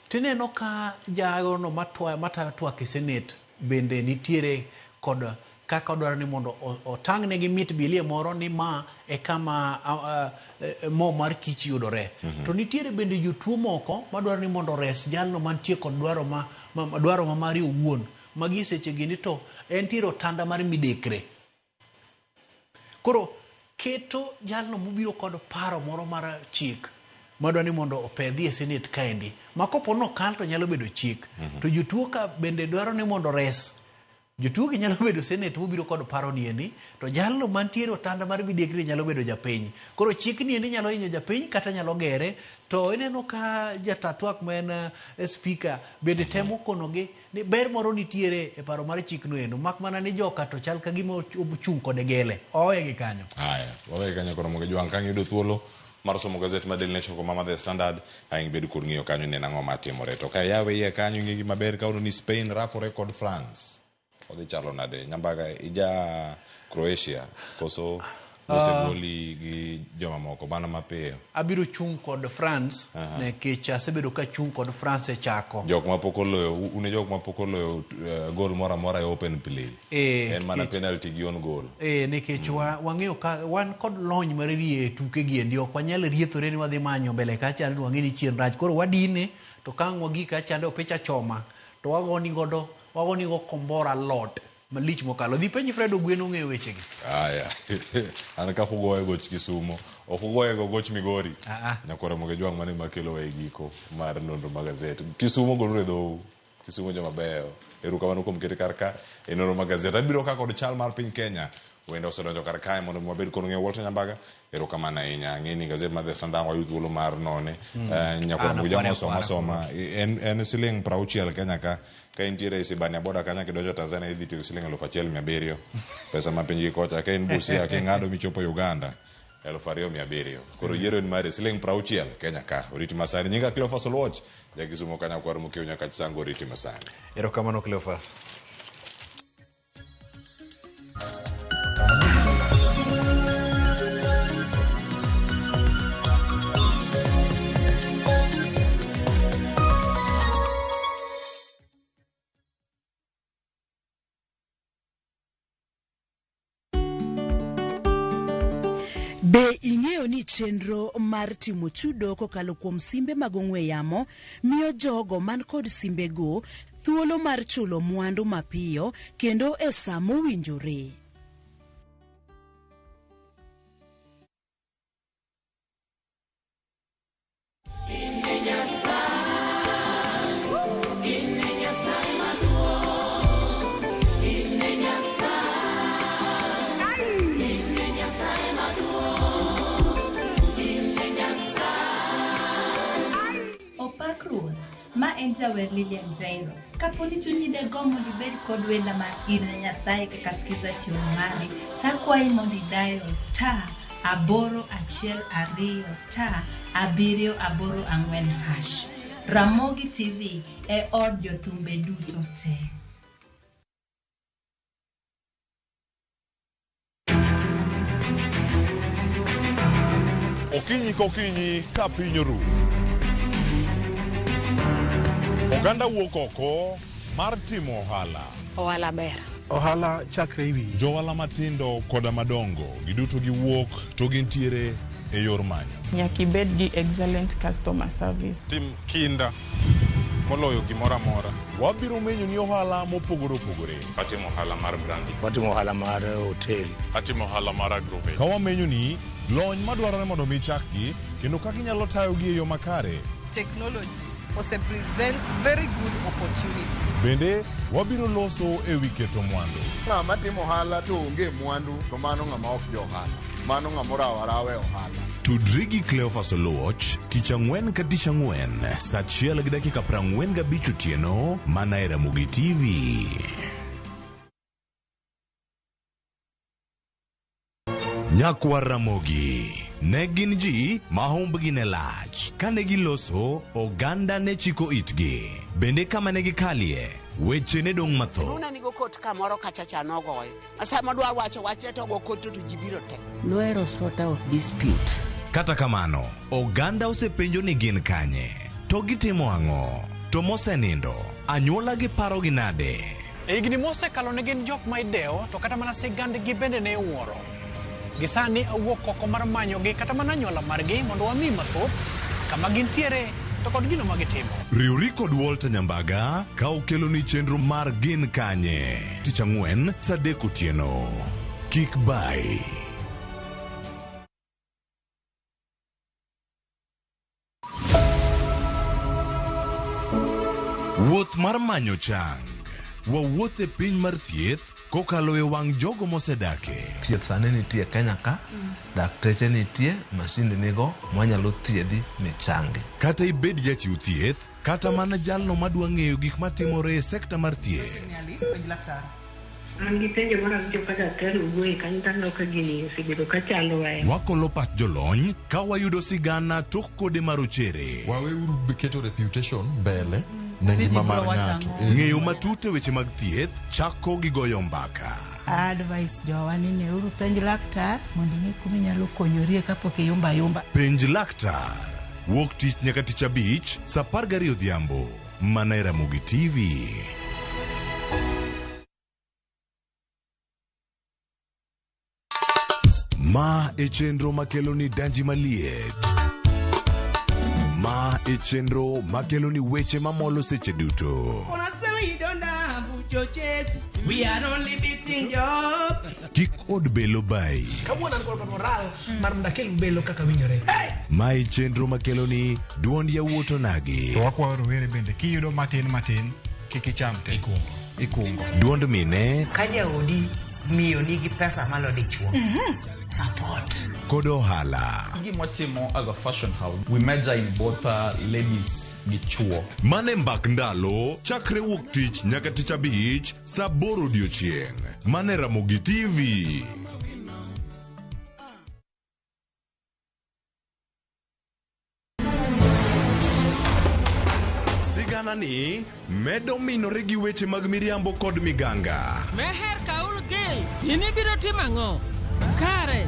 Tineno ka jagono matayo twak e Senate bende nitiere kod kaka odwaro ni mondo otang'ne gi mit bilie moro ni ma e kama mo mar kich yudore. To nitiere bende jotuo moko madwaro ni mondo ores jalno mantie kod dwaro ma mari owuon magi seche gini to entiere otanda mar midekre. Koro keto jalno mobiro kod paro moro mar chik madwa ni mondo opedhi e Senate kaendi ma kopo nokal to nyalo bedo chik. To jotuo ka bende dwaro ni mondo res jotuo gi nyalo bedo Senate mobiro kod paro niendi to jalno mantiere otanda mar midekre nyalo bedo japiny. Koro chik niendi nyalo hinyo japiny kata nyalo gere. To ineno ka jata twak ma en speaker bende temo konogi ni ber moro nitiere e paro mar chik no endo mak mana ni joka to chal ka gima ochung' kode gele owe gi kanyo. Aya, wawe kanyo koro Ramogi Ojwang' ka ng'iyudo thuolo mar somo gazet mar Daily Nation kod mama The Standard ang' ibed kod ng'iyo kanyo neno ang'o matimore. To ka iyawe iye kanyo ing'e gima ber ka ni Spain rapore kod France. Odhi chalo nade? Nyambaga ija Croatia koso osegoli gi joma moko mano mapiyo. Abiro chung' kod France nikech asebedo ka chung' kod France e chako. Jok mapok oloyo une jok mapok oloyo gol moro amora e open play. En mana penalty gi on goal. Nikech wang'eyo ka wan kod lony mar rie tuke gi endi ok wanyal riethore ni wadhi manyo mbele kacha ni wang'e ni chien rach. Koro wadine to ka ang' wagik kacha chande opicha choma to wagoni godo wagoni go kombora lot malich mokalo. Dhi penj Fred Ogweno ong'eyo wechegi. Aya. An kaka ugoye goch Kisumo, ok ugoye go goch Migori. Nyakwa Ramogi Ojwang' mane makelo e giko mar nonro mag gazet. Kisumo goluru e dhou. Kisumo joma beyo. Erokamano kuom kete kar ka e nonro mag gazet. Abiro ka kod chal mar piny Kenya. Wende osedonjo kar kae mondo wabed kod ng'eyo. Walter Nyambaga, erokamano ahinya. Ang'e ni gazet mar The Standard wayud thuolo mar none. Nyakwa Ramogi Ojwang' osoma soma. En siling 60 Kenya ka. Ka intiere e Sibania boda kanyo kidonjo Tanzania idhi tiyo siling 1700. Pesa ma piny gi kocha. Ka in Busia king'ado michopo Uganda 2700. Koro yiero en mari siling 60 Kenya ka. Oriti masani. Nyinga Cleophas Oluoch. Ja Kisumo kanyo kwar mokiewo nyaka Chisango oriti masani. Erokamano Cleophas. Be ing'eyo ni chenro mar timo chudo kokalo kuom simbe mag ong'we yamo miyo jogo man kod simbego thuolo mar chulo mwandu mapiyo kendo e sa mowinjore? Opak Ruoth, ma en jawer Lilian Jairo. Kapo ni chunyi de gombo mondo ibed kod wenda mar In e Nyasaye kaka skiza chiwo mari, takwayi mondo idial star 812 star 784 hash. Ramogi TV e od jothumbe duto te. Okinyi kokinyi ka piny oru. Oganda wuok oko mar timo ohala. Ohala ber. Ohala chakre e wiyi. Johala matindo koda madongo giduto giwuok to gintiere e yor manyo. Nyaka ibed gi excellent customer service. Tim kinda moloyo gimoro amora. Wabiro menyoni ohala mopogore opogore. Atimo ohala mar brandi. Watimo ohala mar hotel. Atimo ohala mar agrovet. Ka wamenyoni lony madwarore mondo mi ichakgi kendo kaka inyalo tayogi e yo makare. Technology ose present very good opportunities. Bende wabiro loso e wi keto mwandu. Ng'ama timo ohala to onge mwandu to mano ng'ama ok jo ohala. Mano ng'ama orawo arawa e ohala. Tudri gi Cleophas Oluoch tich ang'wen ka tich ang'wen saa achiel gi dakika 45 otieno mana e Ramogi TV. Nyakwar Ramogi ne gin ji ma humbgi ne lach. Kane giloso, oganda ne chiko itgi. Bende kama ne gikalie, weche ne dong' mathoth. Luna nigo kot kamoro kacha cha nogoyo. Sama dwa wacho wachne to go kot to ji biro te. Nohero sort out dispute. Kata kamano, oganda osepenjo ni gin kanye, to gitimo ang'o, to mosenindo, anyuola gi parogi nade? E higni mosekalo ne gin jok ma idewo to kata mana sigandgi bende ne iwuoro. Gi sani awuok oko mar manyogi kata mana anyuola margi mondo wami mathoth kama gintiere to kod gino ma gitimo. Riwri kod Walter Nyambaga ka okeloni chenro mar Gin Kanye tich ang'wen saa adek otieno. Kik bayi. Wuoth mar manyo chang. Wawuoth e piny mar thieth kokalo e wang' jogo mosedake. Thieth sani nitie Kenya ka, dakteche nitie, masinde nigo mwanyalo thiedhi michangi. Kata ibed jachiw thieth, kata mana jalno madwa ng'eyo gik matimore e sekta mar thieth. An gi penjo mar awinjo ka daktari owuoye kanyo to aneno ka gini osebedo ka chandowa e. Wakolo pach jolony ka wayudo sigana tok kode marochere. Waweuru keto reputation mbele ne ngima mar ng'ato. Ng'eyo matut e weche mag thieth chako gi goyo mbaka. Advice jowa ni neuru penj laktar mondo ing'e kuma inyalo konyorie kapok iyumba ayumba. Penj laktar. Wuok tich nyaka tich abich saa 12 odhiambo mana e Ramogi TV. Ma e chenro makelo ni danji maliet. Ma e chenro makelo ni weche mamolo seche duto. We are only beating job. Kik od belo bayi. Kawuono an kod moral mar mondo akel belo kaka winjore. Ma e chenro makelo ni duond yawuot onagi. To wakwayo rowere bende kiyudo matin matin kik icham te. Ikungo. Duond mine Ka jaodi miyo nigi pesa malo dichuo. Support. Kod ohala. Gima watimo as a fashion house, we major in both ladies gi chuo. Mane mbak ndalo chakre wuok tich nyaka tich abich saa aboro odiochieng'. Mane Ramogi TV. Sigana ni medo minore gi weche mag miriambo kod miganga. Meher Kaul Gil, in ibiro timo ang'o? Kare.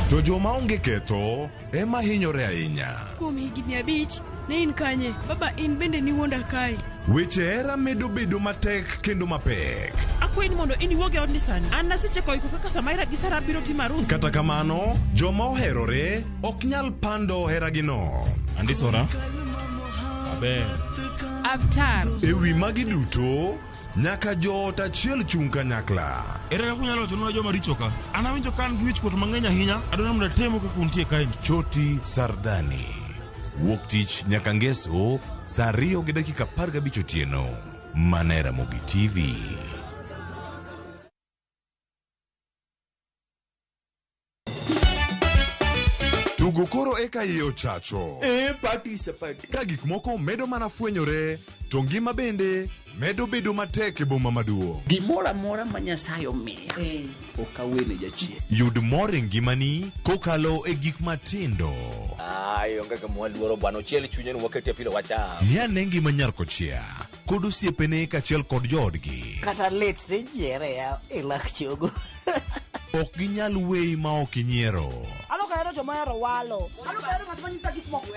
To joma onge ketho ema hinyore ahinya. Kuom higni abich, ne in kanye? Baba in bende niwuonda kae. Weche hera medo bedo matek kendo mapek. Akwayi ni mondo in iwuog e odni sani. An nasechako iko kaka Samaira gi Sara biro timo arus. Kata kamano, joma oherore ok nyal pando heragino. Andisora. Aber. Avtar. E wi magi duto, nyaka joot achiel chung' kanyakla. Ere kaka unyalo wachonwa joma richo ka? An awinjo ka an gi wichkuot mang'eny ahinya. Adwaro mondo atemu kaka untie kaeni. Choti Sardani. Wuok tich nyaka ngeso saa 2:15 otieno. Mana e Ramogi TV. Tugo koro eka iye ochacho. Eh, party is a party. Ka gik moko medo mana fwenyore, to ngima bende medo bedo matek e boma maduong'. Gimoro amora ma Nyasaye omiya ok awene jachien. Yud mor e ngimani kokalo e gik matindo. Ai, onge gima waluoro bwana, ochiel chunye ni waketie pilo wacham. Ng'i ane ngima nyar kochia kod osiepene kaachiel kod joodgi. Kata lit tijiere ya e lak chogo. Ok ginyal weyi ma ok inyiero. An ok ahero joma ohero walo. An ok ahero ng'at ma nyisa gik moko.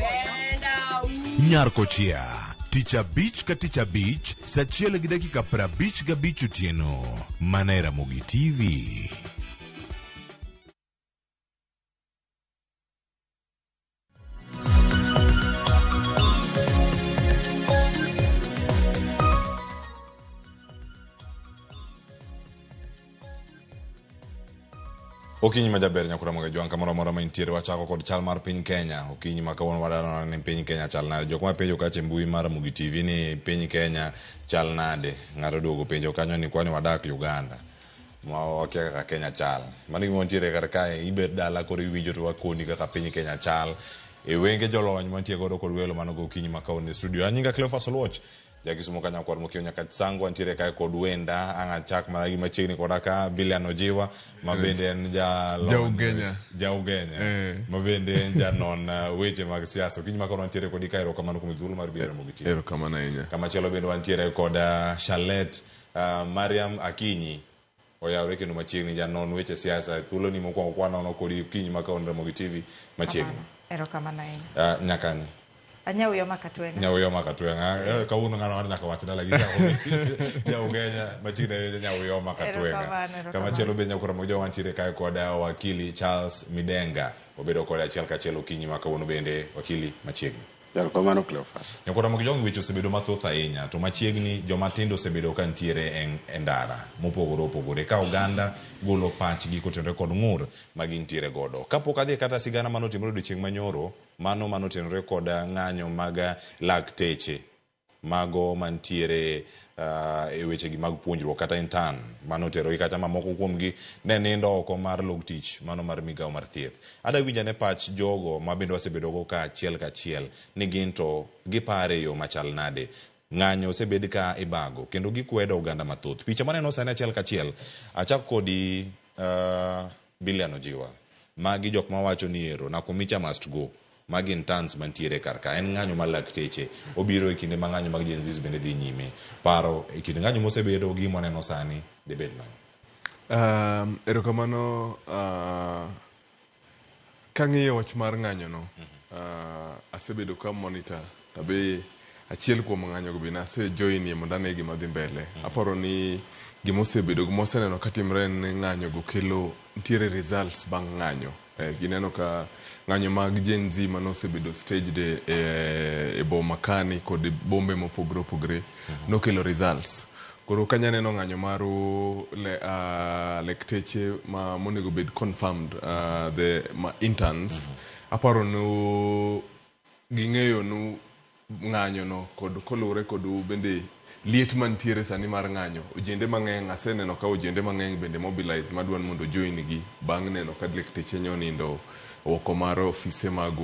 Nyar kochia tich abich ka tich abich saa 1:55 otieno mana e Ramogi TV. Okinyi ma jaber nyakura mag jwang' kamoro amora ma intiere wachako kod chal mar piny Kenya. Okinyi ma kawuono wadwaro ni piny Kenya chal nade. Jok ma penjo kacha e mbui mar Ramogi TV ni piny Kenya chal nade. Ng'ato oduogo penjo kanyo ni kwani wadak Uganda. Ma wakia kaka Kenya chal. Mano gima wantiere kar kae ibet dala koro iwinjo to wakoni kaka piny Kenya chal. E wenge jolony mantie godo kod welo mano gokinyi ma kawuono e studio. An nyinga Cleophas Oluoch. Jakisumo ka nyakwar mokiewo nyaka Sango antiere kae kod wenda ang' achak mana gi machiegni koda ka Bilian Ojiwa ma bende en jalony Jaugenya. Jaugenya ma bende en janon weche mag siasa. Okinyi ma kawuono wantiere kodi ka erokamano kuom thuolo mar biro Ramogi TV. Erokamano ahinya. Kamachielo bende wantiere kod Charlotte Mariam Akinyi oyawre kendo machiegni janon weche siasa. Thuolo ni mokwongo kwanono kodi okinyi ma kawuono Ramogi TV machiegni. Erokamano ahinya. Nyakanye. Anyauyo Makatweng'a. Nyauyo Makatweng'a. Kawuono ng'ano war nyaka wach dala gi Jaugenya machiegni ahinya Nyauyo Makatweng'a. Kamachielo be nyakura mag jowa wantiere kae kod wakili Charles Midenga. Obedo kode achiel kachiel okinyi ma kawuono bende wakili machiegni. Erokamano Cleophas. Nyakura mag jowa weche osebedo mathoth ahinya to machiegni joma tindo osebedo ka nitiere e ndara mopogore opogore ka oganda golo pachgi kotenore kod ng'ur ma gintiere godo. Kapok adhi kata sigana manotimore odiochieng' manyoro mano manotenore kod ng'anyo mag lakteche mago mantiere e wechegi mag puonjruok kata intern manoterogi kata mamoko kuomgi ne nindo oko mar log tich mano mar migawo mar thieth. Ada winjo ane pach jogo ma bende wasebedogo ka achiel kachiel ni gin to gipare e yo machal nade. Ng'anyo osebed ka ibago kendo gikwedo oganda mathoth. Picha maneno sani achiel kachiel achak kodi Bilian Ojiwa. Magi jok mawacho ni ero Nakumicha must go. Magi interns mantiere kar ka. En ng'anyo mar lakteche. Obiro e kinde ma ng'anyo mag Gen Zs bende dhi nyime. Paro e kind ng'anyo mosebedo gi mwaneno sani debed nang'o? Erokamano kang'iyo wach mar ng'anyo no asebedo ka monitor tabe achiel kuom ng'anyo go be nase join ye mondo ane gima dhi mbele. Aparo ni gima osebedo gima waseneno katimre en ni ng'anyo go kelo nitiere results bang' ng'anyo. Gineno ka ng'anyo mag Gen Z mane osebedo staged e boma kani kod bombe mopogore opogore nokelo results. Koro kanya neno ng'anyo mar lekteche ma monego bed confirmed the ma interns aparo nu ging'eyo nu ng'anyo no kod koluwore kod bende liet mantiere sani mar ng'anyo. Ojende mang'eny aseneno ka ojende mang'eny bende mobilize madwa ni mondo join gi bang' neno ka lekteche nyonindo oko mar ofise mag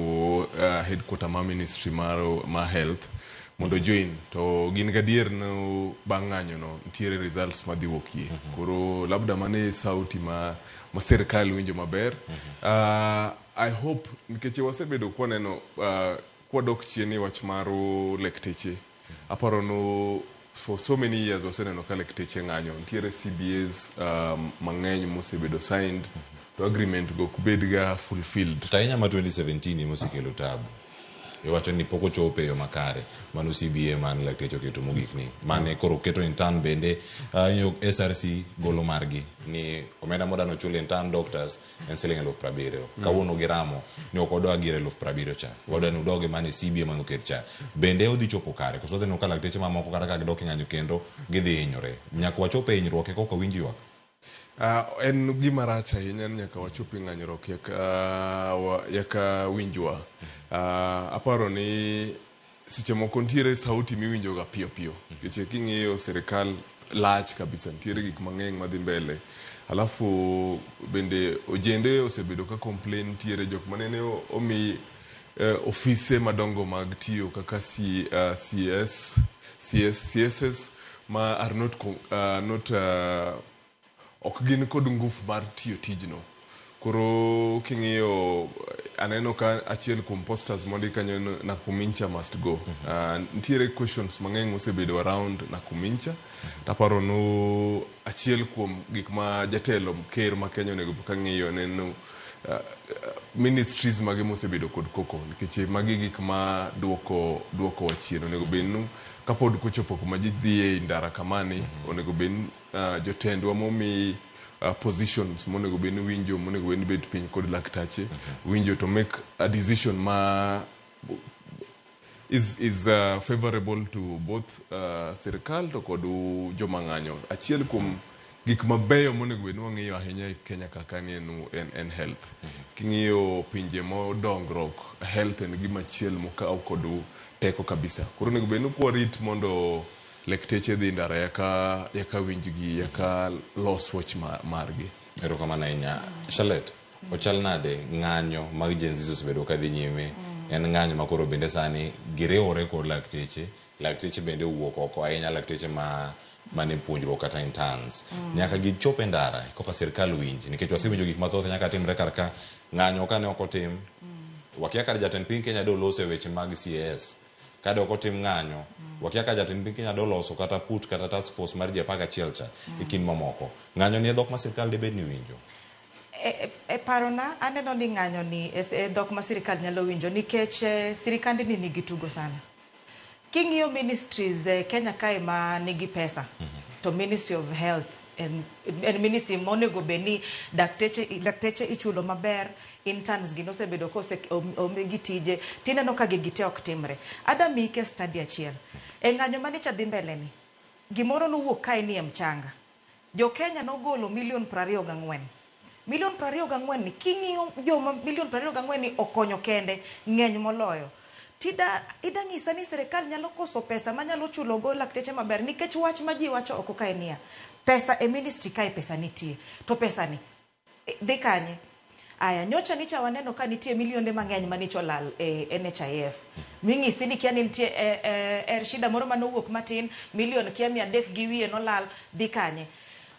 headquarter mar ministry mar health mondo join to gin gadier no bang' ng'anyo no nitiere results madhi wuokie. Koro labda mano e sauti ma sirkal winjo maber. I hope nikech wasebedo kwaneno kwadok chien e wach mar lekteche aparo no for so many years waseneno ka lekteche ng'anyo nitiere CBAs mang'eny mosebedo signed to agreement go ok bed ga fulfilled. To ahinya ma 2017 ema osekelo tabu. Iwacho ni pok ochopo e yo makare. Mano CBA man lakteche oketo mogik ni. Mane koro keto intern bende SRC golo margi ni omenda modano chul intern doctors en siling 70,000. Kawuono giramo ni ok wadwa gir 70,000 cha. Wadwa ni udogi mane CBA mane oket cha. Bende odhi chopo kare. Koso wadhi neno ka lakteche mamoko kata ka gidok e ng'anyo kendo gidhi hinyore. Nyaka wachop e hinyruok eka ok wawinj ywak. En gima rach ahinya ni nyaka wachop e ng'anyruok yaka winjwa. Aparo ni seche moko nitiere sauti miwinjo ga piyo piyo. Nikech king'iyo sirikal lach kabisa, nitiere gik mang'eny madhi mbele. Alafu bende ojende osebedo ka complain, nitiere jok manene omi ofise madongo mag tiyo kaka CS, CSS ma are not ok gin kod ngufu mar tiyo tijno. Koro king'iyo aneno ka achiel kuom posters mondik kanyo Nakumincha must go. Nitiere questions mang'eny mosebedo around Nakumincha. Taparo nu achiel kuom gik ma jatelo ker ma Kenya onego bed ka ng'iyo en ministries mage mosebedo kod koko nikech magi gik ma duoko wa chien. Onego bed nu kapod kochopo kuma ji dhi e ndara kamani, onego bed jotendwa momi positions monego bed ni winjo, monego bed ni bet piny kod laktache winjo to make a decision ma is favorable to both sirikal to kod joma ng'anyo. Achiel kuom gik mabeyo monego bed ni wang'iyo ahinya e Kenya kaka ni en health. King'iyo pinje modongruok, health en gima chiel mokaw kod teko kabisa. Koro onego bed ni kwarit mondo lakteche dhi ndara yaka winjgi, yaka los wach margi. Erokamano ahinya. Charlotte, ochal nade ng'anyo mag Gen Z osebedo ka dhi nyime? En ng'anyo ma koro bende sani giriwore kod lakteche, lakteche bende owuok oko ahinya, lakteche ma mane puonjruok kata interns. Nyaka gichop e ndara koka sirkal winj, nikech wasewinjo gik mathoth nyaka timre kar ka ng'anyo ka ne ok otim. Wakia kar jatend piny Kenya do loso e weche mag CAS. Ka dok otim ng'anyo, wakia ka jatend piny Kenya do loso kata put kata task force mar ji 11 cha e kind mamoko. Ng'anyo ni e dhok ma sirkal dibed ni winjo. E parona aneno ni ng'anyo ni e dhok ma sirkal nyalo winjo nikech sirikandni nigi tugo sana. King'iyo ministries Kenya kae ma nigi pesa, to Ministry of Health en ministry monego bed ni dakteche ichulo maber, interns gi nosebedo kose omigi tije, tineno ka gigi te ok timre. Ada miyi case study achiel. E ng'anyo manicha dhi mbele ni, gimoro nowuok kae ni e mchanga. Jo Kenya nogolo milion 24. Milion 24 ni king'iyo joma milion 24 ni okonyo kende ng'eny moloyo. Tida ida nyisa ni sirikal nyalo koso pesa manyalo chulo go lakteche maber nikech wach ma ji wacho oko kae niya, pesa e ministry kae pesa nitie to pesa ni dhi kanye? Aya, nyocha nicha waneno ka nitie milionde mang'eny manicho olal e NHIF. Ming'isi ni kia ni nitie shida moro manowuok matin, milion kia 300 gi wiye nolal, dhi kanye?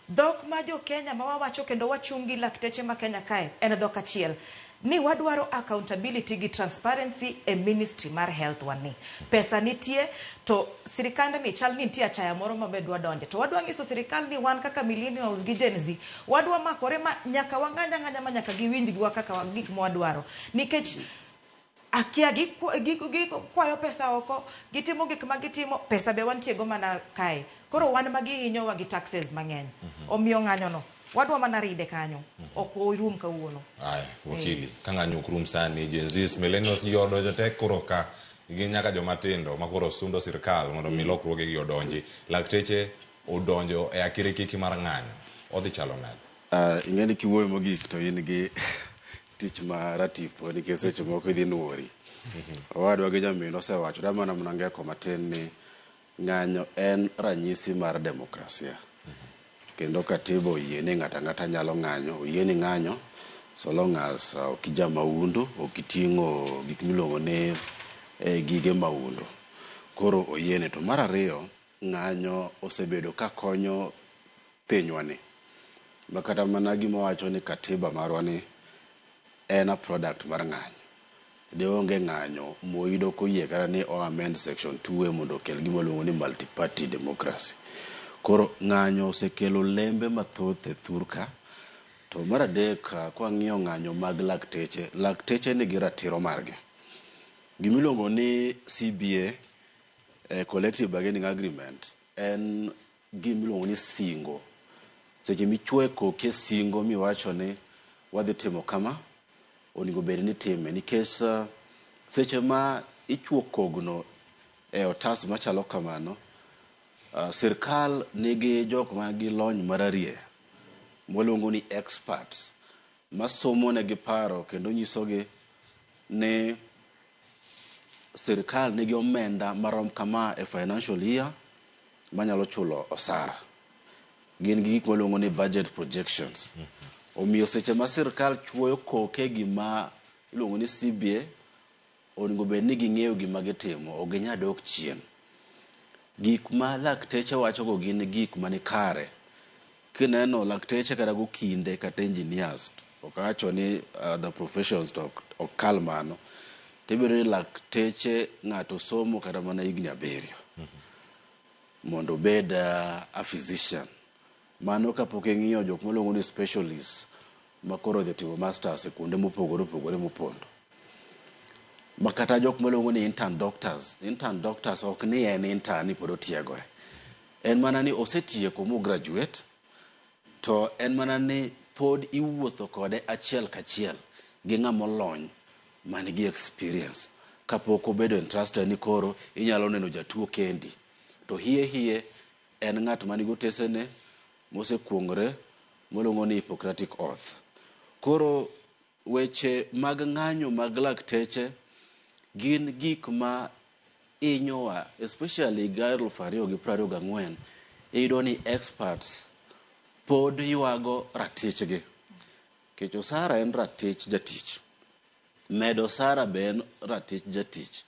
Dhok ma jo Kenya ma wawacho kendo wachung' gi lakteche ma Kenya kae en dhok achiel. Ni wadwaro accountability gi transparency e ministry mar health wani. Pesa nitie to sirikand ni chal ni nitie achaya moro ma be dwa donje. To wadwa nyiso sirikal ni wan kaka millennials gi Gen Z wadwa makore ma nyaka wang'any ang'anya ma nyaka giwinj giwa kaka gik mwadwaro. Nikech akia gikwayo pesa oko, gitimo gik ma gitimo, pesa be wantie go mana kae. Koro wan ma gihinyowa gi taxes mang'eny. Omiyo ng'anyo no wadwa mana ride kanyo, ok orum kawuono. Aya, wakili, ka ng'anyo ok rum sani, Gen Z, millennials ji odonjo te koro ka gin nyaka joma tindo ma koro sundo sirkal mondo mi lokruoge gi odonji. Lakteche odonjo e akirikiki mar ng'anyo, odhi chalo nade? Ing'e ni kiwuoyo mogik to in gi tich ma ratipo nikech seche moko idhi nuori. Owadwa gi nyaminwa osewacho mana ngeko matin ni ng'anyo en ranyisi mar demokrasia. Kendo katiba oyie ni ng'ato ang'ata nyalo ng'anyo, oyie ni ng'anyo so long as ok ija maundu, ok iting'o gik miluongo ni gige maundu. Koro oyiene. To mar ariyo, ng'anyo osebedo ka konyo pinywa ni. Ma kata mana gima wacho ni katiba marwa ni en a product mar ng'anyo. De onge ng'anyo, Moi dok oyie kata ni o amend section 2A mondo okel gima iluongo ni multi-party democracy. Koro ng'anyo osekelo lembe mathoth e thur ka. To mar adek, kwang'iyo ng'anyo mag lakteche, lakteche nigi ratiro margi. Gimiluongo ni CBA, Collective Bargaining Agreement, en gimiluongo ni singo. Seche michwoyo koki e singo miwacho ni wadhi timo kama, onego bed ni itime nikech seche ma ichwo kogno e otas machalo kamano, sirkal nigi jok man gi lony mararieya mwaluongo ni experts masomo negi paro kendo nyisogi ni sirkal nigi omenda marom kama e financial year manyalo chulo osara. Gin gi gik mwaluongo ni budget projections. Omiyo seche ma sirkal chuoyo koke gima iluongo ni CBA, onego bed ni ging'eyo gima gitimo, ok ginyal dok chien. Gik ma lakteche wachogo gin gik mani kare. Kineno lakteche kata gokinde kata engineers, ok awacho ni other professions to ok kal mano, tiyudo ni lakteche ng'ato somo kata mana higni 7 mondo obed a physician. Mano kapok ing'iyo jok maluongo ni specialists ma koro odhi timo masters e kuonde mopogore opogore mopondo. Ma kata jok maluongo ni intern doctors, intern doctors ok ni en intern ni pod otiegore. En mana ni osetieko mo graduate, to en mana ni pod iwuotho kode achiel kachiel gi ng'ama olony man gi experience kapok obedo entrusted ni koro inyalo neno jatuo kendi. To hie hie en ng'at man gi otesene mosekuongre moluongo ni Hippocratic Oath. Koro weche mag ng'anyo mag lakteche gin gik ma hinyowa especially higa 2024, iyudo ni experts pod ywago ratichgi. Nikech osara en ratich jatich. Medo osara be en ratich jatich.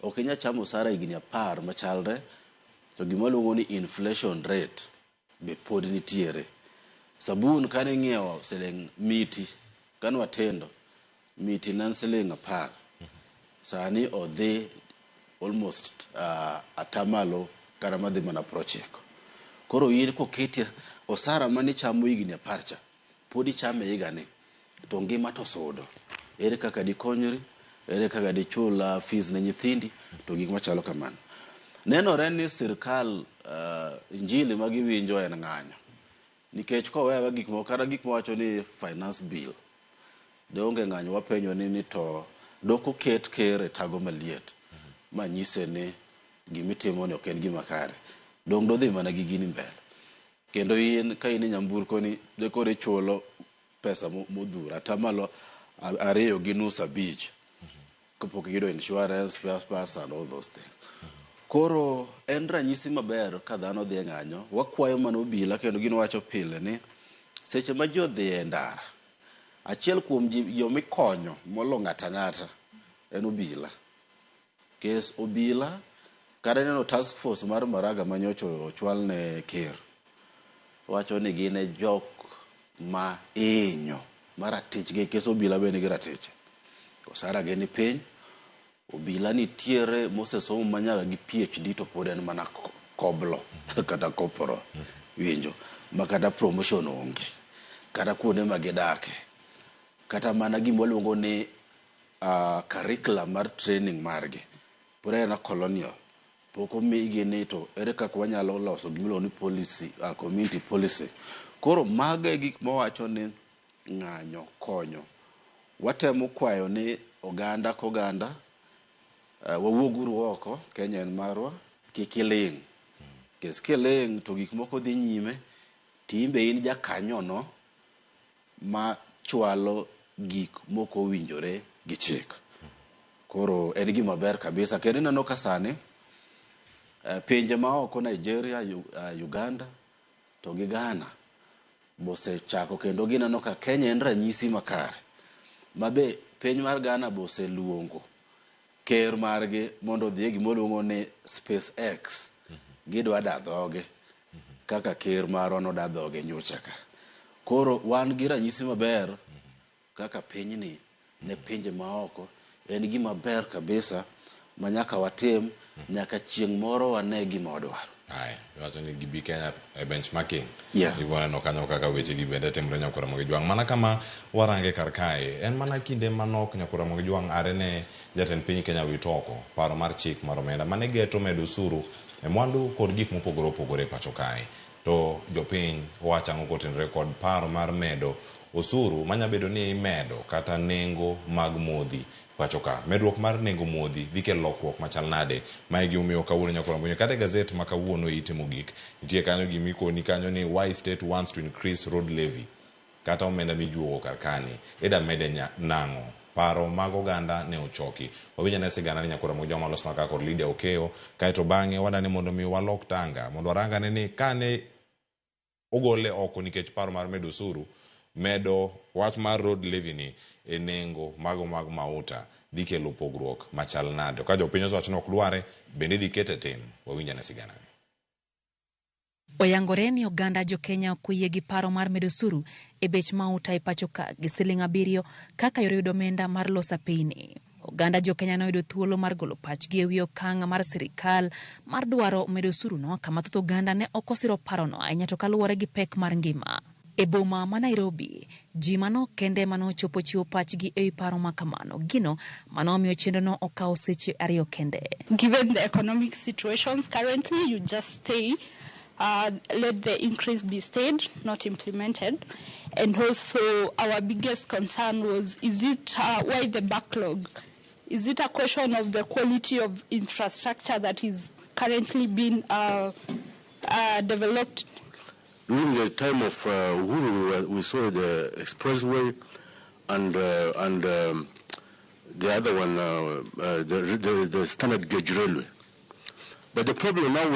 Ok inyal chamo osara higni 10 machalre, to gima waluongo ni inflation rate be pod nitiere. Sabun kane ing'iewo siling miti, kane watindo, miti ne en siling 10. Sani odhi almost atamalo kata madhi mana 90. Koro in koketi osara manichamo higni 10 cha, pod ichame higani, to ngima to sudo. Ere kaka dikonyri, ere kaka dichul fees ne nyithindi, to gik machalo kamano. Nenore ni sirkal injili ma giwinjo en ng'anyo. Nikech kowewa gik moko, kata gik mawacho ni finance bill, de onge ng'anyo wapenjo ni to dok oket ker e tago maliet ma nyise ni gimitimo ni ok en gima kare. Dong' dodhi mana gi gini mbele. Kendo in ka in e nyamburko ni de koro ichulo pesa modhuro atamalo 2.5 kapok iyudo insurance, spare parts and all those things. Koro en ranyisi maber ka dhano dhi e ng'anyo, wakwayo mana obila kendo gino wacho pile ni seche ma ji odhi e ndara, achiel kuom ji jomikonyo molo ng'ato ang'ata en obila. Kes obila kata ineno task force mar Maraga manyocha ochwal ne ker, wacho ni gin e jok ma ihinyo ma ratichgi, kes obila be nigi ratiche. Osara gi ni piny, obila nitiere mosesomo manyaka gi PhD to pod en mana koblo kata kopro, winjo, ma kata promotion onge, kata kuonde ma gidake, kata mana gima waluongo ni curriculum mar training margi, pod en colonial, pok omigi ni to ere kaka wanyalo loso gima iluongo ni policy, community policy. Koro mago e gik mawacho ni ng'anyo konyo. Watemo kwayo ni oganda koganda, wawuoguru oko, Kenya en marwa, kik iling'. Nikech kiling' to gik moko dhi nyime, to in be in jakanyono ma chwalo gik mok owinjore gi chik. Koro en gima ber kabisa. Kendo ineno ka sani, pinje maoko Nigeria, Uganda to gi Ghana bosechako kendo gineno ka Kenya en ranyisi makare. Ma be piny mar Ghana boseluongo ker margi mondo odhi e gima waluongo ni SpaceX. Gidwa da dhoge kaka ker marwa noda dhoge nyocha ka. Koro wan gi ranyisi maber kaka pinyni ne pinje maoko en gima ber kabisa ma nyaka watim nyaka chieng' moro wane gima wadwaro. Aya, iwacho ni gibi Kenya e benchmarking. Yeah. Ibiro neno kanyo kaka weche gi bende timre Nyakwar Ramogi Jwang'. Mana kama warange kar kae, en mana kinde manok Nyakwar Ramogi Jwang' are ne jatend piny Kenya wit oko paro mar chik mar omenda mane geto medo osuru e mwandu kod gik mopogore opogore e pacho kae. To jopiny wacho ang'o kotenore kod paro mar medo osuru manyabedo ni imedo kata nengo mag modhi pacho ka. Medruok mar nengo modhi dhi kelo lokruok machal nade? Mae e gimomiyo kawuono Nyakwar Ramogi kata e gazet ma kawuono e ite mogik nitie kanyo gimikoni kanyo ni why state wants to increase road levy kata omenda mijuogo kar kani ida mede nang'o? Paro mag oganda ne ochoki. Wawinj ane sigana ni Nyakwar Ramogi Jwang' malos maka kod Lydia Okeyo kaeto bang'e wadani mondo mi walok tanga mondo warangane ni kane ogole oko nikech paro mar medo osuru, medo wach mar road levy ni e nengo mago mag mauta dhi kelo pogruok machal nade. Ka jopiny osewacho ni ok dware, bende idhi kete e tim? Wawinj ane sigana ni. Oyangore ni oganda jokenya ok oyie gi paro mar medo osuru e bech mauta e pacho ka gi siling 7 kaka yor yudo omenda mar loso apeyni. Oganda jokenya noyudo thuolo mar golo pachgi e wi okang' mar sirikal mar dwaro medo osuruno kama thoth oganda ne ok osiro parono ahinya to kaluwore gi pek mar ngima. E boma ma Nairobi, ji manok kende ema nochopo chiwo pachgi e wi paro ma kamano, gino mane omiyo chenrono okawo seche 2 kende. Given the economic situations currently, you just stay, let the increase be stayed, not implemented. And also our biggest concern was, is it why the backlog? Is it a question of the quality of infrastructure that is currently being developed? During the time of Uhuru, we saw the expressway and the other one, the standard gauge railway. But the problem now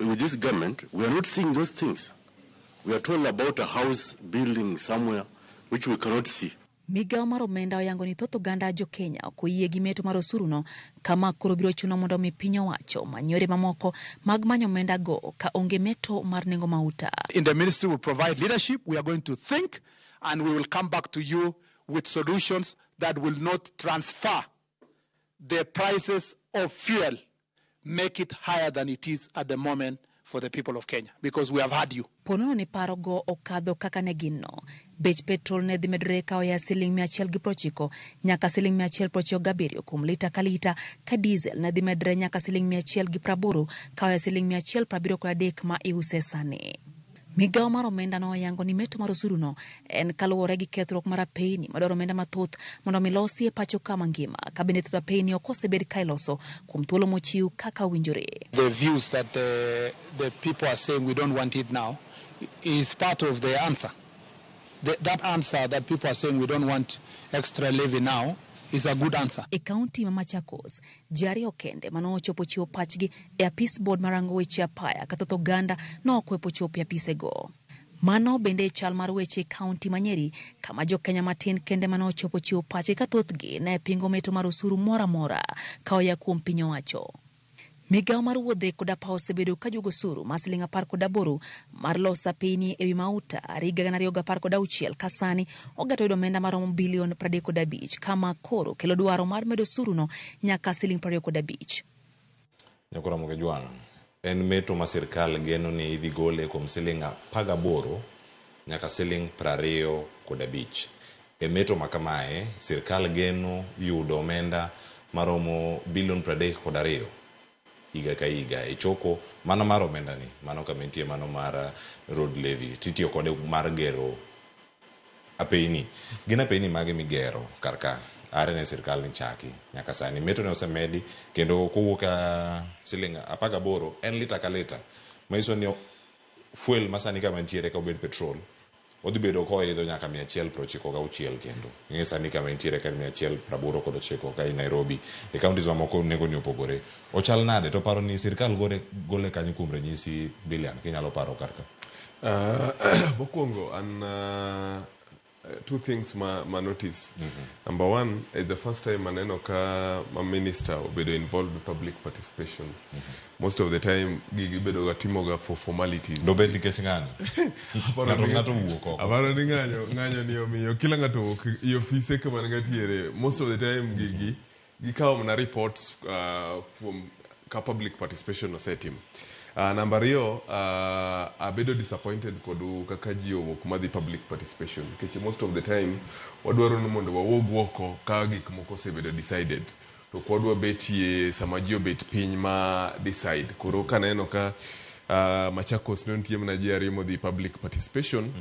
with this government, we are not seeing those things. We are told about a house building somewhere which we cannot see. Migawo mar omenda oyango ni thoth oganda jo Kenya ok oyie gi meto mar osuruno kama koro biro chuno mondo mi piny owacho many yore mamoko mag manyo omenda go ka onge meto mar nengo mauta. In the ministry we provide leadership, we are going to think and we will come back to you with solutions that will not transfer the prices of fuel, make it higher than it is at the moment for the people of Kenya, because we have had you. Ponono ni paro go okadho kaka ne gin no. Bech petrol ne dhi medore ka oya siling 190 nyaka siling 197 kuom lita ka lita, ka diesel ne dhi medore nyaka siling 180 ka oya siling 173 ma iuse sani. Migawo mar omenda noyango ni meto mar osuruno en kaluwore gi kethruok mar apeyni madwaro omenda mathoth mondo mi losi e pacho ka mangima, ka bende thoth apeyni ok osebed ka iloso kuom thuolo mochiw kaka owinjore. The views that the people are saying we don't want it now is part of the answer. That answer that people are saying we don't want extra levy now is a good answer. E kaunti ma Machakos, ji 2 kende mane ochopo chiwo pachgi e apis board marango weche apaya ka thoth oganda nokwepo chopo e apisego. Mano bende e chal mar weche e kaunti ma Nyeri, kama jo-Kenya matin kende mane ochopo chiwo pachgi ka thothgi ne pingo meto mar osuru moro amora ka oya kuom piny owacho. Migawo mar wuodhe kod apaya osebedo ka juogo osuru mar siling 18 mar loso apeyni ewi mauta higa 2016 ka sani ogeto yudo omenda maromo bilion 35 kama koro kelo dwaro mar medo osuruno nyaka siling 25. Nyakwar Ramogi Jwang', en meto ma sirkal geno ni idhi gole kuom siling 18 nyaka siling 25. E meto ma kamae, sirkal geno yudo omenda maromo bilion 32 higa ka higa e choko mana mar omenda ni, mano kama nitie mano mar road levy titiyo kode mar gero apeyni. Gin apeyni mage migero kar ka are ne sirkal ni chaki nyaka sani meto ne osemedi kendo kowuok a siling 18 en lita ka lita manyiso ni fuel masani kama nitiere ka obed petrol odhi bedo koidho nyaka 196 kendo ing'e sani kama nitiere ka 189 ka in Nairobi e counties mamoko nengo ni opogore ochal nade to paro ni sirkal gole kanyo kuom ranyisi billion kinyalo paro kar ka. Mokwongo an two things ma notice. Number one, it's the first time aneno ka ma minister obedo involved in public participation. Most of the time gigi bedo ga timoga for formalities. Dobed nikech ng'anyo. Ng'ato wuok oko. Aparo ni ng'anyo ni omiyo kila ng'ato wuok e ofise kama ng'atiere. Most of the time gigi gikawo mana reports from ka public participation osetim. Namba ariyo, abedo disappointed kodu kaka ji owuok madhi public participation nikech most of the time wadwaro ni mondo wawuog oko ka gik moko osebedo decided to ok wadwa betie sama ji obet piny ma decide. Koro kaneno ka Machakos ne nitie mana ji ariyo modhi public participation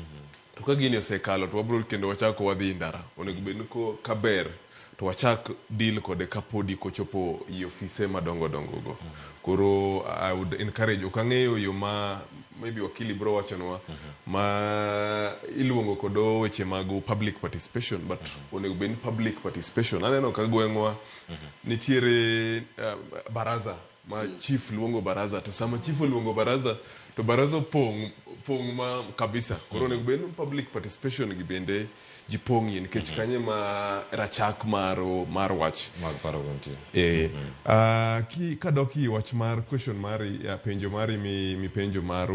to ka gini osekalo to wabro kendo wachako wadhi ndara. Onego bed ni ka ber to wachak deal kode kapodi kochopo i ofise madongo dongo go. Koro I would encourage, ok ang'eyo yo ma maybe wakili bro wachonwa ma iluongo kodo weche mag public participation, but onego bed ni public participation aneno ka gweng'wa nitiere baraza ma chief luongo baraza, to sama chief oluongo baraza to baraza opong' pong' ma kabisa. Koro onego bed ni public participation gi bende ji pong'ie nikech kanyo ma rachak mar wach mag paro go nitie. Kadok i wach mar question mari, penjo mari mipenjo mar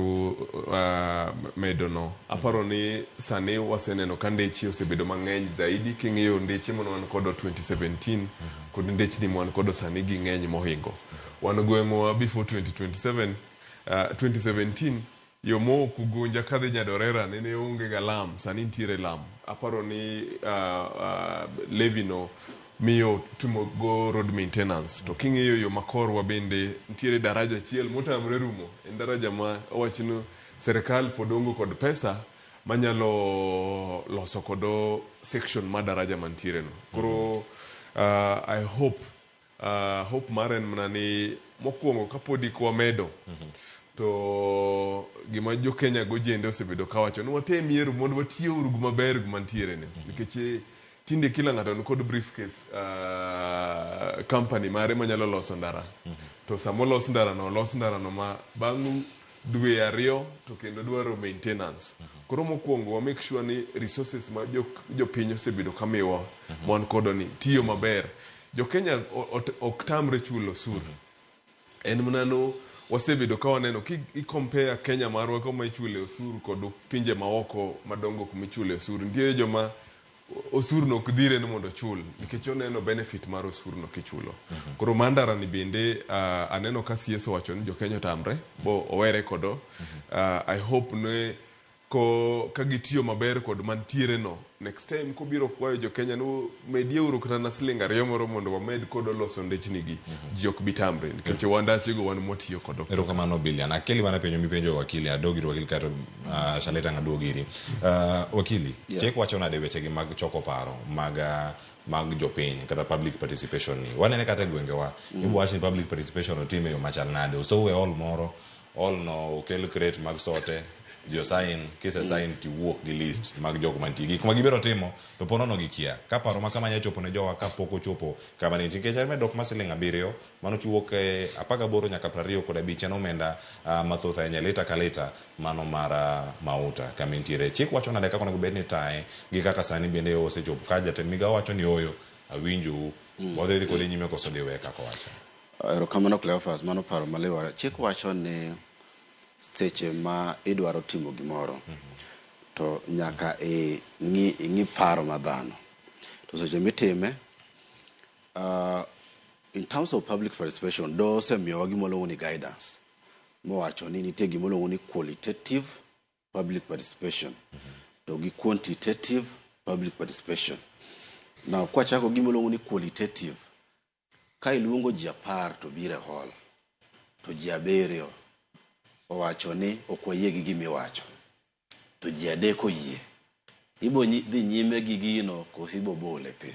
medo no, aparo ni sani waseneno ka ndeche osebedo mang'eny zaidi. King'iyo ndeche mane wan kodo 2017 kod ndechni mwan kodo sani ging'eny mohingo. Wan gweng'wa before 2027, 2017 yo mowuok Ugunja kadhi Nyadorera nene onge ga lam, sani nitiere lam. Aparo ni levy no miyo timo go road maintenance. To king'iyo yo makorwa bende nitiere daraja achiel motamre rumo, en daraja ma owach ni serikal pod onge kod pesa manyalo loso kodo section mar daraja mantiere no. Koro I hope, hope mara en mana ni mokwongo kapodi wamedo to gima jo Kenya gojende osebedo kawacho ni watem yiero mondo watiyeuru maber gima ntiere ni nikech tinde kila ng'ato nikod briefcase, company mare manyalo loso ndara, to sama olos ndara no, olos ndara no ma bang' dwe 2 to kendo dwaro maintenance. Koro mokwongo wa make sure ni resources ma jopiny osebedo kamiwa wan kodo ni tiyo maber. Jo Kenya ok tamre chulo osuru, en mana no wasebedo ka waneno ki i compare Kenya marwa kama ichule osuru kod pinje maoko madongo kuma ichule osuru, nitiere joma osuru no ok dhire ni mondo ochul nikech oneno benefit mar osuru no kichulo. Koro mar ndara ni bende aneno ka CS owacho ni jo Kenya otamre bo owere kodo. I hope ne ko ka gitiyo maber kod mantiere no, next time kobiro kwayo jo Kenya ni medieuru kata na siling 2 moro mondo wamed kodo loso ndechni gi, ji ok bi tamre nikech wan ndachego wan mwatiyo kodo. Erokamano Bilian. Akeli mana penjo mipenjo wakili, adog ir wakili kato Shaleta ng'aduog iri. Wakili, chik wacho nade wechegi mag choko paro mag jopiny kata public participation ni? Wanene kata e gwengewa, ibo wach ni public participation otim e yo machal nade? Osowe hall moro, hall no okel crate mag sote, jo sign, kise sign tiwuok gi list mag jok mantie. Gik ma gibiro timo to po nono gikia. Ka paro ma kama nyalo chopo ne jowa kapok ochopo kama nitie. Nikech en medruok mar siling 7, mano kiwuok e 18 nyaka 25 en omenda mathoth ahinya lita ka lita mano mar mauta kama entiere. Chik wacho nade kaka onego bed ni itaye gi kaka sani bende osechopo ka jatend migao wacho ni oyo awinjou wadhi dhi kode nyime koso dhi weye kaka owacho. Erokamano Cleophas, mano paro maliw. Chik wacho ni seche ma idwaro timo gimoro to nyaka ing'i paro ma dhano. To seche mitime, in terms of public participation, doho osemiyowa gima waluongo ni guidance mowacho ni nitie gima iluongo ni qualitative public participation to gi quantitative public participation. Now kwachako gima iluongo ni qualitative, ka iluongo ji 10 to biro e hall to ji 7 owacho ni ok wayie gi gimiwacho to ji 3 oyie, ibo dhi nyime gi gino koso ibo bole piny?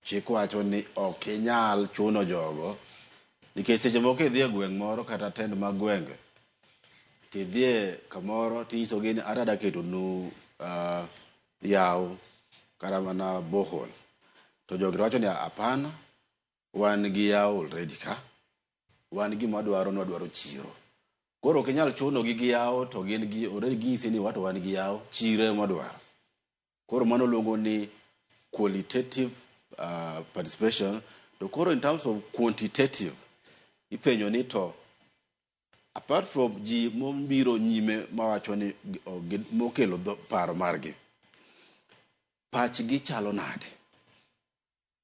Chik wacho ni ok inyal chuno jogo nikech seche moko idhi e gweng' moro kata tend mag gwenge tidhie kamoro tinyisogi ni adwa ketonu yawo kata mana borehole, to jogi wacho ni hapana, wan gi yawo already ka wan gima wadwaro ni wadwaro chiro. Koro ok inyal chuno gi gi yawo to gin gi already ginyisi ni wato wan gi yawo, chiro ema wadwaro. Koro mano luongo ni qualitative participation. To koro in terms of quantitative, ipenjo ni to apart from ji mobiro nyime mawacho ni mokelo paro margi, pachgi chalo nade?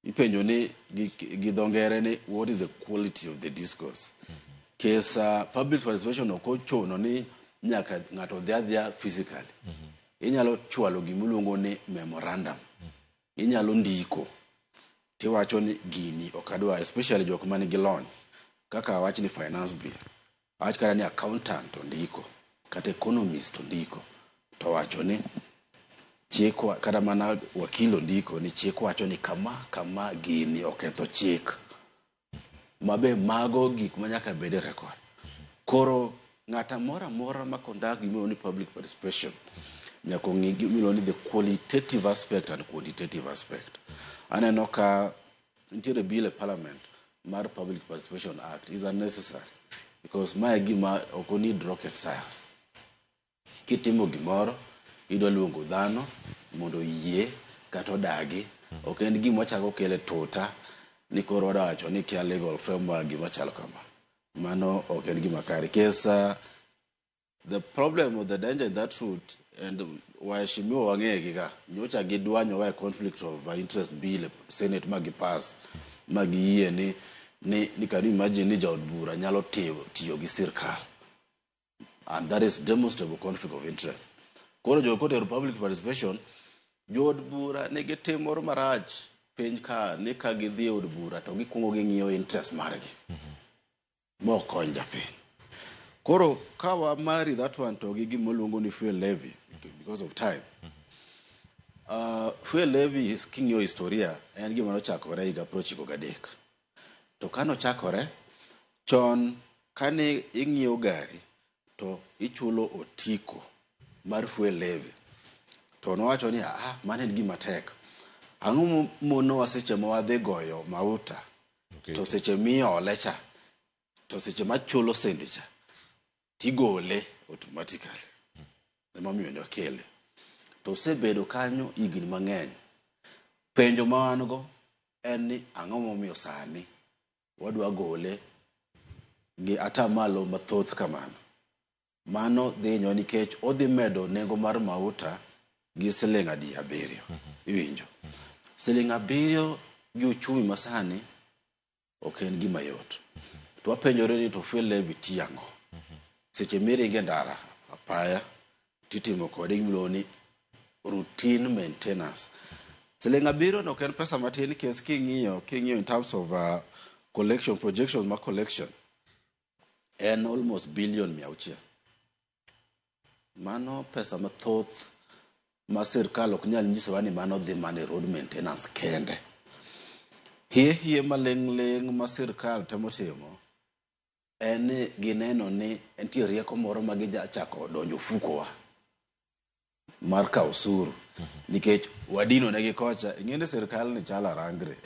Ipenjo ni gi, gi dho ngere ni what is the quality of the discourse. Case public participation ok ochuno ni nyaka ng'ato dhi adhiya physically. Inyalo chwalo gimiluongo ni memorandum. Inyalo ndiko tiwacho ni gini ok adwa, especially jok man gi lony kaka awach ni finance bill, awach kata ni accountant ondiko kata economist ondiko to wacho ni chik kata mana wakil ondiko ni chik wacho ni kama kama gini oketho chik mabe mago gik ma nyaka bed e record. Koro ng'ata moro amora ma conduct gimiluongo ni public participation nyaka ong'i gimiluongo ni the qualitative aspect and quantitative aspect. Aneno ka nitiere bill e parliament mar Public Participation Act is unnecessary because mae gima ok need rocket science. Kitimo gimoro, idwa luongo dhano mondo oyie kata odagi. Ok en gima wachako kele tuta ni koro wadwa wacho ni kia legal framework gima chalo kama. Mano ok en gima kare. Case the problem or the danger in that route and waheshimiwa wang'e gi ka nyocha gidwanyowa e conflict of interest bill e senate ma gipass ma giyie ni can you imagine ni jaod bura nyalo tiyo gi sirkal, and that is demonstrable conflict of interest. Koro jogo kotero public participation, jood bura nigi tim moro marach piny ka ni ka gidhi e od bura to gikuongo ging'iyo interest margi mok kony japiny. Koro ka wa marry that one to gi gima luongo ni fuel levy, because of time. Fuel levy is king'iyo historia en gima nochakore higa 93. To kanochakore chon kane ing'iewo gari to ichulo otiko mar fuel levy. To nowacho ni ah, mano en gima tek. Ang'o monowa seche ma wadhi goyo mauta to seche miole cha to seche machulo sendi cha tigole automatically. Emomiyo ne okele. To osebedo kanyo higni mang'eny. Penjo ma wan go en ni ang'o momiyo sani wadwa gole gi atamalo mathoth kamano. Mano dhi hinyowa nikech odhi medo nengo mar mauta gi siling adi 7. Iwinjo? Siling 7 gi uchumi masani ok en gima yot. To wapenjore ni to fuel levy tiyo ang'o? Seche miringe ndara apaya titimo kode gimiluongo ni routine maintenance. Siling 7 no ok en pesa matin nikech king'iyo in terms of collection projections mar collection en almost billion 600. Mano pesa mathoth ma sirkal ok nyal nyisowa ni mano dhi mana e road maintenance kende. Hie hie maling' ling' ma sirkal temo timo en ni gineno ni nitie rieko moro ma gijachako donjo ofukowa mar kawo osuru nikech wadino negi kocha. Ing'e ni sirkal ni chalo arangre.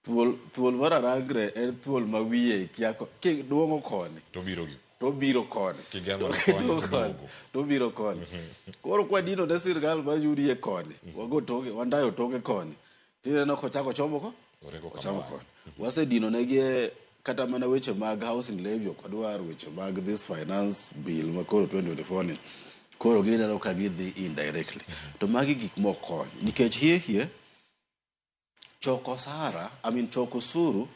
Thuol mar arangre en thuol ma wiye kia kiduong'o koni to biro gi to biro koni. Kigeng'o To ne koni, kiduong'o to koni duogo. To biro koni. Koro kwadino ne sirkal mayudie koni, wago toke, wandayo toke koni, tineno kochako chomo ko Oringo ochomo kama koni. Wasedino negi e kata mana weche mag housing levy ok wadwar, weche mag this finance bill ma koro 2024 ni koro gineno ka gidhi indirectly. To magi gik mok kony nikech hie hie choko osara, I mean choko osuru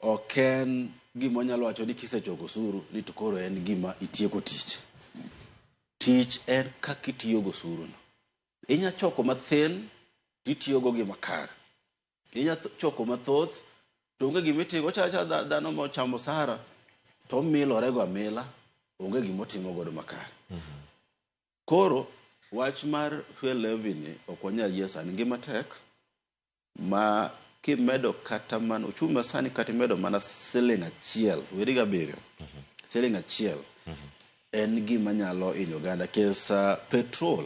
ok en gima wanyalo wacho ni kisechoko osuru ni to koro en gima itieko tich. Tich en kaka itiyo gi osuru no. Inya choko mathin titiyogo gi makare. Inya choko mathoth to onge gima itimo. Ochalo achala dhano mochamo osara to omilore go amila, onge gimotimo godo makare. Koro wach mar fuel levy ni ok wanyal yie sani. Ngima tek ma kimedo kata mana uchumi masani kata imedo mana siling 1 weri gi 7 siling 1 en gima nyalo hinyo oganda. Kes petrol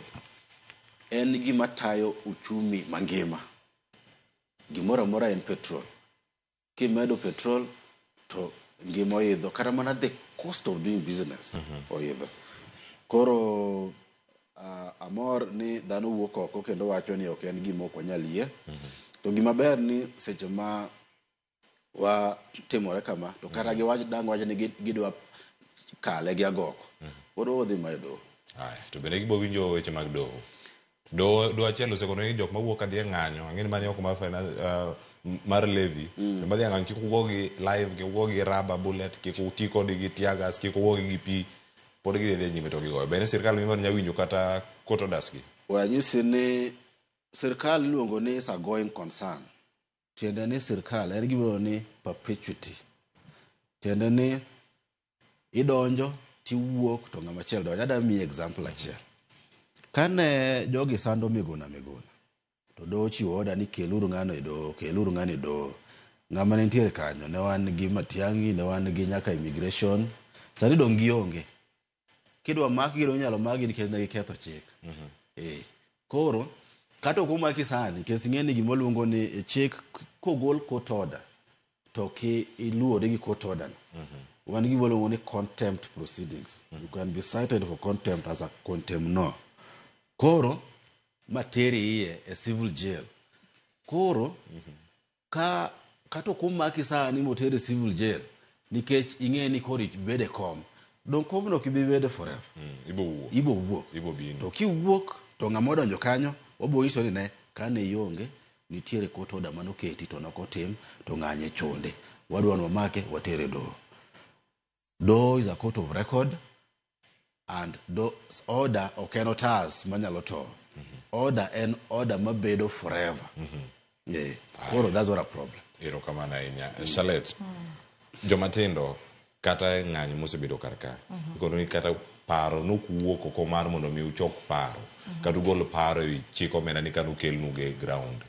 en gima tayo uchumi mangima. Gimoro amora en petrol. Kimedo petrol to ngima oidho, kata mana the cost of doing business oidho. Koro amor ni dhano wuok oko kendo wacho ni ok en gima ok wanyal yie. To gima ber ni seche ma watimore kama to kata giwach dang' wach ni gidwa kale gi agoko pod wadhi mana e doho. Aya, to bende gibo winjo weche mag doho? Do do achiel osekono ni jok mawuok kadhi e ng'anyo, ang'e ni mani oko mar finance, mar levy, joma dhi e ng'anyo kik ugogi live, kik ugogi rubber bullet, kik uti kodgi gi tear gas, kik ugogi gi pi, pod gidhi adhiya nyime to gigoyo. Bende sirkal mimar nyalo winjo kata court orders gi? We anyisi ni sirkal iluongo ni is a going concern. Tiende ni sirkal en gima iluongo ni perpetuity. Tiende ni idonjo tiwuok to ng'ama chielo donjo. Adwa miyi example achiel. Kane jogi sando Miguna Miguna, to doho ochiwo order ni keluru ng'ano e doho, keluru ng'ano e doho. Ng'ama ne nitiere kanyo, ne wan gi Matiang'i, ne wan gi nyaka immigration. Sani dong' gionge. Kidwa makgi dong' inyalo makgi nikech ne giketho chik. Eh. Koro, kata ok omaki sani, nikech ing'e ni gima waluongo ni e chik kogol court order, to ki iluwori gi court order no. Wan gi gima waluongo ni contempt proceedings. You can be cited for contempt as a contemnor. Koro, ma teri iye e civil jail. Koro, ka kata ok omaki sani moteri e civil jail, nikech ing'e ni koro ibede kom, dong' komno ok ibi bede forever. Ibo wuok. Ibo wuok. Ibo bino. To kiwuok to ng'ama odonjo kanyo, wabo nyiso ni ne, kane ionge, nitiere court order manoketi to nokotim, to ng'anye chonde. Wadwa ni wamake, watere e doho. Doho is a court of record and do, order ok en otas manyalo towo. Order en order mabedo forever. Yeah. Koro that's not a problem. Erokamano ahinya. Charlotte, joma tindo kata e ng'anyo mosebedo kar ka, ikono ni kata paro nokuwuok oko mar mondo mi uchok paro, kata ugol paro ewi chik omenda ni kane okelnu go e ground.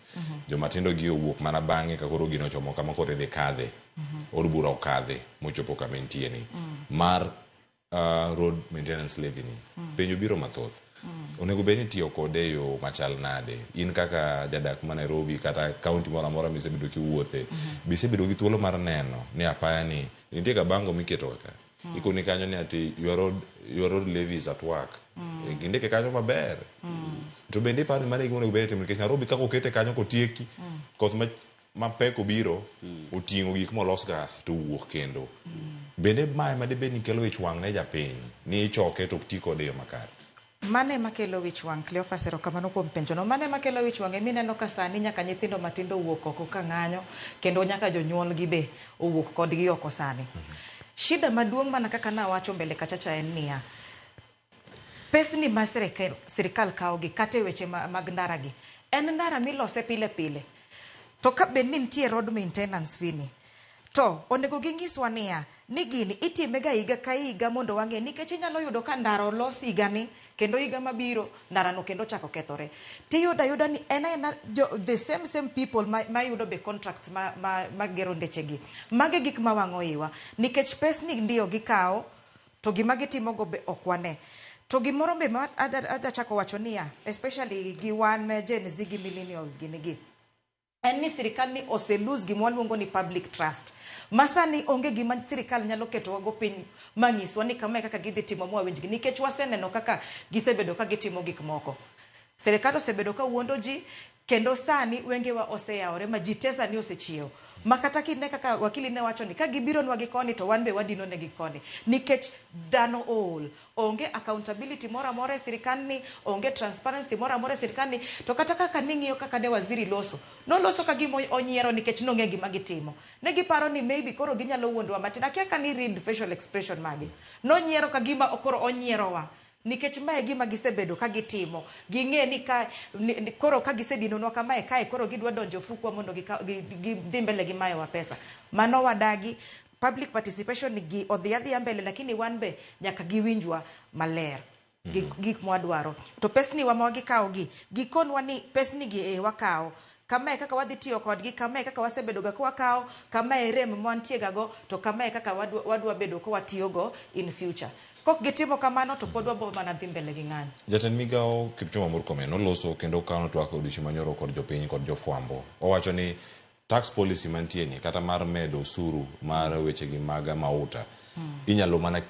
Joma tindo gi owuok mana bang'e ka koro gino ochomo kama koro idhi kadhe. Od bura okadhe mochopo kama entie ni. Mar road maintenance levy ni. Penjo biro mathoth. Onego bed ni itiyo kode e yo machal nade? In kaka jadak ma Nairobi kata county moro amora misebedo kiwuothe, be isebedo gi thuolo mar neno ni apaya ni nitie ga bango miketo ga ka. Ikoni kanyo ni ati your road levy is at work. Gindike kanyo maber. To bende iparo ni mano e gima onego bed ni itimo nikech Nairobi kaka okete kanyo kotieki, koth mapek obiro, oting'o gik molos ka to owuok kendo. Bende mae ma dibed ni kelo ich wang' ne japiny ni ichoke to ok ti kode e yo makare? Mano ema kelo wich wang', Cleophas, erokamano kuom penjono. Mano ema kelo wich wang' emineno ka sani nyaka nyithindo matindo owuok oko ka ng'anyo, kendo nyaka jonyuolgi be owuok kodgi oko sani. Shida maduong' mana kaka nawacho mbele kachacha en niya, pesni ma sirikal kawogi kata e weche mag ndara gi, en ndara milose pile pile. To ka bed ni nitie road maintenance fee ni, to onego ginyiswa niya, ni gini itime ga higa ka higa mondo wang'e, nikech inyalo yudo ka ndara olos higa ni, kendo higa mabiro ndara no kendo ochako kethore. Tiyudo ayuda ni en aena the same same people ma yudo be contracts ma gero ndeche gi. Magi gik ma wang'o iwa, nikech pesni ndio gikawo, to gima gitimogo be ok wane. To gimoro be ma adachako wacho niya, especially gi wan Gen Z gi millennials gini gi, en ni sirikal ni ose lose gima waluongo ni public trust. Ma sani onge gima sirikal nyalo ketowago piny manyiswa ni kama e kaka gidhi timo mwawinjgi, nikech waseneno kaka gisebedo ka gitimo gik moko. Sirikal osebedo ka wuondo ji, kendo sani wengewa oseyawore ma ji te sani osechiewo. Ma kata kine kaka wakili ne wacho ni ka gibironwa gi koni to wan be wadino negi koni. Nikech dhano ool. Onge accountability moro amora e sirikal ni, onge transparency moro amora e sirikal ni, to kata kaka ning'iyo kaka ne waziri loso, noloso ka gima onyiero nikech nong'e gima gitimo. Ne giparo ni maybe koro ginyalo wuondowa matin. Akia ka ni read facial expression magi. Nonyiero ka gima koro onyierowa. Nikech mae e gima gisebedo ka gitimo. Ging'e ni ka, ni, koro ka gisedinonwa kamae kae, koro gidwa donjo ofukwa mondo gidhi mbele gi mayowa pesa. Mano wadagi. Public participation gi odhi adhiya mbele, lakini wan be nyaka giwinjwa maler. Gik mwadwaro. To pesni wa ma gikawo gi, gikonwa ni pesni gi e wakawo. Kamae kaka wadhi tiyo kodgi, kamae kaka wasebedo ga ka wakawo, kamae rem mwantie ga go, to kamae kaka wadwa bedo ka watiyogo in future. Kok gitimo kamano to pod wabo mana dhi mbele gi ng'anyo. Jatend migawo Kipchumba Murkomen noloso kendo okawo twak odiochieng' manyoro kod jopiny kod jofwambo. Owacho ni tax policy mantie ni kata mar medo osuru mar wechegi mag mauta inyalo mana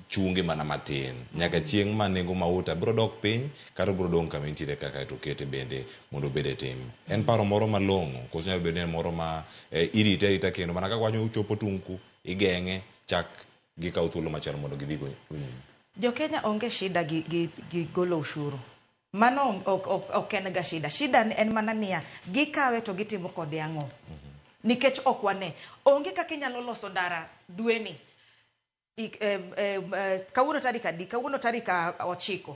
chunge mana matin nyaka chieng' ma nengo mauta biro dok piny kata biro dong' kama entiere kaka to okete bende mondo obed e tim. En paro moro malong'o koso nyalo bedo ni en moro ma irite arita kendo mana kaka wacho uchopo tung' ku igeng'e chak gikaw thuolo machielo mondo gidhi go nyime. Jo Kenya onge shida gi golo ushuru. Mano ok, ok, ok en ga shida. Shida en mana niya, gikawe to gitimo kode ang'o? Nikech ok wane. Onge kaka inyalo loso ndara dweni. Kawuono tarik adi? Kawuono tarik 9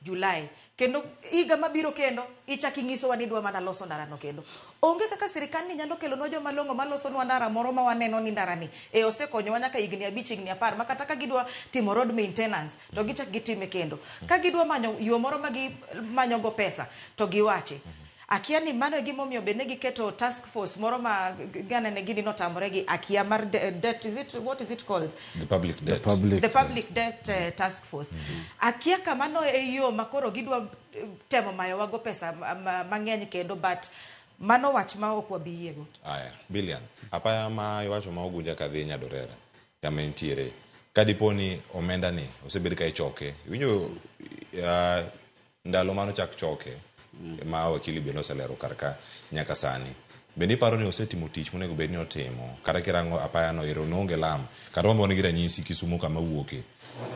Julai. Kendo higa mabiro kendo ichak inyisowa ni idwa mana loso ndarano kendo. Onge kaka sirikal ni nyalo kelonwa joma long'o malosonwa ndara moro ma waneno ni ndarani e osekonyowa nyaka higni 5, higni 10 ma kata ka gidwa timo road maintenance to gichak gitime kendo. Ka gidwa manyo yo moro ma gimanyogo pesa to giwachi. Akia ni mano e gimomiyo be ne giketo task force moro ma ganene gini notamore gi akia mar debt, is it, what is it called? The public debt. The public debt task force. Akia kamano e yo ma koro gidwa temo mayowago pesa mang'eny kendo, but mano wach ma ok wabi yiego. Aya, Billion. Apaya ma iwacho ma Ugunja kadhi Nyadorera kama entiere. Ka dipo ni omenda ni osebed ka ichoke. Iwinjo ndalo mano chak choke ma wakili bende oselero kar ka nyaka sani. Bende iparo ni osetimo tich monego bed ni otimo kata kirango apaya no ero noonge lam kata wambo nigi ranyisi Kisumu kama wuoke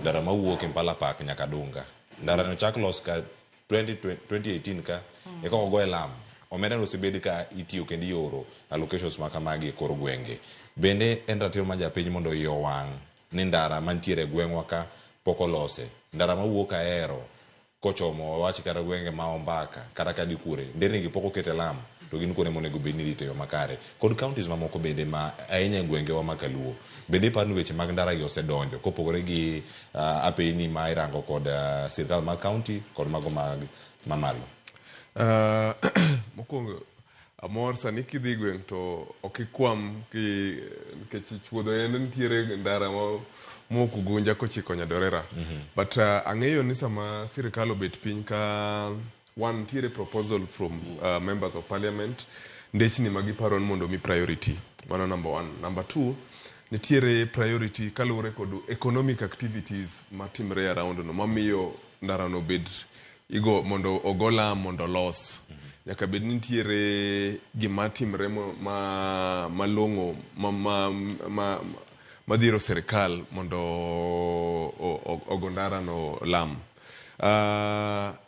ndara mawuok Impala Park nyaka Dunga ndara no chak los ka 2018 ka eka ogoye lam omenda no osebed ka itiyo kendo ioro allocations ma kamagi e kor gwenge. Bende en ratiro mar japiny mondo iye owang' ni ndara mantiere e gweng'wa ka pok olose ndara mawuok Ahero kochomo wawach kata gwenge ma Ombaka kata kadhi kure nderni gi pok okete lam to gin kuonde monego bed ni irito e yo makare kod counties mamoko bende ma ahinya e gwengewa ma kaluo bende iparo ni weche mag ndara gi osedonjo kopogore gi apeyni ma irango kod sirkal mag county kod mago mag mamalo. Mokwongo amor sani kidhi gweng' to ok ikwam ki nikech chuodho en nitiere ndara mowuok Ugunja kochiko Nyadorera. But ang'eyo ni sama sirikal obet piny ka one nitiere proposal from members of parliament ndechni ma giparo ni mondo mi priority. Mano number one. Number two, nitiere priority kaluwore kod economic activities matimre around no mamiyo ndara no bed igo mondo ogo lam mondo olos. Nyaka bed ni nitiere gima timre ma malong'o ma madhiro sirikal mondo ogo ndara no lam.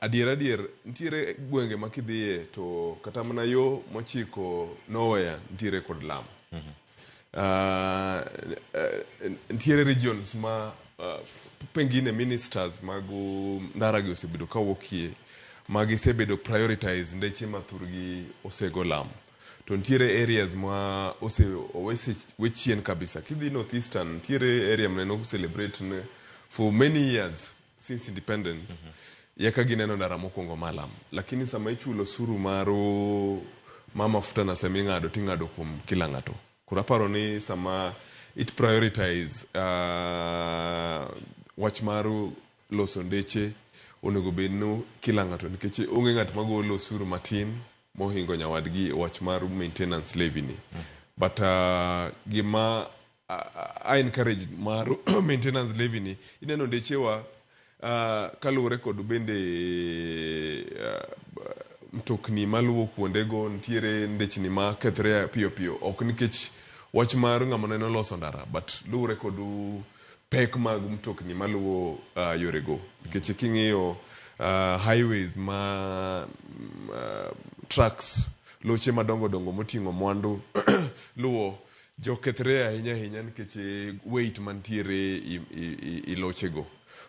Adier adier nitiere gwenge ma kidhiye to kata mana yo mochiko nowhere nitiere kod lam. Nitiere regions ma pengine ministers mag ndara gi osebedo kawuokie ma gisebedo prioritize ndeche ma thurgi osego lam. To nitiere areas ma ose we chien kabisa. Kidhi North Eastern nitiere area maneno celebrate ne for many years since independence. Yeka gineno ndara mokwongo malam. Lakini sama ichulo osuru maru ma mafuta na sama ing'ado ting'ado kuom kila ng'ato. Koro aparo ni sama it prioritize wach mar loso ndeche onego bed ni kila ng'ato nikech onge ng'at magolo osuru matin mohingo nyawadgi e wach mar maintenance levy ni. But gima I encourage mar maintenance levy ni ineno ndechewa kaluwore kod bende mtokni maluwo kuondego nitiere ndechni ma kethre piyo piyo ok nikech wach mar ng'ama neno loso ndara but luwore kod pek mag mtokni maluwo yorego nikech king'iyo highways ma trucks loche madongo dongo moting'o mwandu luwo jokethre ahinya ahinya nikech weight mantiere i lochego.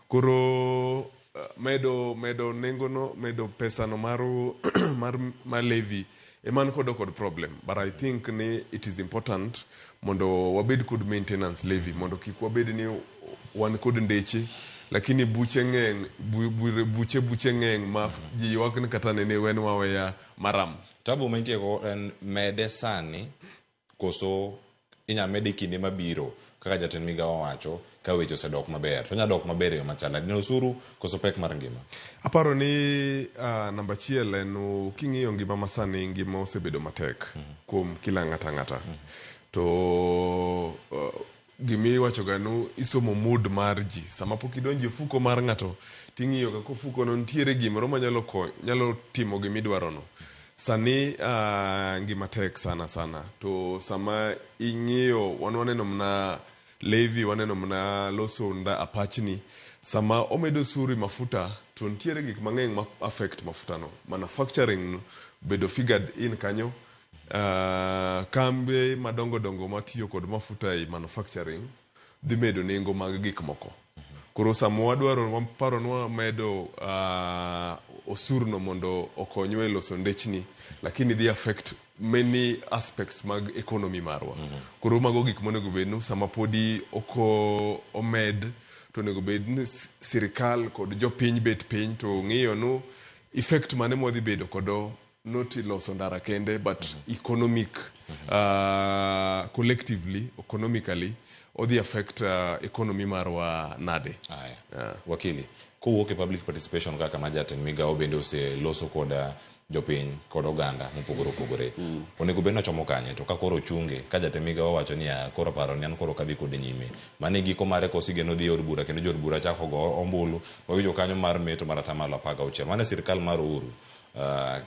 Koro medo nengo no medo pesa no mar levy eman kod problem but I think ni it is important mondo wabed kod maintenance levy mondo kik wabed ni wan kod ndeche lakini buche ng'eny buche ng'eny ma ji ywak ni kata nene wenwa weya maram. Tabu mantie go en mede sani koso inya mede kinde mabiro kaka jatend migao owacho ka weche osedok maber to nya dok maber e yo machal nade osuru koso pek mar ngima. Aparo ni namba achiel en king'iyo ngima masani ngima osebedo matek kuom kila ng'ata ng'ata. To gimiwacho ga nu isomo mood mar ji sama pok idonjo e ofuko mar ng'ato ting'iyo ga kofuko no nitiere gimoro manyalo nyalo timo gimidwaro no. Sani ngima tek sana sana to sama ing'iyo wan waneno mana Levy, waneno mana loso nda apachni. Sama omedo osuru e mafuta to nitiere gik mang'eny ma affect mafuta no. Manufacturing bedo figured in kanyo. Kambe madongo dongo matiyo kod mafuta e manufacturing dhi medo nengo mag gik moko. Koro sama wadwaro waparo ni wamedo osuru no mondo okonywa e loso ndechni, lakini dhi affect many aspects mag economy marwa. Koro mago gik monego bed ni sama podi ok omed to onego bed ni sirikal kod jopiny bet piny to ng'iyo nu effect mane mwadhi bedo kodo not loso ndara kende but economic collectively economically odhi affect economy marwa nade. Aya. Wakili, kowuok e public participation kaka ma jatend migao bende oseloso kod jopiny kod oganda mopogore opogore. Onego bed ni ochomo kanye to ka koro ochunge ka jatend migao owacho ni koro paro ni an koro ok adhi kode nyime. Mano e giko mare kosigeno dhi e od bura kendo jood bura chako go ombulu. Wawinjo kanyo mar meto mar atamalo 16. Mano e sirikal mar Uhuru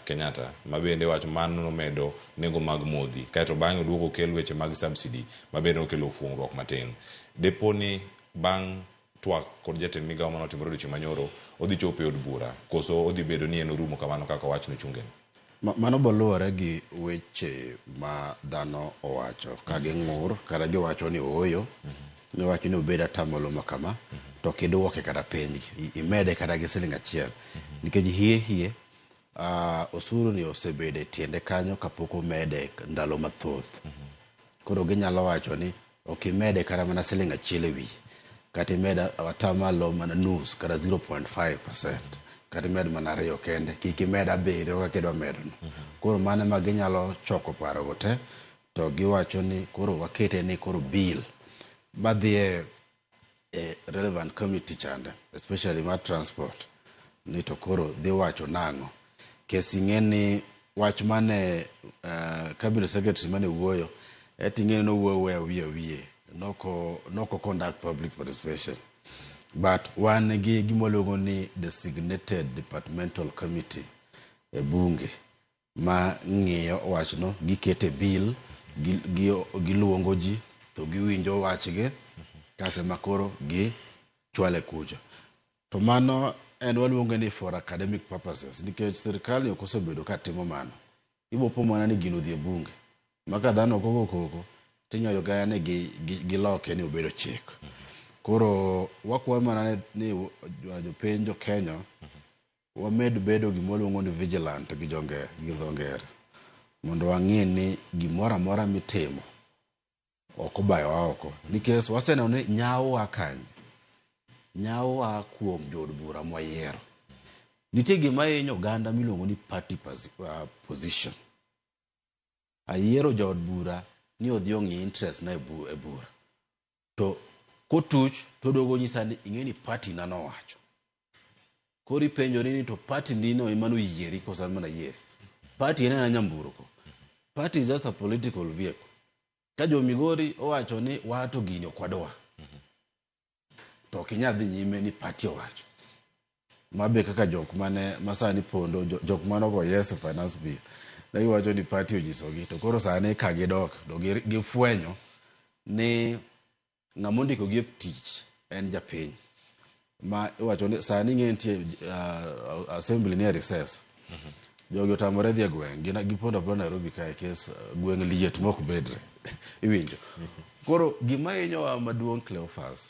Kenyatta ma bende wacho mano nomedo nengo mag modhi. Kaeto bang'e oduogo okel weche mag subsidy ma bende okelo fuong'ruok matin. Depo ni bang' twak kod jatend migao manotimore odiochieng' manyoro odhi chopo e od bura koso odhi bedo ni en orumo kamano kaka owach nochunge ni? Mano boluwore gi weche ma dhano owacho ka ging'ur kata giwacho ni ooyo niwacho ni obed atamalo ma kama to kiduoke kata piny imede kata gi siling achiel nikech hie hie osuru ni osebedo e tiende kanyo kapok omede ndalo mathoth. Koro ginyalo wacho ni ok imede kata mana siling achiel e wiye kata imed atamalo mana nus kata 0.5% kata imed mana 2 kende kik imed 7 kaka idwa medo no. Koro mano ema ginyalo choko paro go te to giwacho ni koro wakete ni koro bill madhi e relevant committee chande especially mar transport ni to koro dhi wacho nang'o. Kes ing'e ni wach mane cabinet secretary mane wuoyo eti ing'e ni nowuoyo awiye awiye noko conduct public participation but wan gi gima waluongo ni designated departmental committee e bunge ma ng'iyo wachno gikete bill giluongo ji to giwinjo wachgi kase makoro gi chwale kucho. To mano en waluonge ni for academic purposes nikech sirikal ni ok osebedo ka timo mano. Ibo po mana ni gino odhi e bunge ma ka dhano ok ogo koko tinyalo kata ni giloke ni obedo chik. Koro wakwayo mana ni jopiny jo Kenya wamed bedo gima waluongo ni vigilant gi dho ngere mondo wang'i ni gimoro amora mitimo ok obayowa oko nikech waseneno ni nyawo kanye nyawo kuom jood bura mwayiero. Nitie gima hinyo oganda miluongo ni party position. Ayiero jaod bura ni odhi ong'i interest na e bura. To kotuch to oduogo nyisa ni ing'e ni party na nowacho. Koro ipenjori ni to party ni no ema noyieri koso an mana ayieri. Party en ena nyamburko. Party is just a political vehicle. Ka jo Migori owacho ni wato gini ok wadwa. To ok inyal dhi nyime ni party owacho. Mabe kaka jok mane masani pondo jok mane ogo yes e finance bill. Ne giwacho ni party onyisogi to koro sani ka gidok to gifwenyo ni ng'ama ondiko gi e tich en japiny. Ma iwacho ni sani ing'e nitie assembly ni e recess. Jogi otamore dhi e gweng' gipondo aponda Nairobi kae kes gweng' liet mok bedre. Iwinjo. Koro gima hinyowa maduong' Cleophas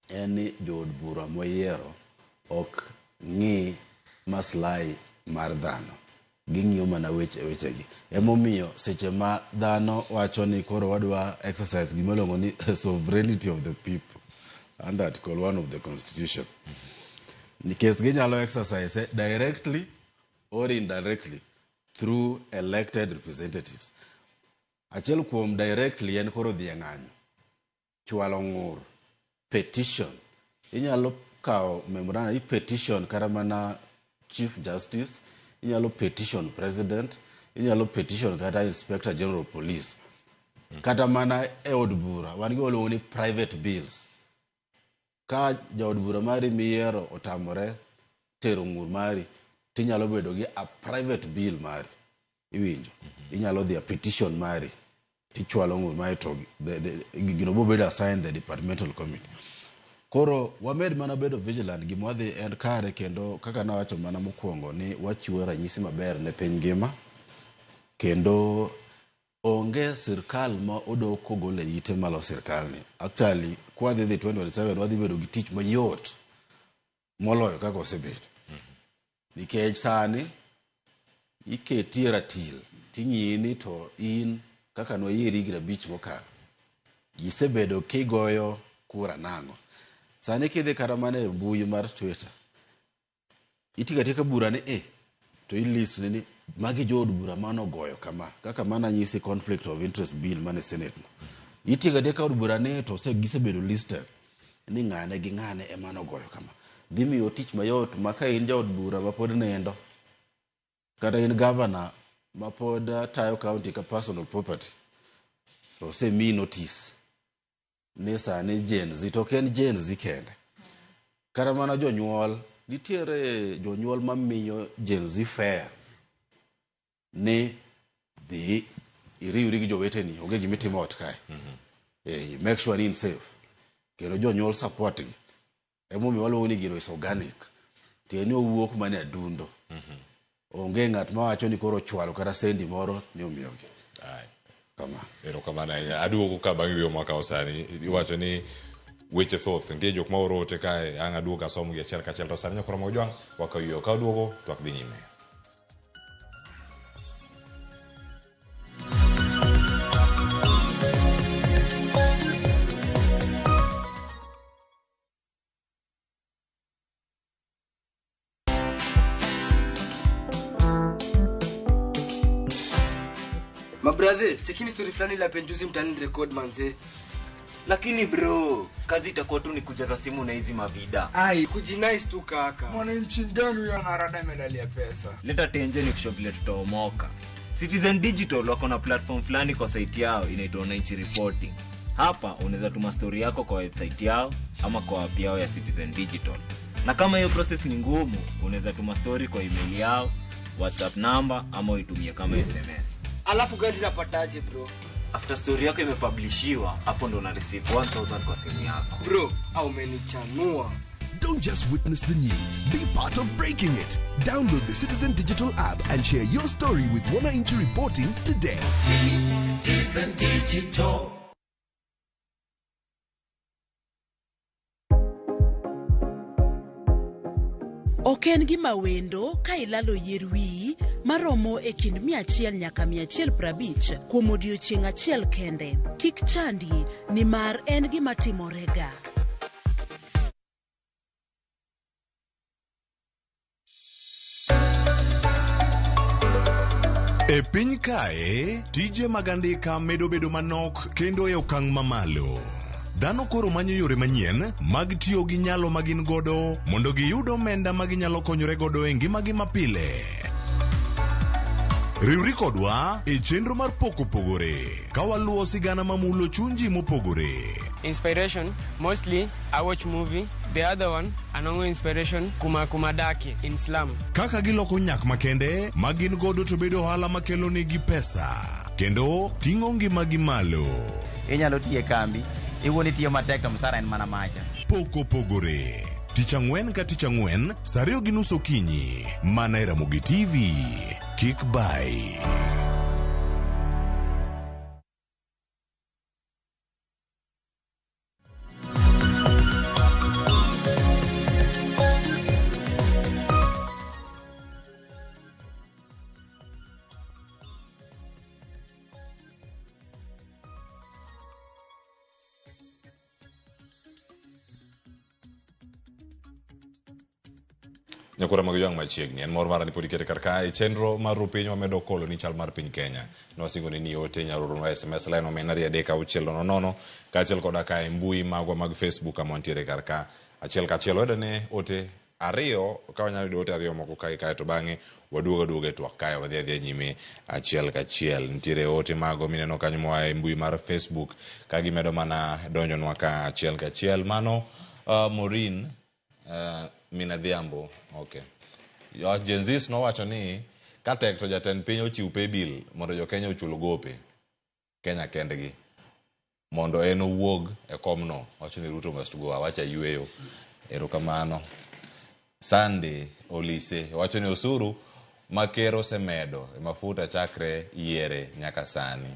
en ni jood bura mwayiero ok ng'i maslahi mar dhano. Ging'iyo mana wechegi. Emomiyo seche ma dhano wacho ni koro wadwa exercise gima iluongo ni sovereignty of the people under article 1 of the constitution. Nikech ginyalo exercise directly or indirectly through elected representatives. Achiel kuom directly en koro dhi e ng'anyo, chwalo ng'ur, petition. Inyalo kawo memorandum, i petition kata mana chief justice, inyalo petition president, inyalo petition kata inspector general of police. Kata mana e od bura, wan gi waluongo ni private bills. Ka jaod bura mari miyiero otamore tero ng'ur mari, tinyalo bedo gi a private bill mari. Iwinjo? Inyalo dhi a petition mari. Tichwalo ng'ur mae to gino biro bedo assigned the departmental committee. Koro wamed mana bedo vigilant gima wadhi en kare kendo kaka nawacho mana mokwongo ni wachiwo ranyisi maber ne piny ngima kendo onge sirkal ma odok kogolo e ite malo sirkal ni. Actually, kwadhi dhi 2027 wadhi bedo gi tich mayot moloyo kaka osebedo. Nikech sani iketi e ratil ting'iyi ni to in kaka nwayieri higni 5 mokalo isebedo kigoyo kura nang'o. Sani kidhi kata mana e mbui mar Twitter itigo atika bura ni e to ilist ni magi jood bura manogoyo kama kaka mana nyisi conflict of interest bill mane senate no. Itigo atika od bura ni to gisebedo listed ni ng'ane gi ng'ane ema nogoyo kama. Dhi miyo tich mayot ma ka in jaod bura ma pod nindo kata in governor ma pod tayo county ka personal property to osemiyi notice ni sani Gen Z to ok en Gen Z kende. Kata mana jonyuol nitiere jonyuol mamiyo Gen Z fair ni dhi iriwri gi joweteni onge gima itimo ot kae. Make sure ni in safe. Kendo jonyuol support gi. Emomiyo waluongo ni gino is organic. Tiende ni owuok mana e adundo. Onge ng'at mawacho ni koro ochwalo kata sendi moro ni omiyogi. Kama. Erokamano ahinya. Aduogo ka bang' yueyo mwakawo sani. Iwacho ni weche thoth. Nitie jok ma oro ote kae, ang' aduog asom gi achiel kachiel. To sani nyakoro Mojwang' wakawo yueyo. Ka waduogo, twak dhi nyime. Mabrathe, chekini story fulani la penjuzi mtaani record manze. Lakini bro, kazi itakuwa tu ni kujaza simu na hizi mavida. Ai, kujinice tu kaka. Mwananchi gani huyo anarada medali ya pesa? Leta tenje ni kushow vile tutaomoka. Citizen Digital wako na platform fulani kwa site yao inaitwa Wananchi Reporting. Hapa unaweza tuma story yako kwa website yao ama kwa app yao ya Citizen Digital. Na kama hiyo process ni ngumu, unaweza tuma story kwa email yao, WhatsApp number ama uitumie kama SMS. Alafu gani napataje bro? After story yako imepublishiwa, hapo ndo una receive 1000 kwa simu yako. Bro, au umenichanua. Don't just witness the news, be part of breaking it. Download the Citizen Digital app and share your story with Wananchi Reporting today. Citizen Digital. Ok en gima wendo ka ilalo yier wiyi maromo e kind 100 nyaka 150 kuom odiechieng' achiel kende. Kik chandi nimar en gima timorega. E piny kae, tije mag andika medo bedo manok kendo e okang' mamalo. Dhano koro manyo yore manyien mag tiyo gi nyalo ma gin godo mondo giyud omenda ma ginyalo konyore godo e ngimagi mapile. Riwri kodwa e chenro mar Pok Opogore ka waluwo sigana mamulo chuny ji mopogore. Inspiration, mostly I watch movie. The other one, anongo inspiration kuma kumadaki in slum. Kaka giloko nyak makende ma gin godo to bedo ohala makelo negi pesa kendo ting'o ngimagi malo. Inyalo tiyo e kambi, iwuon itiyo matek to msara en mana macha. Pok Opogore. Tich ang'wen ka tich ang'wen, saa 2:30 okinyi, mana e Ramogi TV. Kik bai. Nyakura mag ywang' machiegni en mor mara ni pod ikete kar kae chenro mar ru piny wamedo kolo ni chal mar piny Kenya. Nwasingo ni ote nyalo oronwa SMS line omena 2 3 6 0 0 kaachiel koda ka e mbui magwa mag Facebook kama wantiere kar ka achiel kachiel. Wayudo ne ote ariyo ka wanyalo yudo ote ariyo moko kae kae to bang'e waduogo aduoga e twak kae wadhi adhiya nyime achiel kachiel. Nitiere ote mago mineno kanyo moa e mbui mar Facebook ka gimedo mana donjonwa ka achiel kachiel. Mano Maureen Mina Dhiambo, okay. Gen Zs nowacho ni ka tek to jatend piny ochiw pay bill mondo jo Kenya ochul gope. Kenya kendgi mondo en owuog e komno. Wacho ni Ruto must go. Awacho ayueyo. Erokamano. Sunday Olise wacho ni osuru ma ker osemedo e mafuta chakre yiere nyaka sani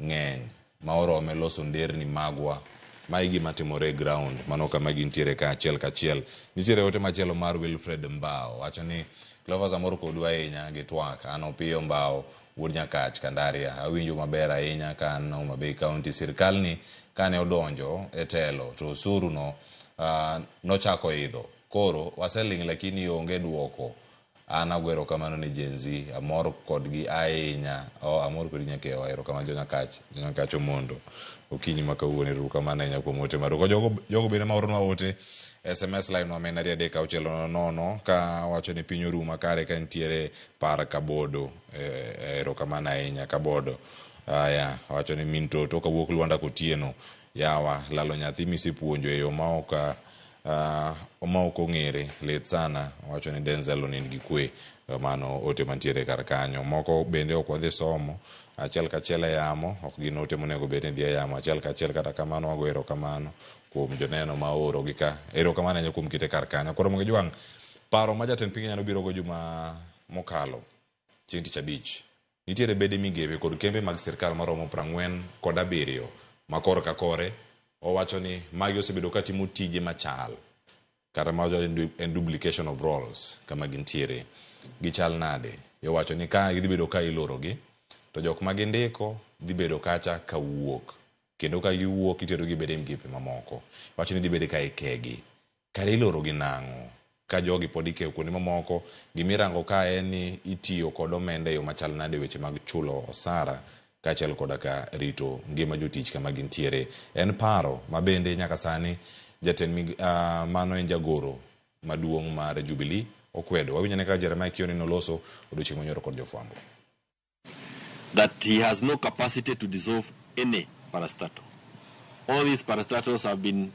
ng'eny ma orome loso nderni magwa. Ma e gima timore e ground mano kama gintiere ka achiel kachiel. Nitiere ote machielo mar Wilfred Mbao wacho ni Cleophas amor kodu ahinya gi twak. An Opiyo Mbao wuod Nyakach Kandaria. Awinjo maber ahinya ka an Homa Bay County. Sirkal ni kane odonjo e telo to osuru no nochako idho. Koro waseling' lakini onge duoko. An ago erokamano ne Gen Z. Amor kodgi ahinya. Oh, amor kodi nyakewa. Erokamano jo Nyakach. Jo Nyakach omondo. Okinyi ma kawuono erokamano ahinya kuom ote maru. Jogo, jogo bende maoronwa ote SMS line wa en 2 3 6 0 ka wacho ni piny oruma kare ka nitiere par Kabodo. Erokamano ahinya Kabodo. Aya, wacho ni min toto kawuok Lwanda Kotieno. Yawa, lalo nyathi misepuonjo e yo ma ok ma ok ong'ere lit sana. Wacho ni Denzel onind gi kwe. Mano ote mantiere kar kanyo. Moko bende ok wadhi somo achiel kachiel e yamo, ok gin ote monego bed ni dhi e yamo achiel kachiel. Kata kamano wago erokamano kuom joneno ma ooro gi ka. Erokamano ahinya kuom kete kar kanyo. Koro mondo ijwang' paro ma jatend piny Kenya nobiro go juma mokalo chieng' tich abich. Nitiere bede migepe kod kembe mag sirkal maromo 47 ma korka kore owacho ni magi osebedo katimo tije machal kata ma en duplication of roles kama gintiere. Gichal nade? Iwacho ni ka gidhi bedo ka ilorogi to jok ma gindiko dhi bedo kacha kawuok kendo ka giwuok iterogi bede migepe mamoko. Wacho ni dhi bedo ka ikegi. Kare ilorogi nang'o? Ka jogi pod ikeyo kuonde mamoko, gimirango ka en ni itiyo kod omenda e yo machal nade weche mag chulo osara kaachiel koda ka rito ngima jotich kama gintiere. En paro ma bende nyaka sani jatend mano en jagoro maduong' mar Jubilee okwedo. Wawinjo ane kaka Jeremiah Kioni noloso odiochieng' manyoro kod jofwambo. That he has no capacity to dissolve any parastatal. All these parastatals have been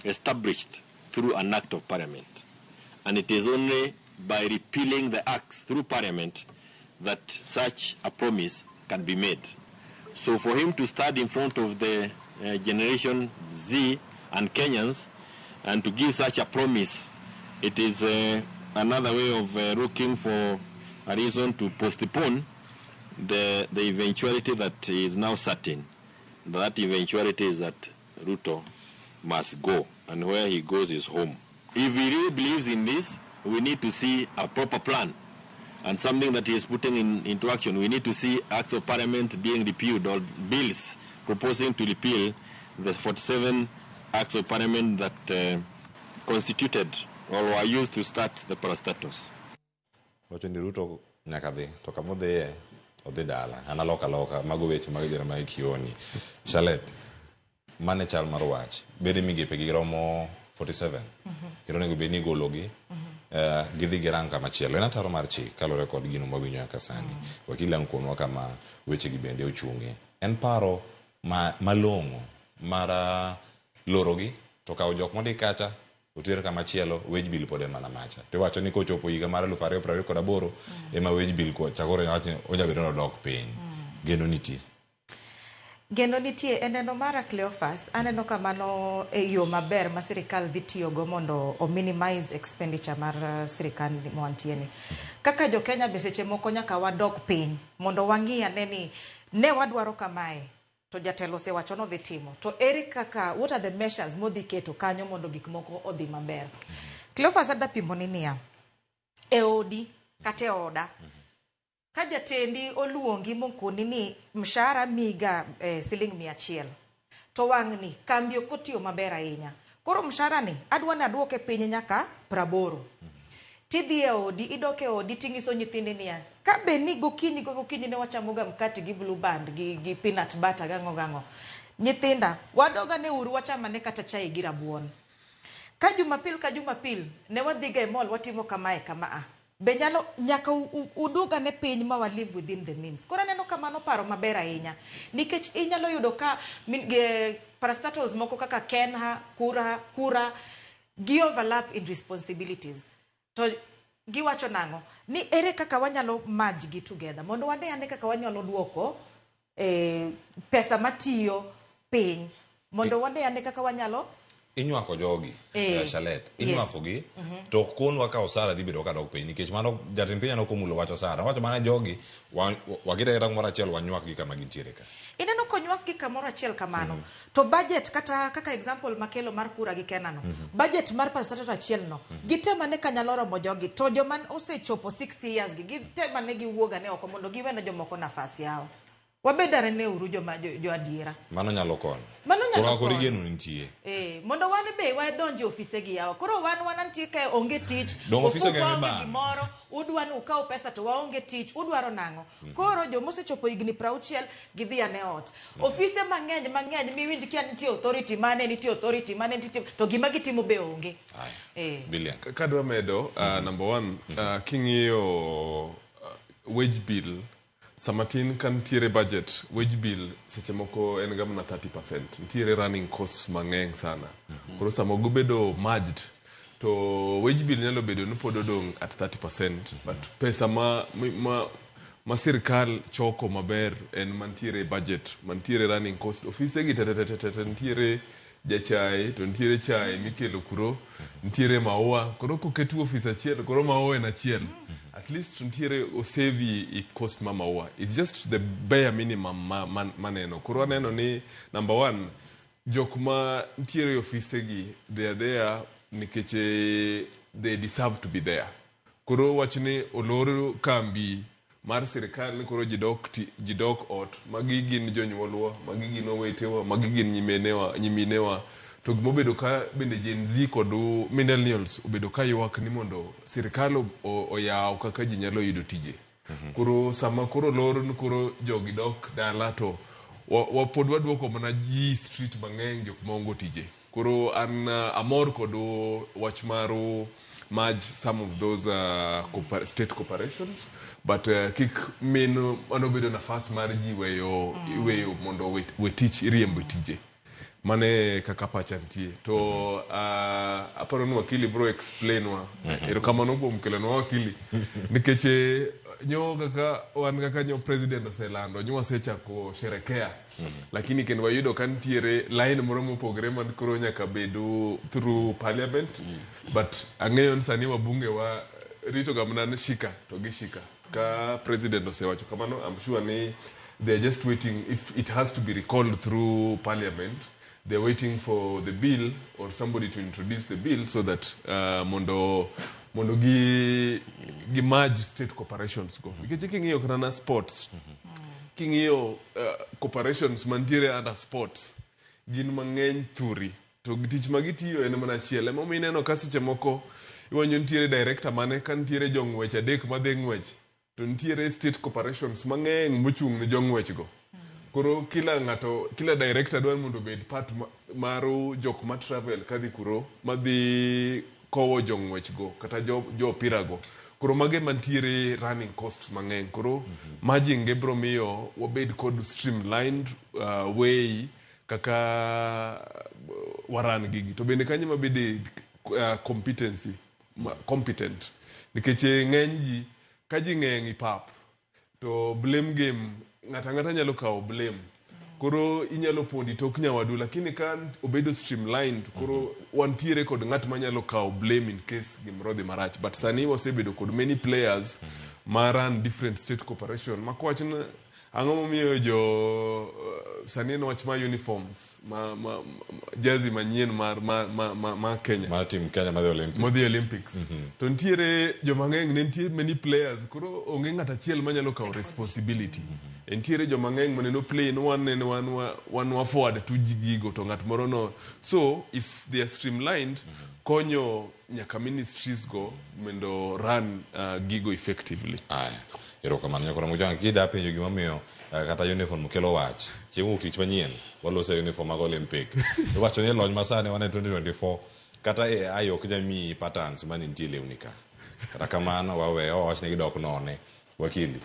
established through an act of parliament. And it is only by repealing the acts through parliament that such a promise can be made. So for him to stand in front of the Generation Z and Kenyans and to give such a promise, it is another way of looking for a reason to postpone the eventuality that is now certain. That eventuality is that Ruto must go, and where he goes is home. If he really believes in this, we need to see a proper plan and something that he is putting into action. We need to see acts of parliament being repealed or bills proposing to repeal the 47 acts of parliament that constituted or were used to start the parastatals. Wacho ni Ruto nyaka dhi, to kama odhiye, odhi dala. An aloka aloka, mago weche mag Jeremiah Kioni. Charlotte, mane chal mar wach? Bede migepe gi romo 47. Kendo onego bed ni igologi, gidhi girang kama chielo. En ataro mar chik kaluwore kod gino mawinjo nyaka sani. Wakili ang' kuonwa kama wechegi bende ochung'e. En paro malong'o mar lorogi to kawo jok mondik kacha oter kama chielo, wage bill pod en mana macha. To iwacho ni kochopo higa mar 2028 ema wage bill chakore wach ni onya bedo ni odok piny. Geno nitie. Geno nitie e neno mara Cleophas, aneno ka mano e yo maber ma sirikal dhi tiyogo mondo o minimize expenditure mar sirikal mwantie ni. Kaka jo Kenya be seche moko nyaka wadog piny mondo wang'i ane ni ne wadwaro kamae to jatelo osewacho ni odhi timo. To ere kaka, what are the measures modhi keto kanyo mondo gik moko odhi maber. Cleophas adwa pimo ni niya, e odi kata e oda, ka jatendi oluongi mokoni ni mshahara miga siling 100, to wang'ni kambi ok otiyo maber ahinya. Koro mshahara ni adwa ni aduoke piny nyaka 80. Tidhi e odi, idok e odi ting'iso nyithindi niya, ka be ni gokinyi gokinyi ne wachamoga mkati gi blue band gi peanut butter gang'o gang'o. Nyithinda, wadoga ne uru wachamane kata chai gi rabuon. Ka Jumapil ka Jumapil ne wadhiga e mall watimo kamae kama a. Be nyalo nyaka uduoga ne piny ma wa live within the means. Koro aneno ka mano paro maber ahinya. Nikech inyalo yudo ka parastatals moko kaka Kenha, Kura, gi overlap in responsibilities. To giwacho nang'o? Ni ere kaka wanyalo merge gi together mondo wane ane kaka wanyalo duoko pesa matiyo piny mondo wane ane kaka wanyalo inywako jogi Shalet inywako gi to ok konwa ka osara dhi bedo ka dok piny nikech mano jatend piny ok omulo wach osara wacho mana jogi wakete kata kumoro achiel wanywak gi kama gintiere ka ineno konywak gi kamoro achiel kamano to budget kata kaka example makelo mar kura gi Kena no budget mar parastatal achiel no gitemane kanyalo romo jogi to joma osechopo 60 years gi gitemane giwuog ane oko mondo giwene jomoko nafas yao wabedare ne uru joma jo adiera mano nyalo konyo mano nyalo konyo koro geno nitie mondo wan be wadonje ofise gi yawa koro wan wanantie ka onge tich ofise gi gimoro udwa ni ukaw pesa to waonge tich udwaro nang'o koro jomosechopo higni 60 gidhi ane ot ofise mang'eny mang'eny miwinj kia nitie authority mane nitie authority mane nitie to gima gitimo be onge. Billion kadwa medo number 1 king'iyo wage bill samatin kan nitiere budget wage bill seche moko en ga mana 30% nitiere running costs mang'eny sana koro sama gobedo merged to wage bill nyalo bedo ni pod odong' at 30% but pesa ma sirkal choko maber en mantiere budget mantiere running cost ofise gi tetetetete nitiere jachai to nitiere chai mikelo kuro nitiere maua koro koketu ofis achiel koro maua en achiel at least nitiere osevi i cost ma maua it's just the bare minimum maneno koro aneno ni number 1 jok ma nitiere ofise gi they are there nikech they deserve to be there koro wach ni olor kambi mar sirkal ni koro jidok ot magi gin jonyuolwa magi gin owetewa magi gin nyiminewa to gimobedo ka bende Gen Z kod millennials obedo ka ywak ni mondo sirkal oyaw kaka ji nyalo yudo tije koro sama koro lor ni koro jogi dok dala to pod waduoko mana ji street mang'eny jok maonge tije koro an amor kod wach mar merge some of those state corporations but kik min mano bedo nafas mar ji weyo mondo we tich iriembo tije mane kaka pacha nitie to aparo ni wakili bro explain wa erokamano kuom kelonwa wakili nikech nyo kaka wan kaka nyo president oselando nyo wasechako sherekea lakini kendo wayudo ka nitiere line moro mopogre man koro nyaka bedo through parliament but ang'eyo ni sani wabunge wa rito ga mana shika to gishika ka president osewacho kamano I'm sure ni they are just waiting if it has to be recalled through parliament they're waiting for the bill or somebody to introduce the bill so that mondo gi merge state corporations go nikech king'iyo kata na sports king'iyo corporations mantiere under sports gin mang'eny thuri to tich magitiyo en mana achiel emomiyo ineno ka seche moko iwanjo nitiere director mane ka nitiere jong'wech adek madhi ng'wech to nitiere state corporations mang'eny mochung' ne jong'wech go koro kila ng'ato kila director dwaro mondo obed part mar jok ma travel kadhi kuro madhi kowo jong'wech go kata jo opira go koro mage mantiere running cost mang'eny koro merging ge bro miyo wabed kod streamlined way kaka waran gigi to bende kanyo mabede competency competent nikech ng'eny ji ka ji ng'eny i pap to blame game ng'ata ng'ata nyalo kawo blame koro inyalo pondi tok nyawadu lakini ka obedo streamlined koro wantiere kod ng'at manyalo kawo blame in case gimoro dhi marach but sani wasebedo kod many players ma run different state corporation makwach ang'o momiyo jo sani en wach ma uniforms ma jezi manyien mar Kenya mar team Kenya madhi Olympics to nitiere joma ng'eny ne nitie many players koro onge ng'at achiel manyalo kawo responsibility nitiere joma ng'eny maneno play no one wa forward to gigo to ng'at moro no so if they are streamlined konyo nyaka ministries go mondo run gigo effectively. Erokamano nyakora Mojwang' kida penjo gimomiyo kata uniform kelo wach chieng' wuok tich manyien walose uniform mag Olympic iwacho ni lony masani wan e 2024 kata AI ok nyal miyi patterns mane nitie lewni ka kata kamano waweyo wawach ni gidok none wakili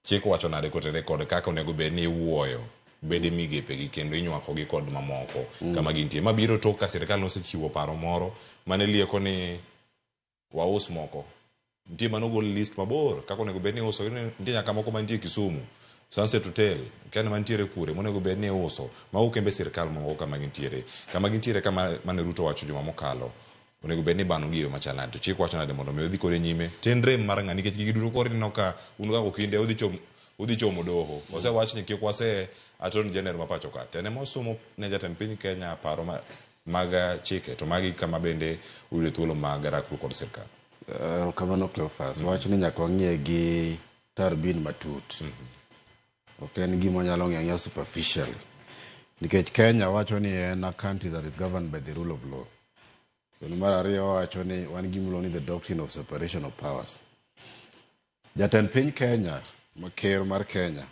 chik wacho nade kotenore kod kaka onego bed ni iwuoyo bede migepegi kendo inywako gi kod mamoko kama gintie mabiro tok ka sirikal nosechiwo paro moro mane lieko ni waus moko nitie manogol list mabor kaka onego bed ni iuso nitie nyaka moko mantie Kisumu Sunset Hotel, kia ni mantiere kure, monego bed ni iuso. Mago kembe sirkal moko kama gintiere. Kama gintiere kama mane Ruto owacho juma mokalo, onego bed ni ibano gi e yo machal nade? To chik wacho nade mondo mi odhi kode nyime? To en rem mar ng'a? Nikech gigi duto koro ineno ka un kaka okinde udhi chomo udhi chomo doho. Osewach ni kik wase Attorney General ma pacho ka. To en ema osumo ne jatend piny Kenya paro ma, mag chike. To magi kama bende uyude thuolo mag rakruok kod sirkal. Erokamano Cleophas. Wach ni nyaka wang'iye gi tarbin matut. Ok en gima wanyalo ng'iyo ang'iya superficially. Nikech Kenya wacho ni en a country that is governed by the rule of law. Kendo mar ariyo wacho ni wan gi gimiluongo ni the doctrine of separation of powers. Jatend piny Kenya, ma ker mar Kenya,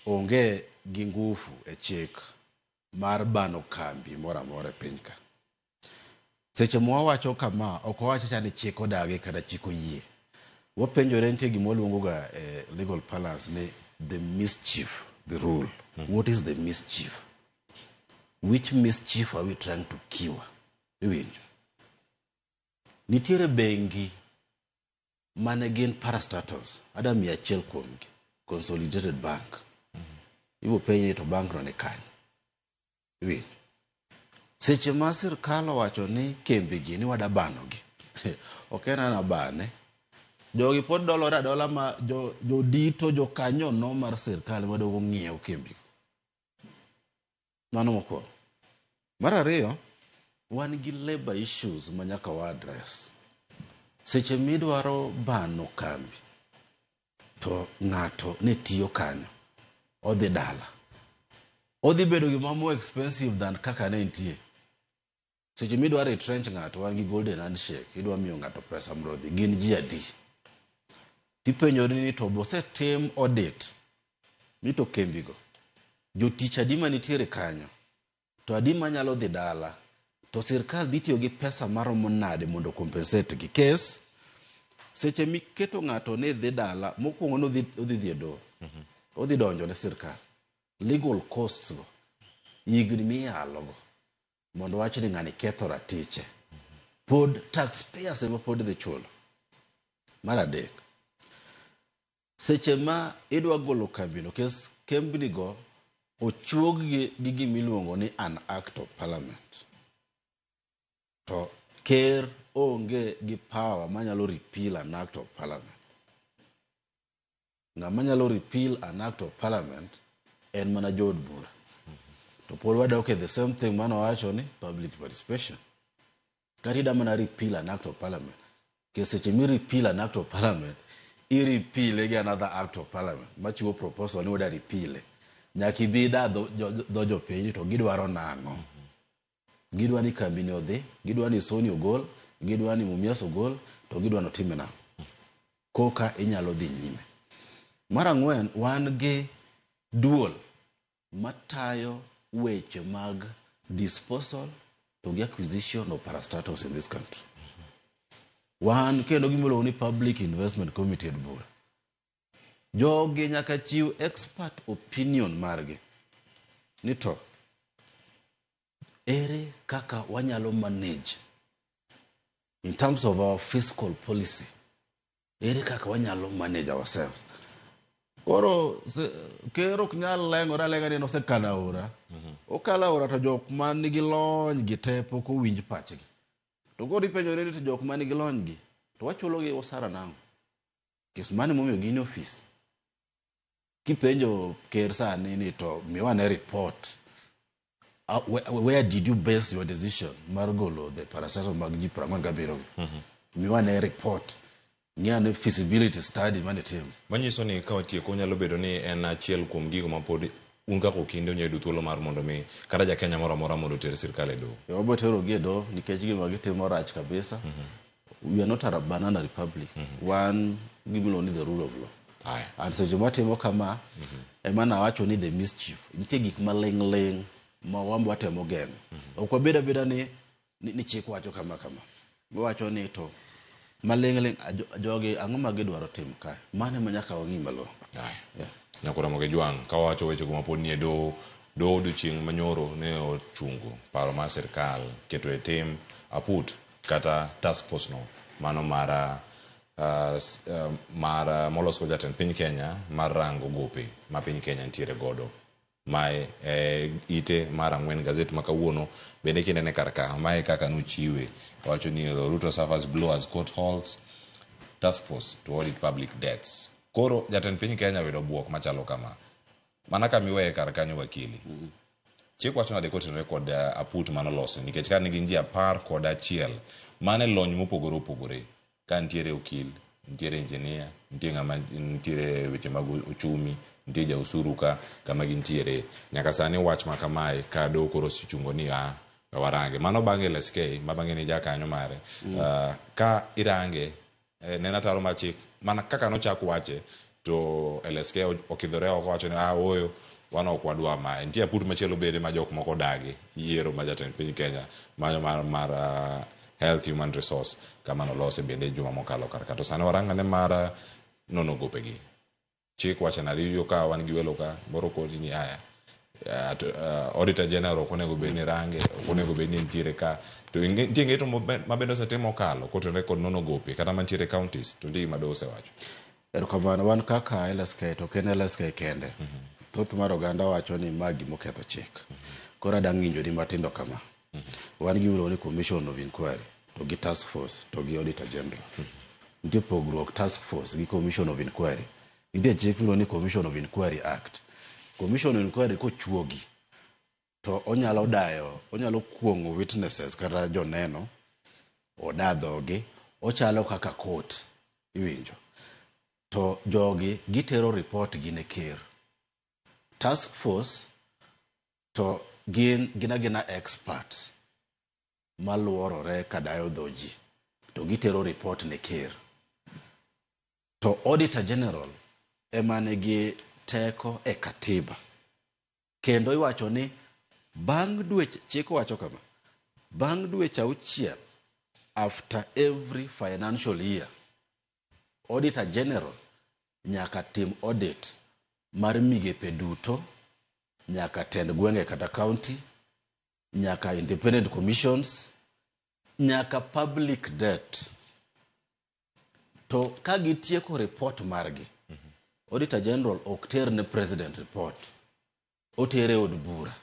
onge gi ngufu e chik mar bano kambi moro amora e piny ka. Seche ma wawacho kama, ok wawach acha ni chik odagi kata chik oyie. Wapenjore nitie gima waluongo ga e legal parlance ni the mischief, the rule. What is the mischief? Which mischief are we trying to cure? Iwinjo? Nitiere bengi mane gin parastatals, ada 100 kuomgi, Consolidated Bank. Ibo penji ni to bank no ni kanye? Iwinjo? Seche ma sirkal owacho ni kembegi ni wada banogi, ok en ana bane. Jogi pod dolore adola ma jodito jokanyono mar sirkal ema dogo ng'iewo kembigo. Mano mokwongo. Mar ariyo, wan gi labor issues ma nyaka wa address. Seche midwaro bano kambi, to ng'ato ne tiyo kanyo, odhi dala. Odhi bedo gima more expensive than kaka ne entie. Seche midwaro retrench ng'ato, wan gi golden handshake, idwa miyo ng'ato pesa mondo odhi, gin ji adi? Tipenjori ni to bosetim audit ni to kembigo, jotich adi manitiere kanyo, to adi manyalo dhi dala, to sirkal dhi tiyo gi pesa maromo nade mondo compensate gi. Kes, seche miketo ng'ato ni dhi dala, mokwongo ni odhi dhi e doho, odhi donjo ne sirkal. Legal costs go, higni miyalo go, mondo wach ni ng'ani ketho ratiche. Pod taxpayers ema pod dhi chulo. Mar adek, seche ma idwa golo kambino, kes kembni go ochuog gi gima iluongo ni an act of parliament. To ker onge gi power manyalo repeal an act of parliament. Ng'ama nyalo repeal an act of parliament en mana jood bura. To pod wadok e the same thing mane wacho ni public participation. Kata ida mana repeal an act of parliament. Ke seche mi repeal an act of parliament, i repeal gi another act of parliament machiwo proposal ni wada repeal. Nyaka ibi ida dho jopiny to gidwaro nang'o. Gidwa ni kambi ni odhi, gidwa ni Sony ogol, gidwa ni Mumias ogol, to gidwa ni otime nang'o. Koka inyalo dhi nyime. Mar ang'wen, wan gi duol matayo weche mag disposal to gi acquisition of parastatals in this country. Wan kendo gima iluongo ni Public Investment Committee e bura. Jogi nyaka chiw expert opinion margi ni to ere kaka wanyalo manage in terms of our fiscal policy, ere kaka wanyalo manage ourselves. Koro ker ok nyal leng'ore aleng'a ni en osekalo aora. Okalo aora to jok man nigi lony gi te pok owinj pachgi. To koro ipenjore ni to jok man nigi lony gi to wachulo gi osara nang'o? Nikech mano emomiyo gin e ofis. Kipenjo ker sani ni to miwa ne report, where did you base your decision mar golo the parastatal mag ji 47 gi? Miwa ne report, ng'i ane feasibility study mane timo. Manyiso ni ka watieko nyalo bedo ni en achiel kuom gigo ma pod un kaka okinde unyalo yudo thuolo mar mondo mi kata ja Kenya moro amora mondo oter sirkal e doho. Wabiro tero gi e doho nikech gima gitimo rach kabisa. We are not a banana republic. Wan gima iluongo ni the rule of law. And seche matimo kama, ema nawacho ni the mischief. Nitie gik maling' ling' ma wan watemo geng'o. Ok wabed abeda ni chik wacho kama kama. Wawacho ni to maling' ling' jogi ang'o ma gidwaro timo kae? Mano ema nyaka wang'i malong'o. Nyaka Ramogi Jwang', ka wawacho weche go mapod nie doho, doho odiochieng' manyoro ne ochungo paro mar sirkal keto e tim aput kata task force no mano mar Mar molos kod jatend piny Kenya mar rango gope ma piny Kenya nitiere godo. Mae ite mar 4 gazet ma kawuono bende kinene kar ka mae kaka nochiwe wacho ni Ruto suffers blow as court halts task force to audit public debts. Koro jatend piny Kenya oyudo buok machalo kama. Mana kama iweye kar kanyo wakili. Chik wacho nade kotenore kod aput manolosi nikech ka nigi ji 11 mane lony mopogore opogore ka nitiere okil, nitiere engineer, nitie ng'ama nitiere weche mag uchumi, nitie ja usuru ka kama gintiere. Nyaka sani wach ma kamae ka doho koro osechungo ni a warange. Mano bang'e LSK ma bang'e ni jakanyo mare. Ka irange ne ataro mar chik mana kaka nochak wache to LSK okidhore oko wacho ni a ooyo wan ok wadwa mae. Nitie aput machielo bende ma jok moko dagi yiero ma jatend piny Kenya manyo mar Health Human Resource kama nolose bende juma mokalo kar ka. To sani warangane mar nono gopegi. Chik wacho nade yudo ka wan gi welo ka moro koti ni aya Auditor General ok onego bed ni range, ok onego bed ni nitiere ka. To nitie ng'eto ma bende osetim mokalo kotenore kod nono gope kata mantiere counties to nitie gima doho osewacho. Erokamano, wan kaka LSK to ok en LSK kende. Thoth mar oganda wacho ni ma gima oketho chik. Koro adang' ng'injoni matindo kama. Wan gi gimiluongo ni Commission of Inquiry to gi Task Force to gi Auditor General. Nitie pogruok Task Force gi Commission of Inquiry. Nitie chik miluongo ni Commission of Inquiry Act. Commission of Inquiry kochuogi to onyalo dayo, onyalo kuong'o witnesses kata joneno, oda dhogi, ochalo kaka court, iwinjo. To jogi gitero report gi ne ker. Task Force to gin agina experts maluorore kadayo dho ji to gitero report ne ker. To Auditor General ema nigi teko e katiba. Kendo iwacho ni bang' dweche, chik wacho kama, bang' dweche 6 after every financial year, Auditor General nyaka tim audit mar migepe duto, nyaka tend gwenge kata county, nyaka independent commissions, nyaka public debt. To ka gitieko report margi, Auditor General ok ter ne President report, otere od bura.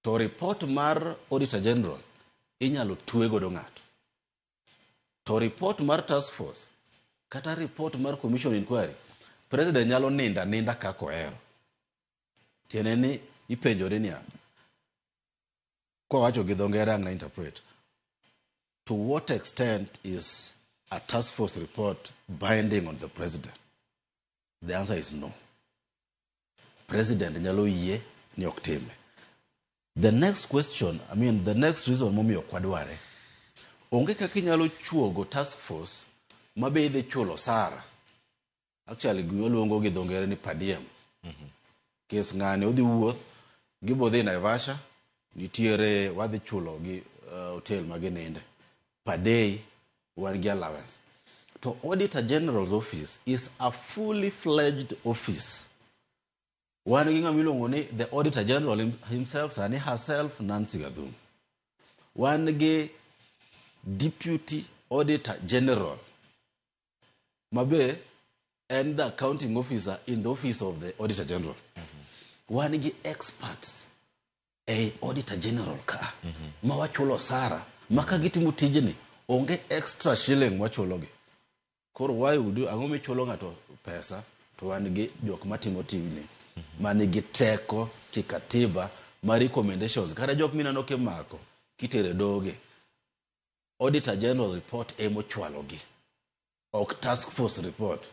To report mar Auditor General inyalo twe godo ng'ato. To report mar task force kata report mar commission inquiry, President nyalo ninda ninda kaka ohero. Tiende ni ipenjore niya, kwawacho gi dho ngere ang' na interpret, to what extent is a task force report binding on the president? The answer is no. President nyalo yie ni ok time. The next question, I mean the next reason momiyo ok wadware, onge kaka inyalo chuogo task force ma be idhi chulo osara. Actually giluongo gi dho ngere ni per diem. Kes ng'ani odhi wuoth, gibodhi Naivasha, nitiere wadhi chulo gi hotel ma gininde. Per day wan gi allowance. To Auditor General's office is a fully fledged office. Wan gi ng'ama iluongo ni the Auditor General himself, sani herself, Nancy Gathungu. Wan gi Deputy Auditor General, ma be en the accounting officer in the office of the Auditor General. Wan gi experts e Auditor General ka, ma wachulo osara, ma ka gitimo tijni, onge extra shilling wachulogi. Koro why would you, ang'o michulo ng'ato pesa to wan gi jok matimo tijni, ma nigi teko kikatiba ma recommendations, kata jok mineno kimako, kitere doge. Auditor General report emochwalogi, ok task force report,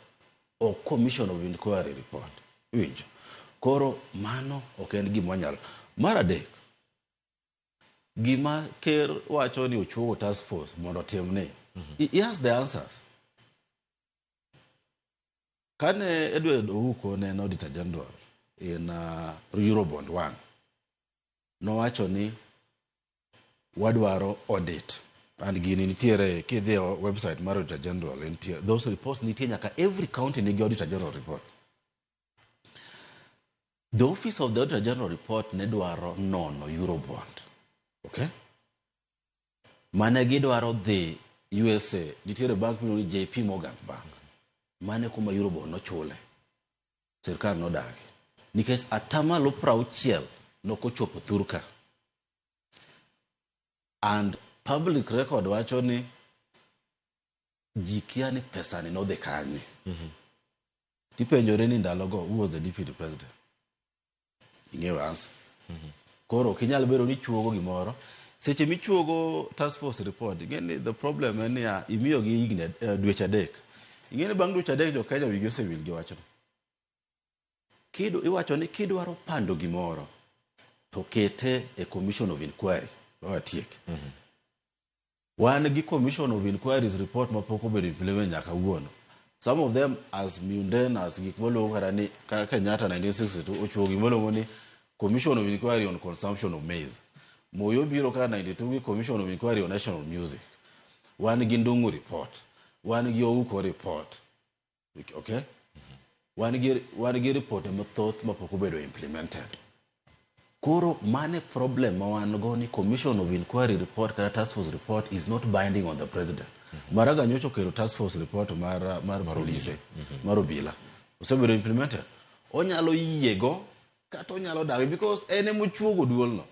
ok commission of inquiry report. Iwinjo? Koro mano ok en gima wanyalo. Mar adek, gima ker wacho ni ochuogo task force mondo otimni, he has the answers. Kane Edward Ouko ne en Auditor General in Eurobond 1, nowacho ni wadwaro audit. And gini nitiere, kidhi e website mar Auditor General, nitie, those reports nitie nyaka every county nigi Auditor General report. The office of the Auditor General report ne dwaro nono Eurobond. Okay? Mane gidwaro dhi USA nitiere bank miluongo ni JP Morgan Bank. Mane kuma Eurobond nochule. Sirkal nodagi. Nikech atamalo 60 nokochopo thurka. And public record wacho ni ji kia ni pesa ni nodhi kanye. Tipenjore ni ndalogo who was the deputy president? Ing'eyo answer. Koro ok inyal bedo ni chuogo gimoro. Seche michuogo task force report, ing'e ni the problem en niya, imiyogi higni dweche 3. Ing'e ni bang' dweche 3 jo Kenya wigi osewil gi wachno. Iwacho ni kidwaro pando gimoro to kete e commission of inquiry. Watiek. Wan gi commission of inquiries report mapok obedo implement nyaka kawuono. Some of them as mundane as gik maluongo kata ni kaka Kenyatta 1962 ochuo gima iluongo ni Commission of Inquiry on Consumption of Maize. Moi obiro ka 92 gi Commission of Inquiry on National Music. Wan gi Ndung'u report. Wan gi Ouko report. Okay? Wan gi report mathoth mapok obedo implemented. Koro mane problem ma wan go ni Commission of Inquiry report kata task force report is not binding on the president. Maraga nyocha okelo task force report mar polise, mar obila. Osebedo implemented. Onyalo yiego kata onyalo dagi because en emochuogo duolno.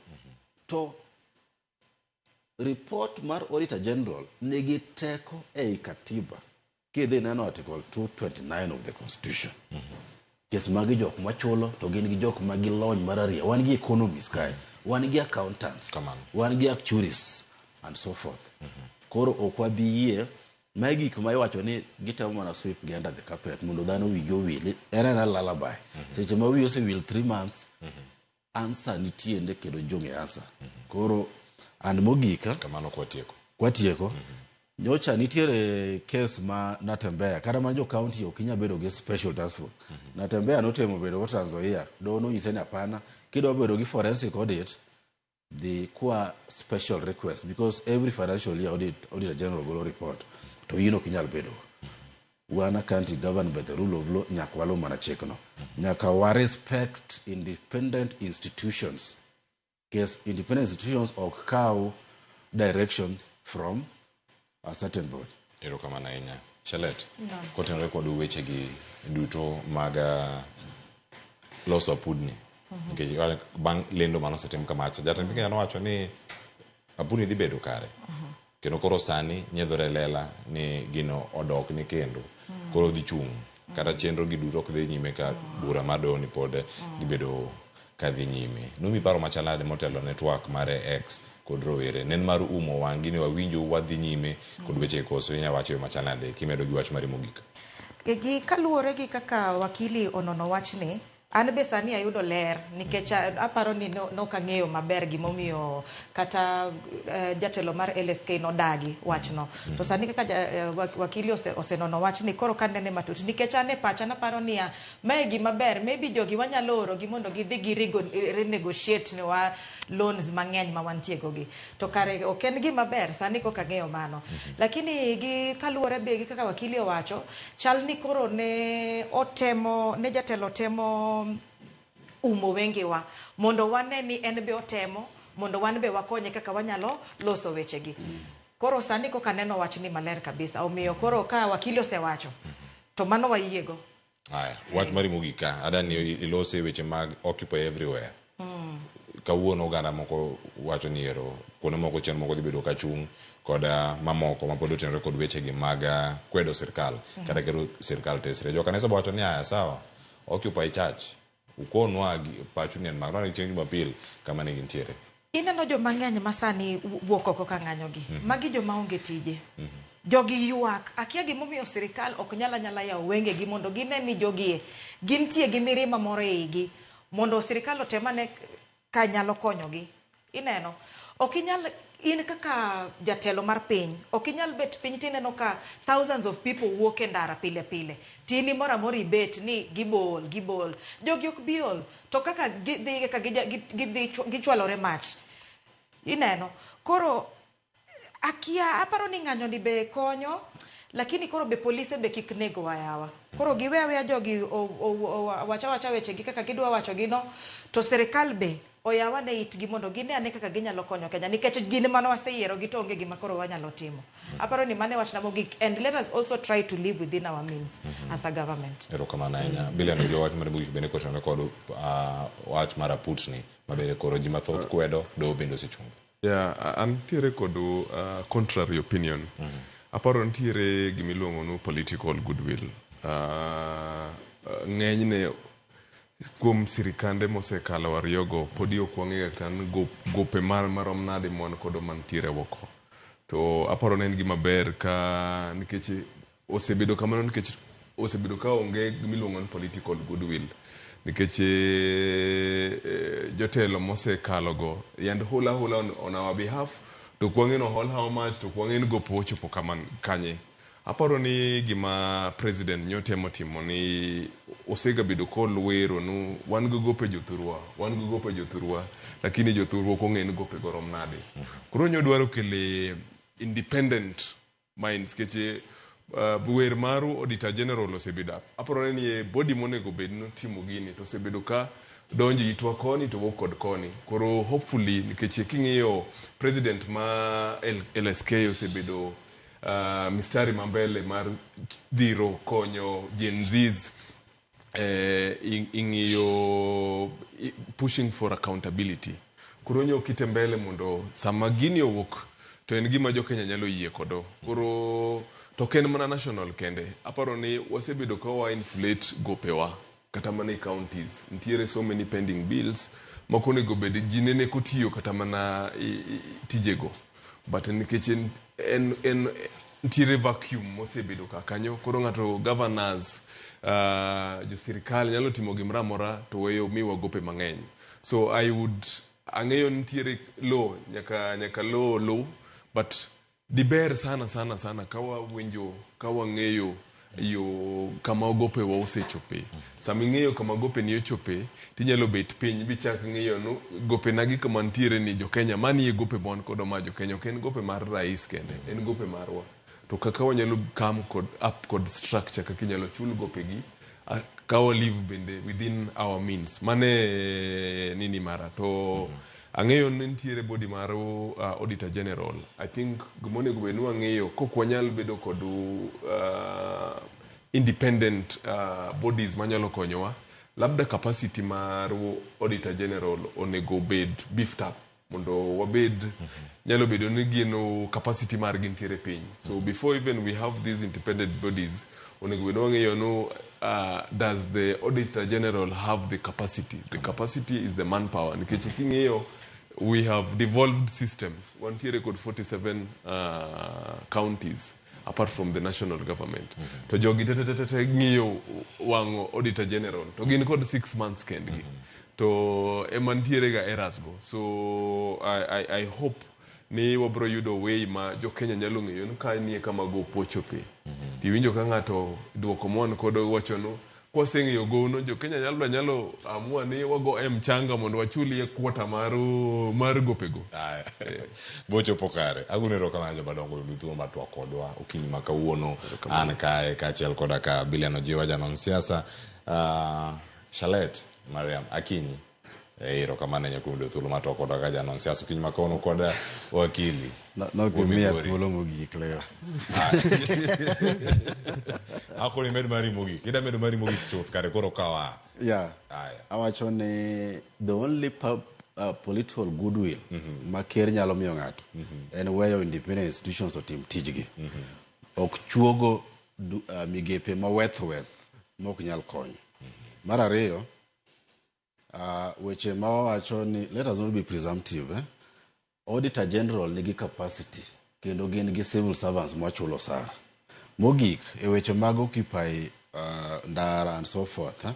To report mar Auditor General nigi teko ei katiba. Kidhi neno Article 229 of the Constitution. Kes magi jok machulo to gin gi jok ma gilony mar ariyo. Wan gi economists kae, wan gi accountants, wan gi actuaries and so forth. Koro ok wabi yie mae gik ma iwacho ni gitemo mana sweep gi under the carpet mondo dhano wigi owil. En ena lullaby. Seche ma wiyi osewil 3 months, answer nitie nde kendo jonge answer. Koro and mogik kamano kwatieko. Nyocha nitiere case ma Natembeya kata mana jo county ok inyal bedo gi special task force. Natembeya notemo bedo go Trans Nzoia, doho nonyise ni hapana, kidwa bedo gi forensic audit dhi kwa special request because every financial year auditor general golo report to in ok inyal bedo. Wan a country governed by the rule of law, nyaka waluw mana chikno. Nyaka wa respect independent institutions. Because independent institutions ok kaw direction from a certain board. Erokamano ahinya. Shalet, kotenore kod wechegi duto mag loso apudni. Nikech bang' lendo manosetim kamacha, jatend piny Kenya nowacho ni apudni dhi bedo kare. Kendo koro sani nyiedhore lela ni gino odok ni kendo. Koro dhi chung'. Kata chenro gi duto ok dhi nyime ka bura mar doho ni pod dhi bedo ka dhi nyime. Numi paro machal nade motelo ne twak mare X kod rowere. Nen mar umo wang'gi ni wawinjo wadhi nyime kod weche koso inya wacho machal nade kimedo gi wach mari mogik. Gi kaluwore gi kaka wakili onono wachni, an be sani ayudo ler nikech aparo ni nok ang'eyo maber gimomiyo kata jatelo mar LSK nodagi wachno. To sani kaka wakili osenono wachni, koro kanene matut nikech an e pacha naparo niya mae gima ber, maybe jogi wanyalo oro gi mondo gidhi gi renegotiate wa loans mang'eny ma wantie go gi. To kare ok en gima ber sani koka ang'eyo mano. Lakini gi kaluwore be gi kaka wakili owacho, chal ni koro ne otemo, ne jatelo temo umo wengewa mondo wane ni en be otemo mondo wan be wakonye kaka wanyalo loso wechegi. Koro sani koka neno wachni maler kabisa, omiyo koro ka wakili osewacho to mano wayiego. Aya, wach mari mogik ka adani ilose weche mag Occupy Everywhere. Kawuono oganda moko wacho ni ero kuonde moko chien moko dhi bedo ka chung' kod mamoko mapod otenore kod wechegi mag kwedo sirkal kata kero sirkal tesre. Jo kanisa wacho ni aya sawa, Occupy Church ukonwa pachu ni en mag nwaneno chieng' Jumapil kama ne gintiere. Ineno joma ng'eny ma sani wuok oko ka ng'anyogi. Magi joma onge tije. Jogi ywak. Akia gimomiyo sirikal ok nyal anyala yawo wengegi mondo gine ni jogie gintie gi mirima moro e igi mondo sirikal otem ane ka nyalo konyogi. Ineno, ok inyal, in kaka jatelo mar piny, ok inyal bet piny tineno ka thousands of people wuok e ndara pile pile. Tini moro amora ibet ni gibol, gibol. Jogi ok bi ol. To kaka gidhi kaka gidhi gichwalore mach. Ineno, koro akia aparo ni ng'anyo ni be konyo, lakini koro be polise be kik nego yawa. Koro giwe aweya jogi wacha wacha wechegi kaka gidwa wacho gino, to sirikal be Oyaw ane itgi mondo gine ane kaka ginyalo konyo Kenya nikech gin mane waseyiero gi to onge gima koro wanyalo timo. Aparo ni mano e wachna mogik and let us also try to live within our means as a government. Erokamano ahinya. Billion ojiwo wach mar mogik bende kotenore kod wach mar aputni ma bende koro ji mathoth kwedo, doho bende osechungo. Yeah, antiere kod contrary opinion. Aparo nitiere gimiluongo ni political goodwill. Ng'enyne kuom sirikande mosekalo ariyogo podi ok wang'eyo kata ni gope marom nade ma wan kodo mantiere oko. To aparo ni en gima ber ka nikech osebedo kamano nikech osebedo ka onge gimiluongo ni political goodwill. Nikech jotelo mosekalo go yand hula hula on our behalf to ok wang'e ni ohol how much to ok wang'e ni gope ochopo kama kanye. Aparo ni gima president nyotemo timo ni osegabedo kolwero nu wan gi gope jothurwa, wan gi gope jothurwa, lakini jothurwa ok ong'e ni gope go rom nade. Koro nyodwaro kele independent minds keche wer maru Auditor General osebedo aparo ni e body monego bed ni timo gini to osebedo ka donjo itwa koni to wuok kod koni. Koro hopefully nikech king'iyo president ma LSK osebedo mistari ma mbele mar dhiro konyo Gen Zs ing'iyo pushing for accountability. Koro nyo kite mbele mondo sama gini owuok to en gima jo Kenya nyalo yie kodo. Koro to ok en mana national kende. Aparo ni wasebedo ka wa inflate gopewa kata mana e counties. Nitiere so many pending bills mok onego bed ji nene kotiyo kata mana tijego. But nikech en nitiere vacuum mosebedo ka kanyo koro ng'ato governors jo sirikal nyalo timo gimoro amora to weyo miwa gope mang'eny. So I would ang'eyo nitiere law nyaka law law but diber sana sana sana ka wawinjo ka wang'eyo yo kama gopewa osechope. Sama ing'eyo kama gopeni ochope tinyalo bet piny bichak ng'iyo nu gopenagi kama nitiere ni jo Kenya mani e gope ma wan kodo ma jo Kenya ok en gope mar rais kende en gope marwa. To kaka wanyalo come kod up kod structure kaka inyalo chul gopegi ka wa live bende within our means. Mane nini mara to ang'eyo ni nitiere body mar Auditor General. I think gimonego bed ni wang'eyo kok wanyal bedo kod independent bodies manyalo konyowa labda capacity mar Auditor General onego bed beefed up mondo wabed nyalo bedo ni gino capacity margi nitiere piny. So before even we have these independent bodies onego bed ni wang'eyo no does the Auditor General have the capacity? The capacity is the manpower. Nikech king'iyo we have devolved systems. Wantiere kod 47 counties apart from the national government. To jogi te te te te ng'iyo wang'o Auditor General to gin kod 6 months kendgi. To ema nitiere ga errors go. So I hope ni wabro yudo way ma jo Kenya nyalo ng'eyo ni ka nie kama gopo ochope. Tiwinjo ka ng'ato duoko mon kodo wacho no kwaseng'iyo gono jo Kenya nyalo amua ni wago e mchanga mondo wachulie kwota mar gopego. Bochopo kare. Agone erokamano jomadongo yudo thuolo mar twak kodwa okinyi ma kawuono. An kae kaachiel koda ka Billian Ojiwa janon siasa, Shalet Mariam Akinyi. Erokamano ahinya kuom yudo thuolo mar twak kodwa ka janon siasa okinyi ma kawuono kod wakili. Nokimiya thuolo mogik leo. Akoni med mari mogik. Ida medo mari mogik chuth kare koro kawa. Yeah. Awacho ni the only political goodwill ma ker nyalo miyo ng'ato en weyo independent institutions otim tijgi. Ok chuogo migepe ma weth weth mok nyal konyo. Mar ariyo, weche ma wawacho ni let us not be presumptive. Eh? Auditor General nigi capacity kendo gin gi civil servants machulo osara. Mogik, e weche mag occupy ndara and so forth, eh?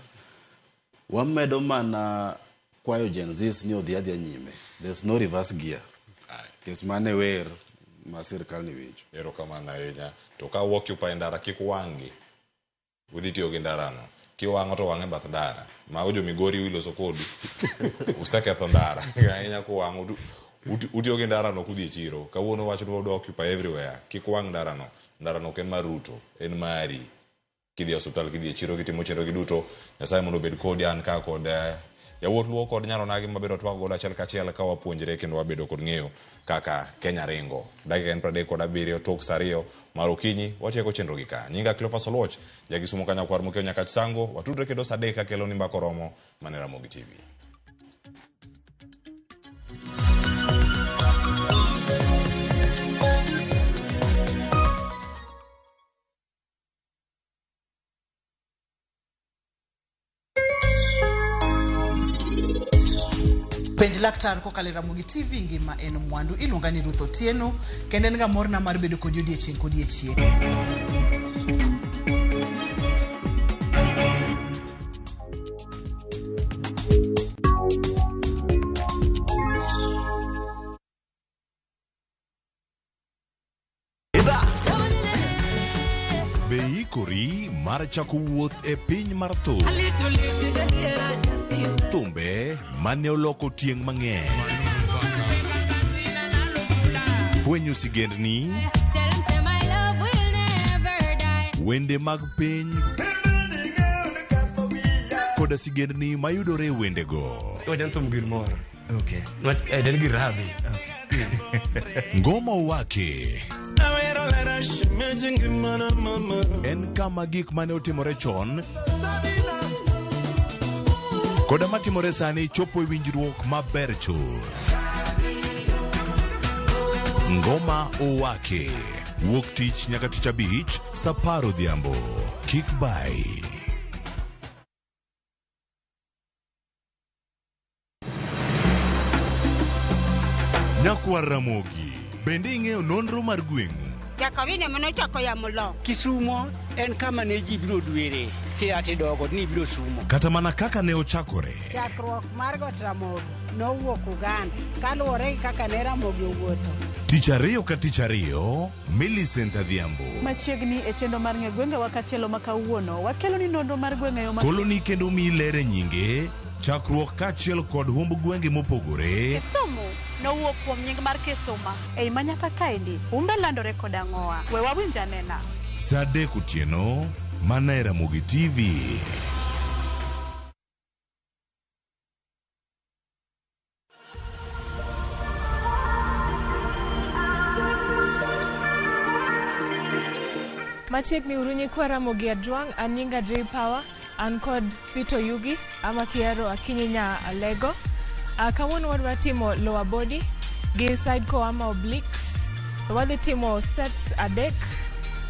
Wamedo mana kwayo Gen Zs ni odhi adhiya nyime. There's no reverse gear. Kes mane wer ma sirikal ni winjo. Erokamano ahinya. To ka occupy ndara kik wang'gi. Udhi tiyo gi ndarano. Kiwang'o to wang'e bath ndara. Mago jo Migori iloso kodu. Useketho ndara. Ahinya kuwang'o utiyo gi ndarano kudhi e chiro. Kawuono wach ni wadwa occupy everywhere. Kik wang' ndarano. Ndarano ok en mar Ruto. En mari. Kidhi e osiptal, kidhi e chiro, kitimo chenro gi duto. Nyasaye mondo obed kodi an ka kod Yawuot Luo kod Nyar Onagi mabedo twak godo achiel kachiel ka wapuonjre kendo wabedo kod ng'eyo kaka Kenya ringo. Dakika en 37 tok saa 2 mar okinyi watieko chenro gi ka. Nyinga Cleophas Oluoch, Jakisumo ka nyakwar Mokeo Nyakach Sango, watudre kendo saa 3 kakelo ni mbaka oromo mane Ramogi TV. Penj laktar kokalo e Ramogi TV ngima en mwandu. Iluonga ni Ruth Otieno kendo en ga morna mar bedo kodi odiechieng' kodiechieng'. Be iikori mar chako wuoth e piny mar thum? Thumbe mane oloko tieng' mang'eny. Fwenyo sigendni, wende mag piny koda sigendni mayudore e wendego. Wacha thum gir moro. Okay. Nwach en gir rabi. Ngoma Owake en kama gik mane otimore chon koda matimore sani chopo e winjruok maber chuth. Ngoma Owake wuok tich nyaka tich abich saa 10 odhiambo. Kik bai. Nyakwar Ramogi, bende ing'eyo nonro mar gweng'u? Jakawine manochako yamo lo. Kisumo en kama ne ji biro dwere theatre dogo ni biro sumo. Kata mana kaka ne ochakore. Chakruok mar Got Ramogi nowuok Uganda kaluwore gi kaka ne Ramogi owuotho. Tich ariyo ka tich ariyo, Millicent Adhiambo. Machiegni e chenro mar ng'e gwengewa katielo ma kawuono, wakelo ni nonro mar gwenge yo ma Koloni kendo miyi ler e nyinge, chakruok kaachiel kod humb gwenge mopogore. Kisumu nowuok kuom nying mar Kisuma. Ei manyaka kaendi, humbe landore kod ang'owa. We wawinj anena. Saa 3 otieno, mana e Ramogi TV. Machiegni uru nyikwa Ramogi Ajwang', an nyinga J Power, an kod Fito Yugi, ama kihero Akinyi nya Alego. Kawuono wadwa timo lower body gi side core ama obliques. Wadhi timo sets 3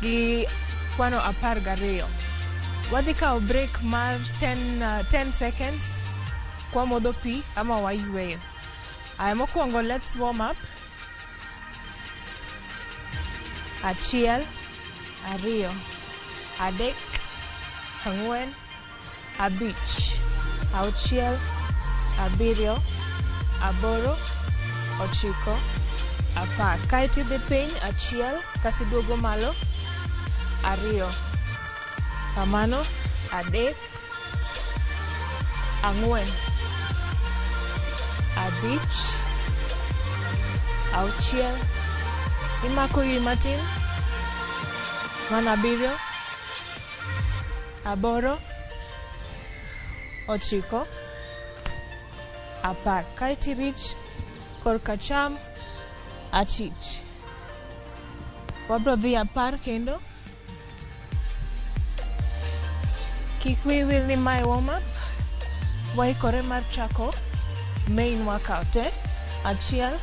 gi kwano 12. Wadhi kawo break mar 10 seconds kwa modho pi ama wayweyo. Aya, mokwongo let's warm up. 1, 2, 3, 4, 5, 6, 7, 8, 9, 10. Kaeto idhi piny 1, kasiduogo malo 2, kamano 3, 4, 5, 6, imako ywi matin, mana 7, 8, 9, 10. Kaeto irich korka cham achich. Wabro dhi 10 kendo. Kik wiyi wil ni mae warm up. Waikore mar chako main workout. 1, 2,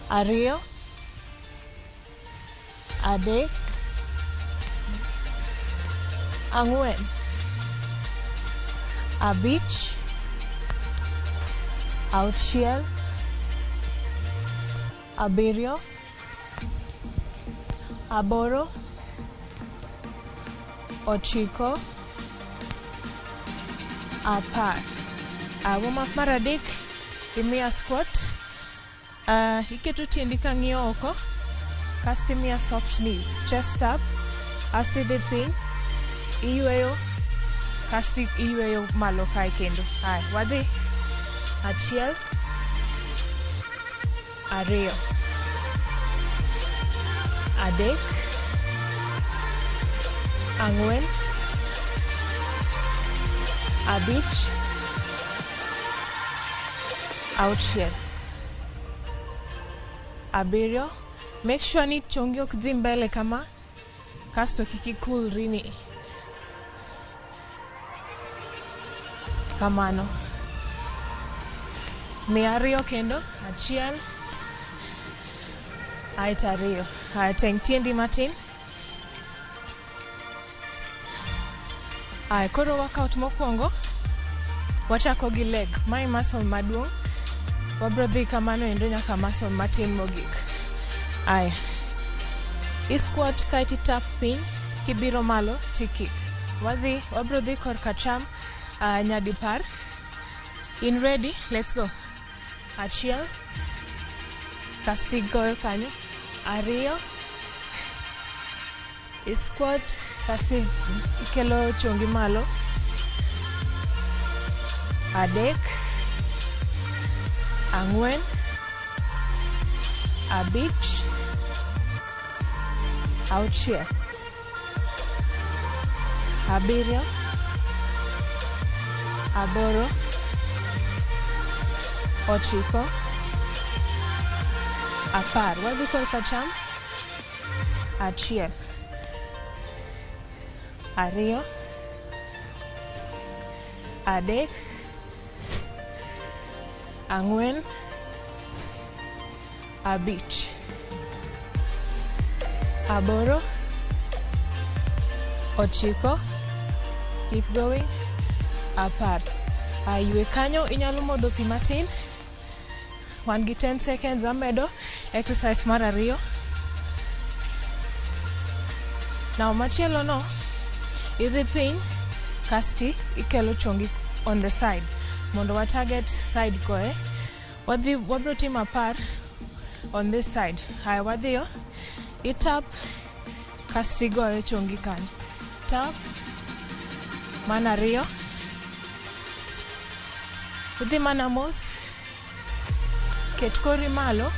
3, 4, 5, 6, 7, 8, 9, 10. Warm up mar 3, imiya squat. Iketo tiendi ka ng'iyo oko, kasto imiya soft knees, chest up, asto idhi piny, iyweyo, kasto iyweyo malo kae kendo. Haya, wadhi. 1, 2, 3, 4, 5, Auchiel. 7. Make sure ni chongi ok dhi mbele kama, kasto kik ikulri ni. Kamano. 200 kendo, 1, aeto 2. Aya, teng' tiendi matin. Aya, koro workout mokwongo, wachako gi leg. Mae muscle maduong'. Wabro dhi kamano endo nyaka muscle matin mogik. Aya. I squat kaeto itap piny, kibiro malo ti kick. Wadhi, wabro dhi korka cham nyadipar. In ready? Let's go. 1, kasto igoyo kanyo. 2, i squat kasto ikelo chongi malo. 3, 4, 5, 6, 7, 8, 9, 10. Wadhi korka cham. 1, 2, 3, 4, 5, 8, 9, keep going, 10. Ywe kanyo, inyalo modho pi matin. Wan gi 10 seconds amedo exercise mar 2. Now machielo no, idhi piny, kasti ikelo chongi on the side. Mondo wa target side koe. Wadhi, wabro timo 10 on this side. Haya, wadhiyo, itap, kasti goyo chongi kanyo. Tap, mana 2. Udhi mana mos, ket kori malo,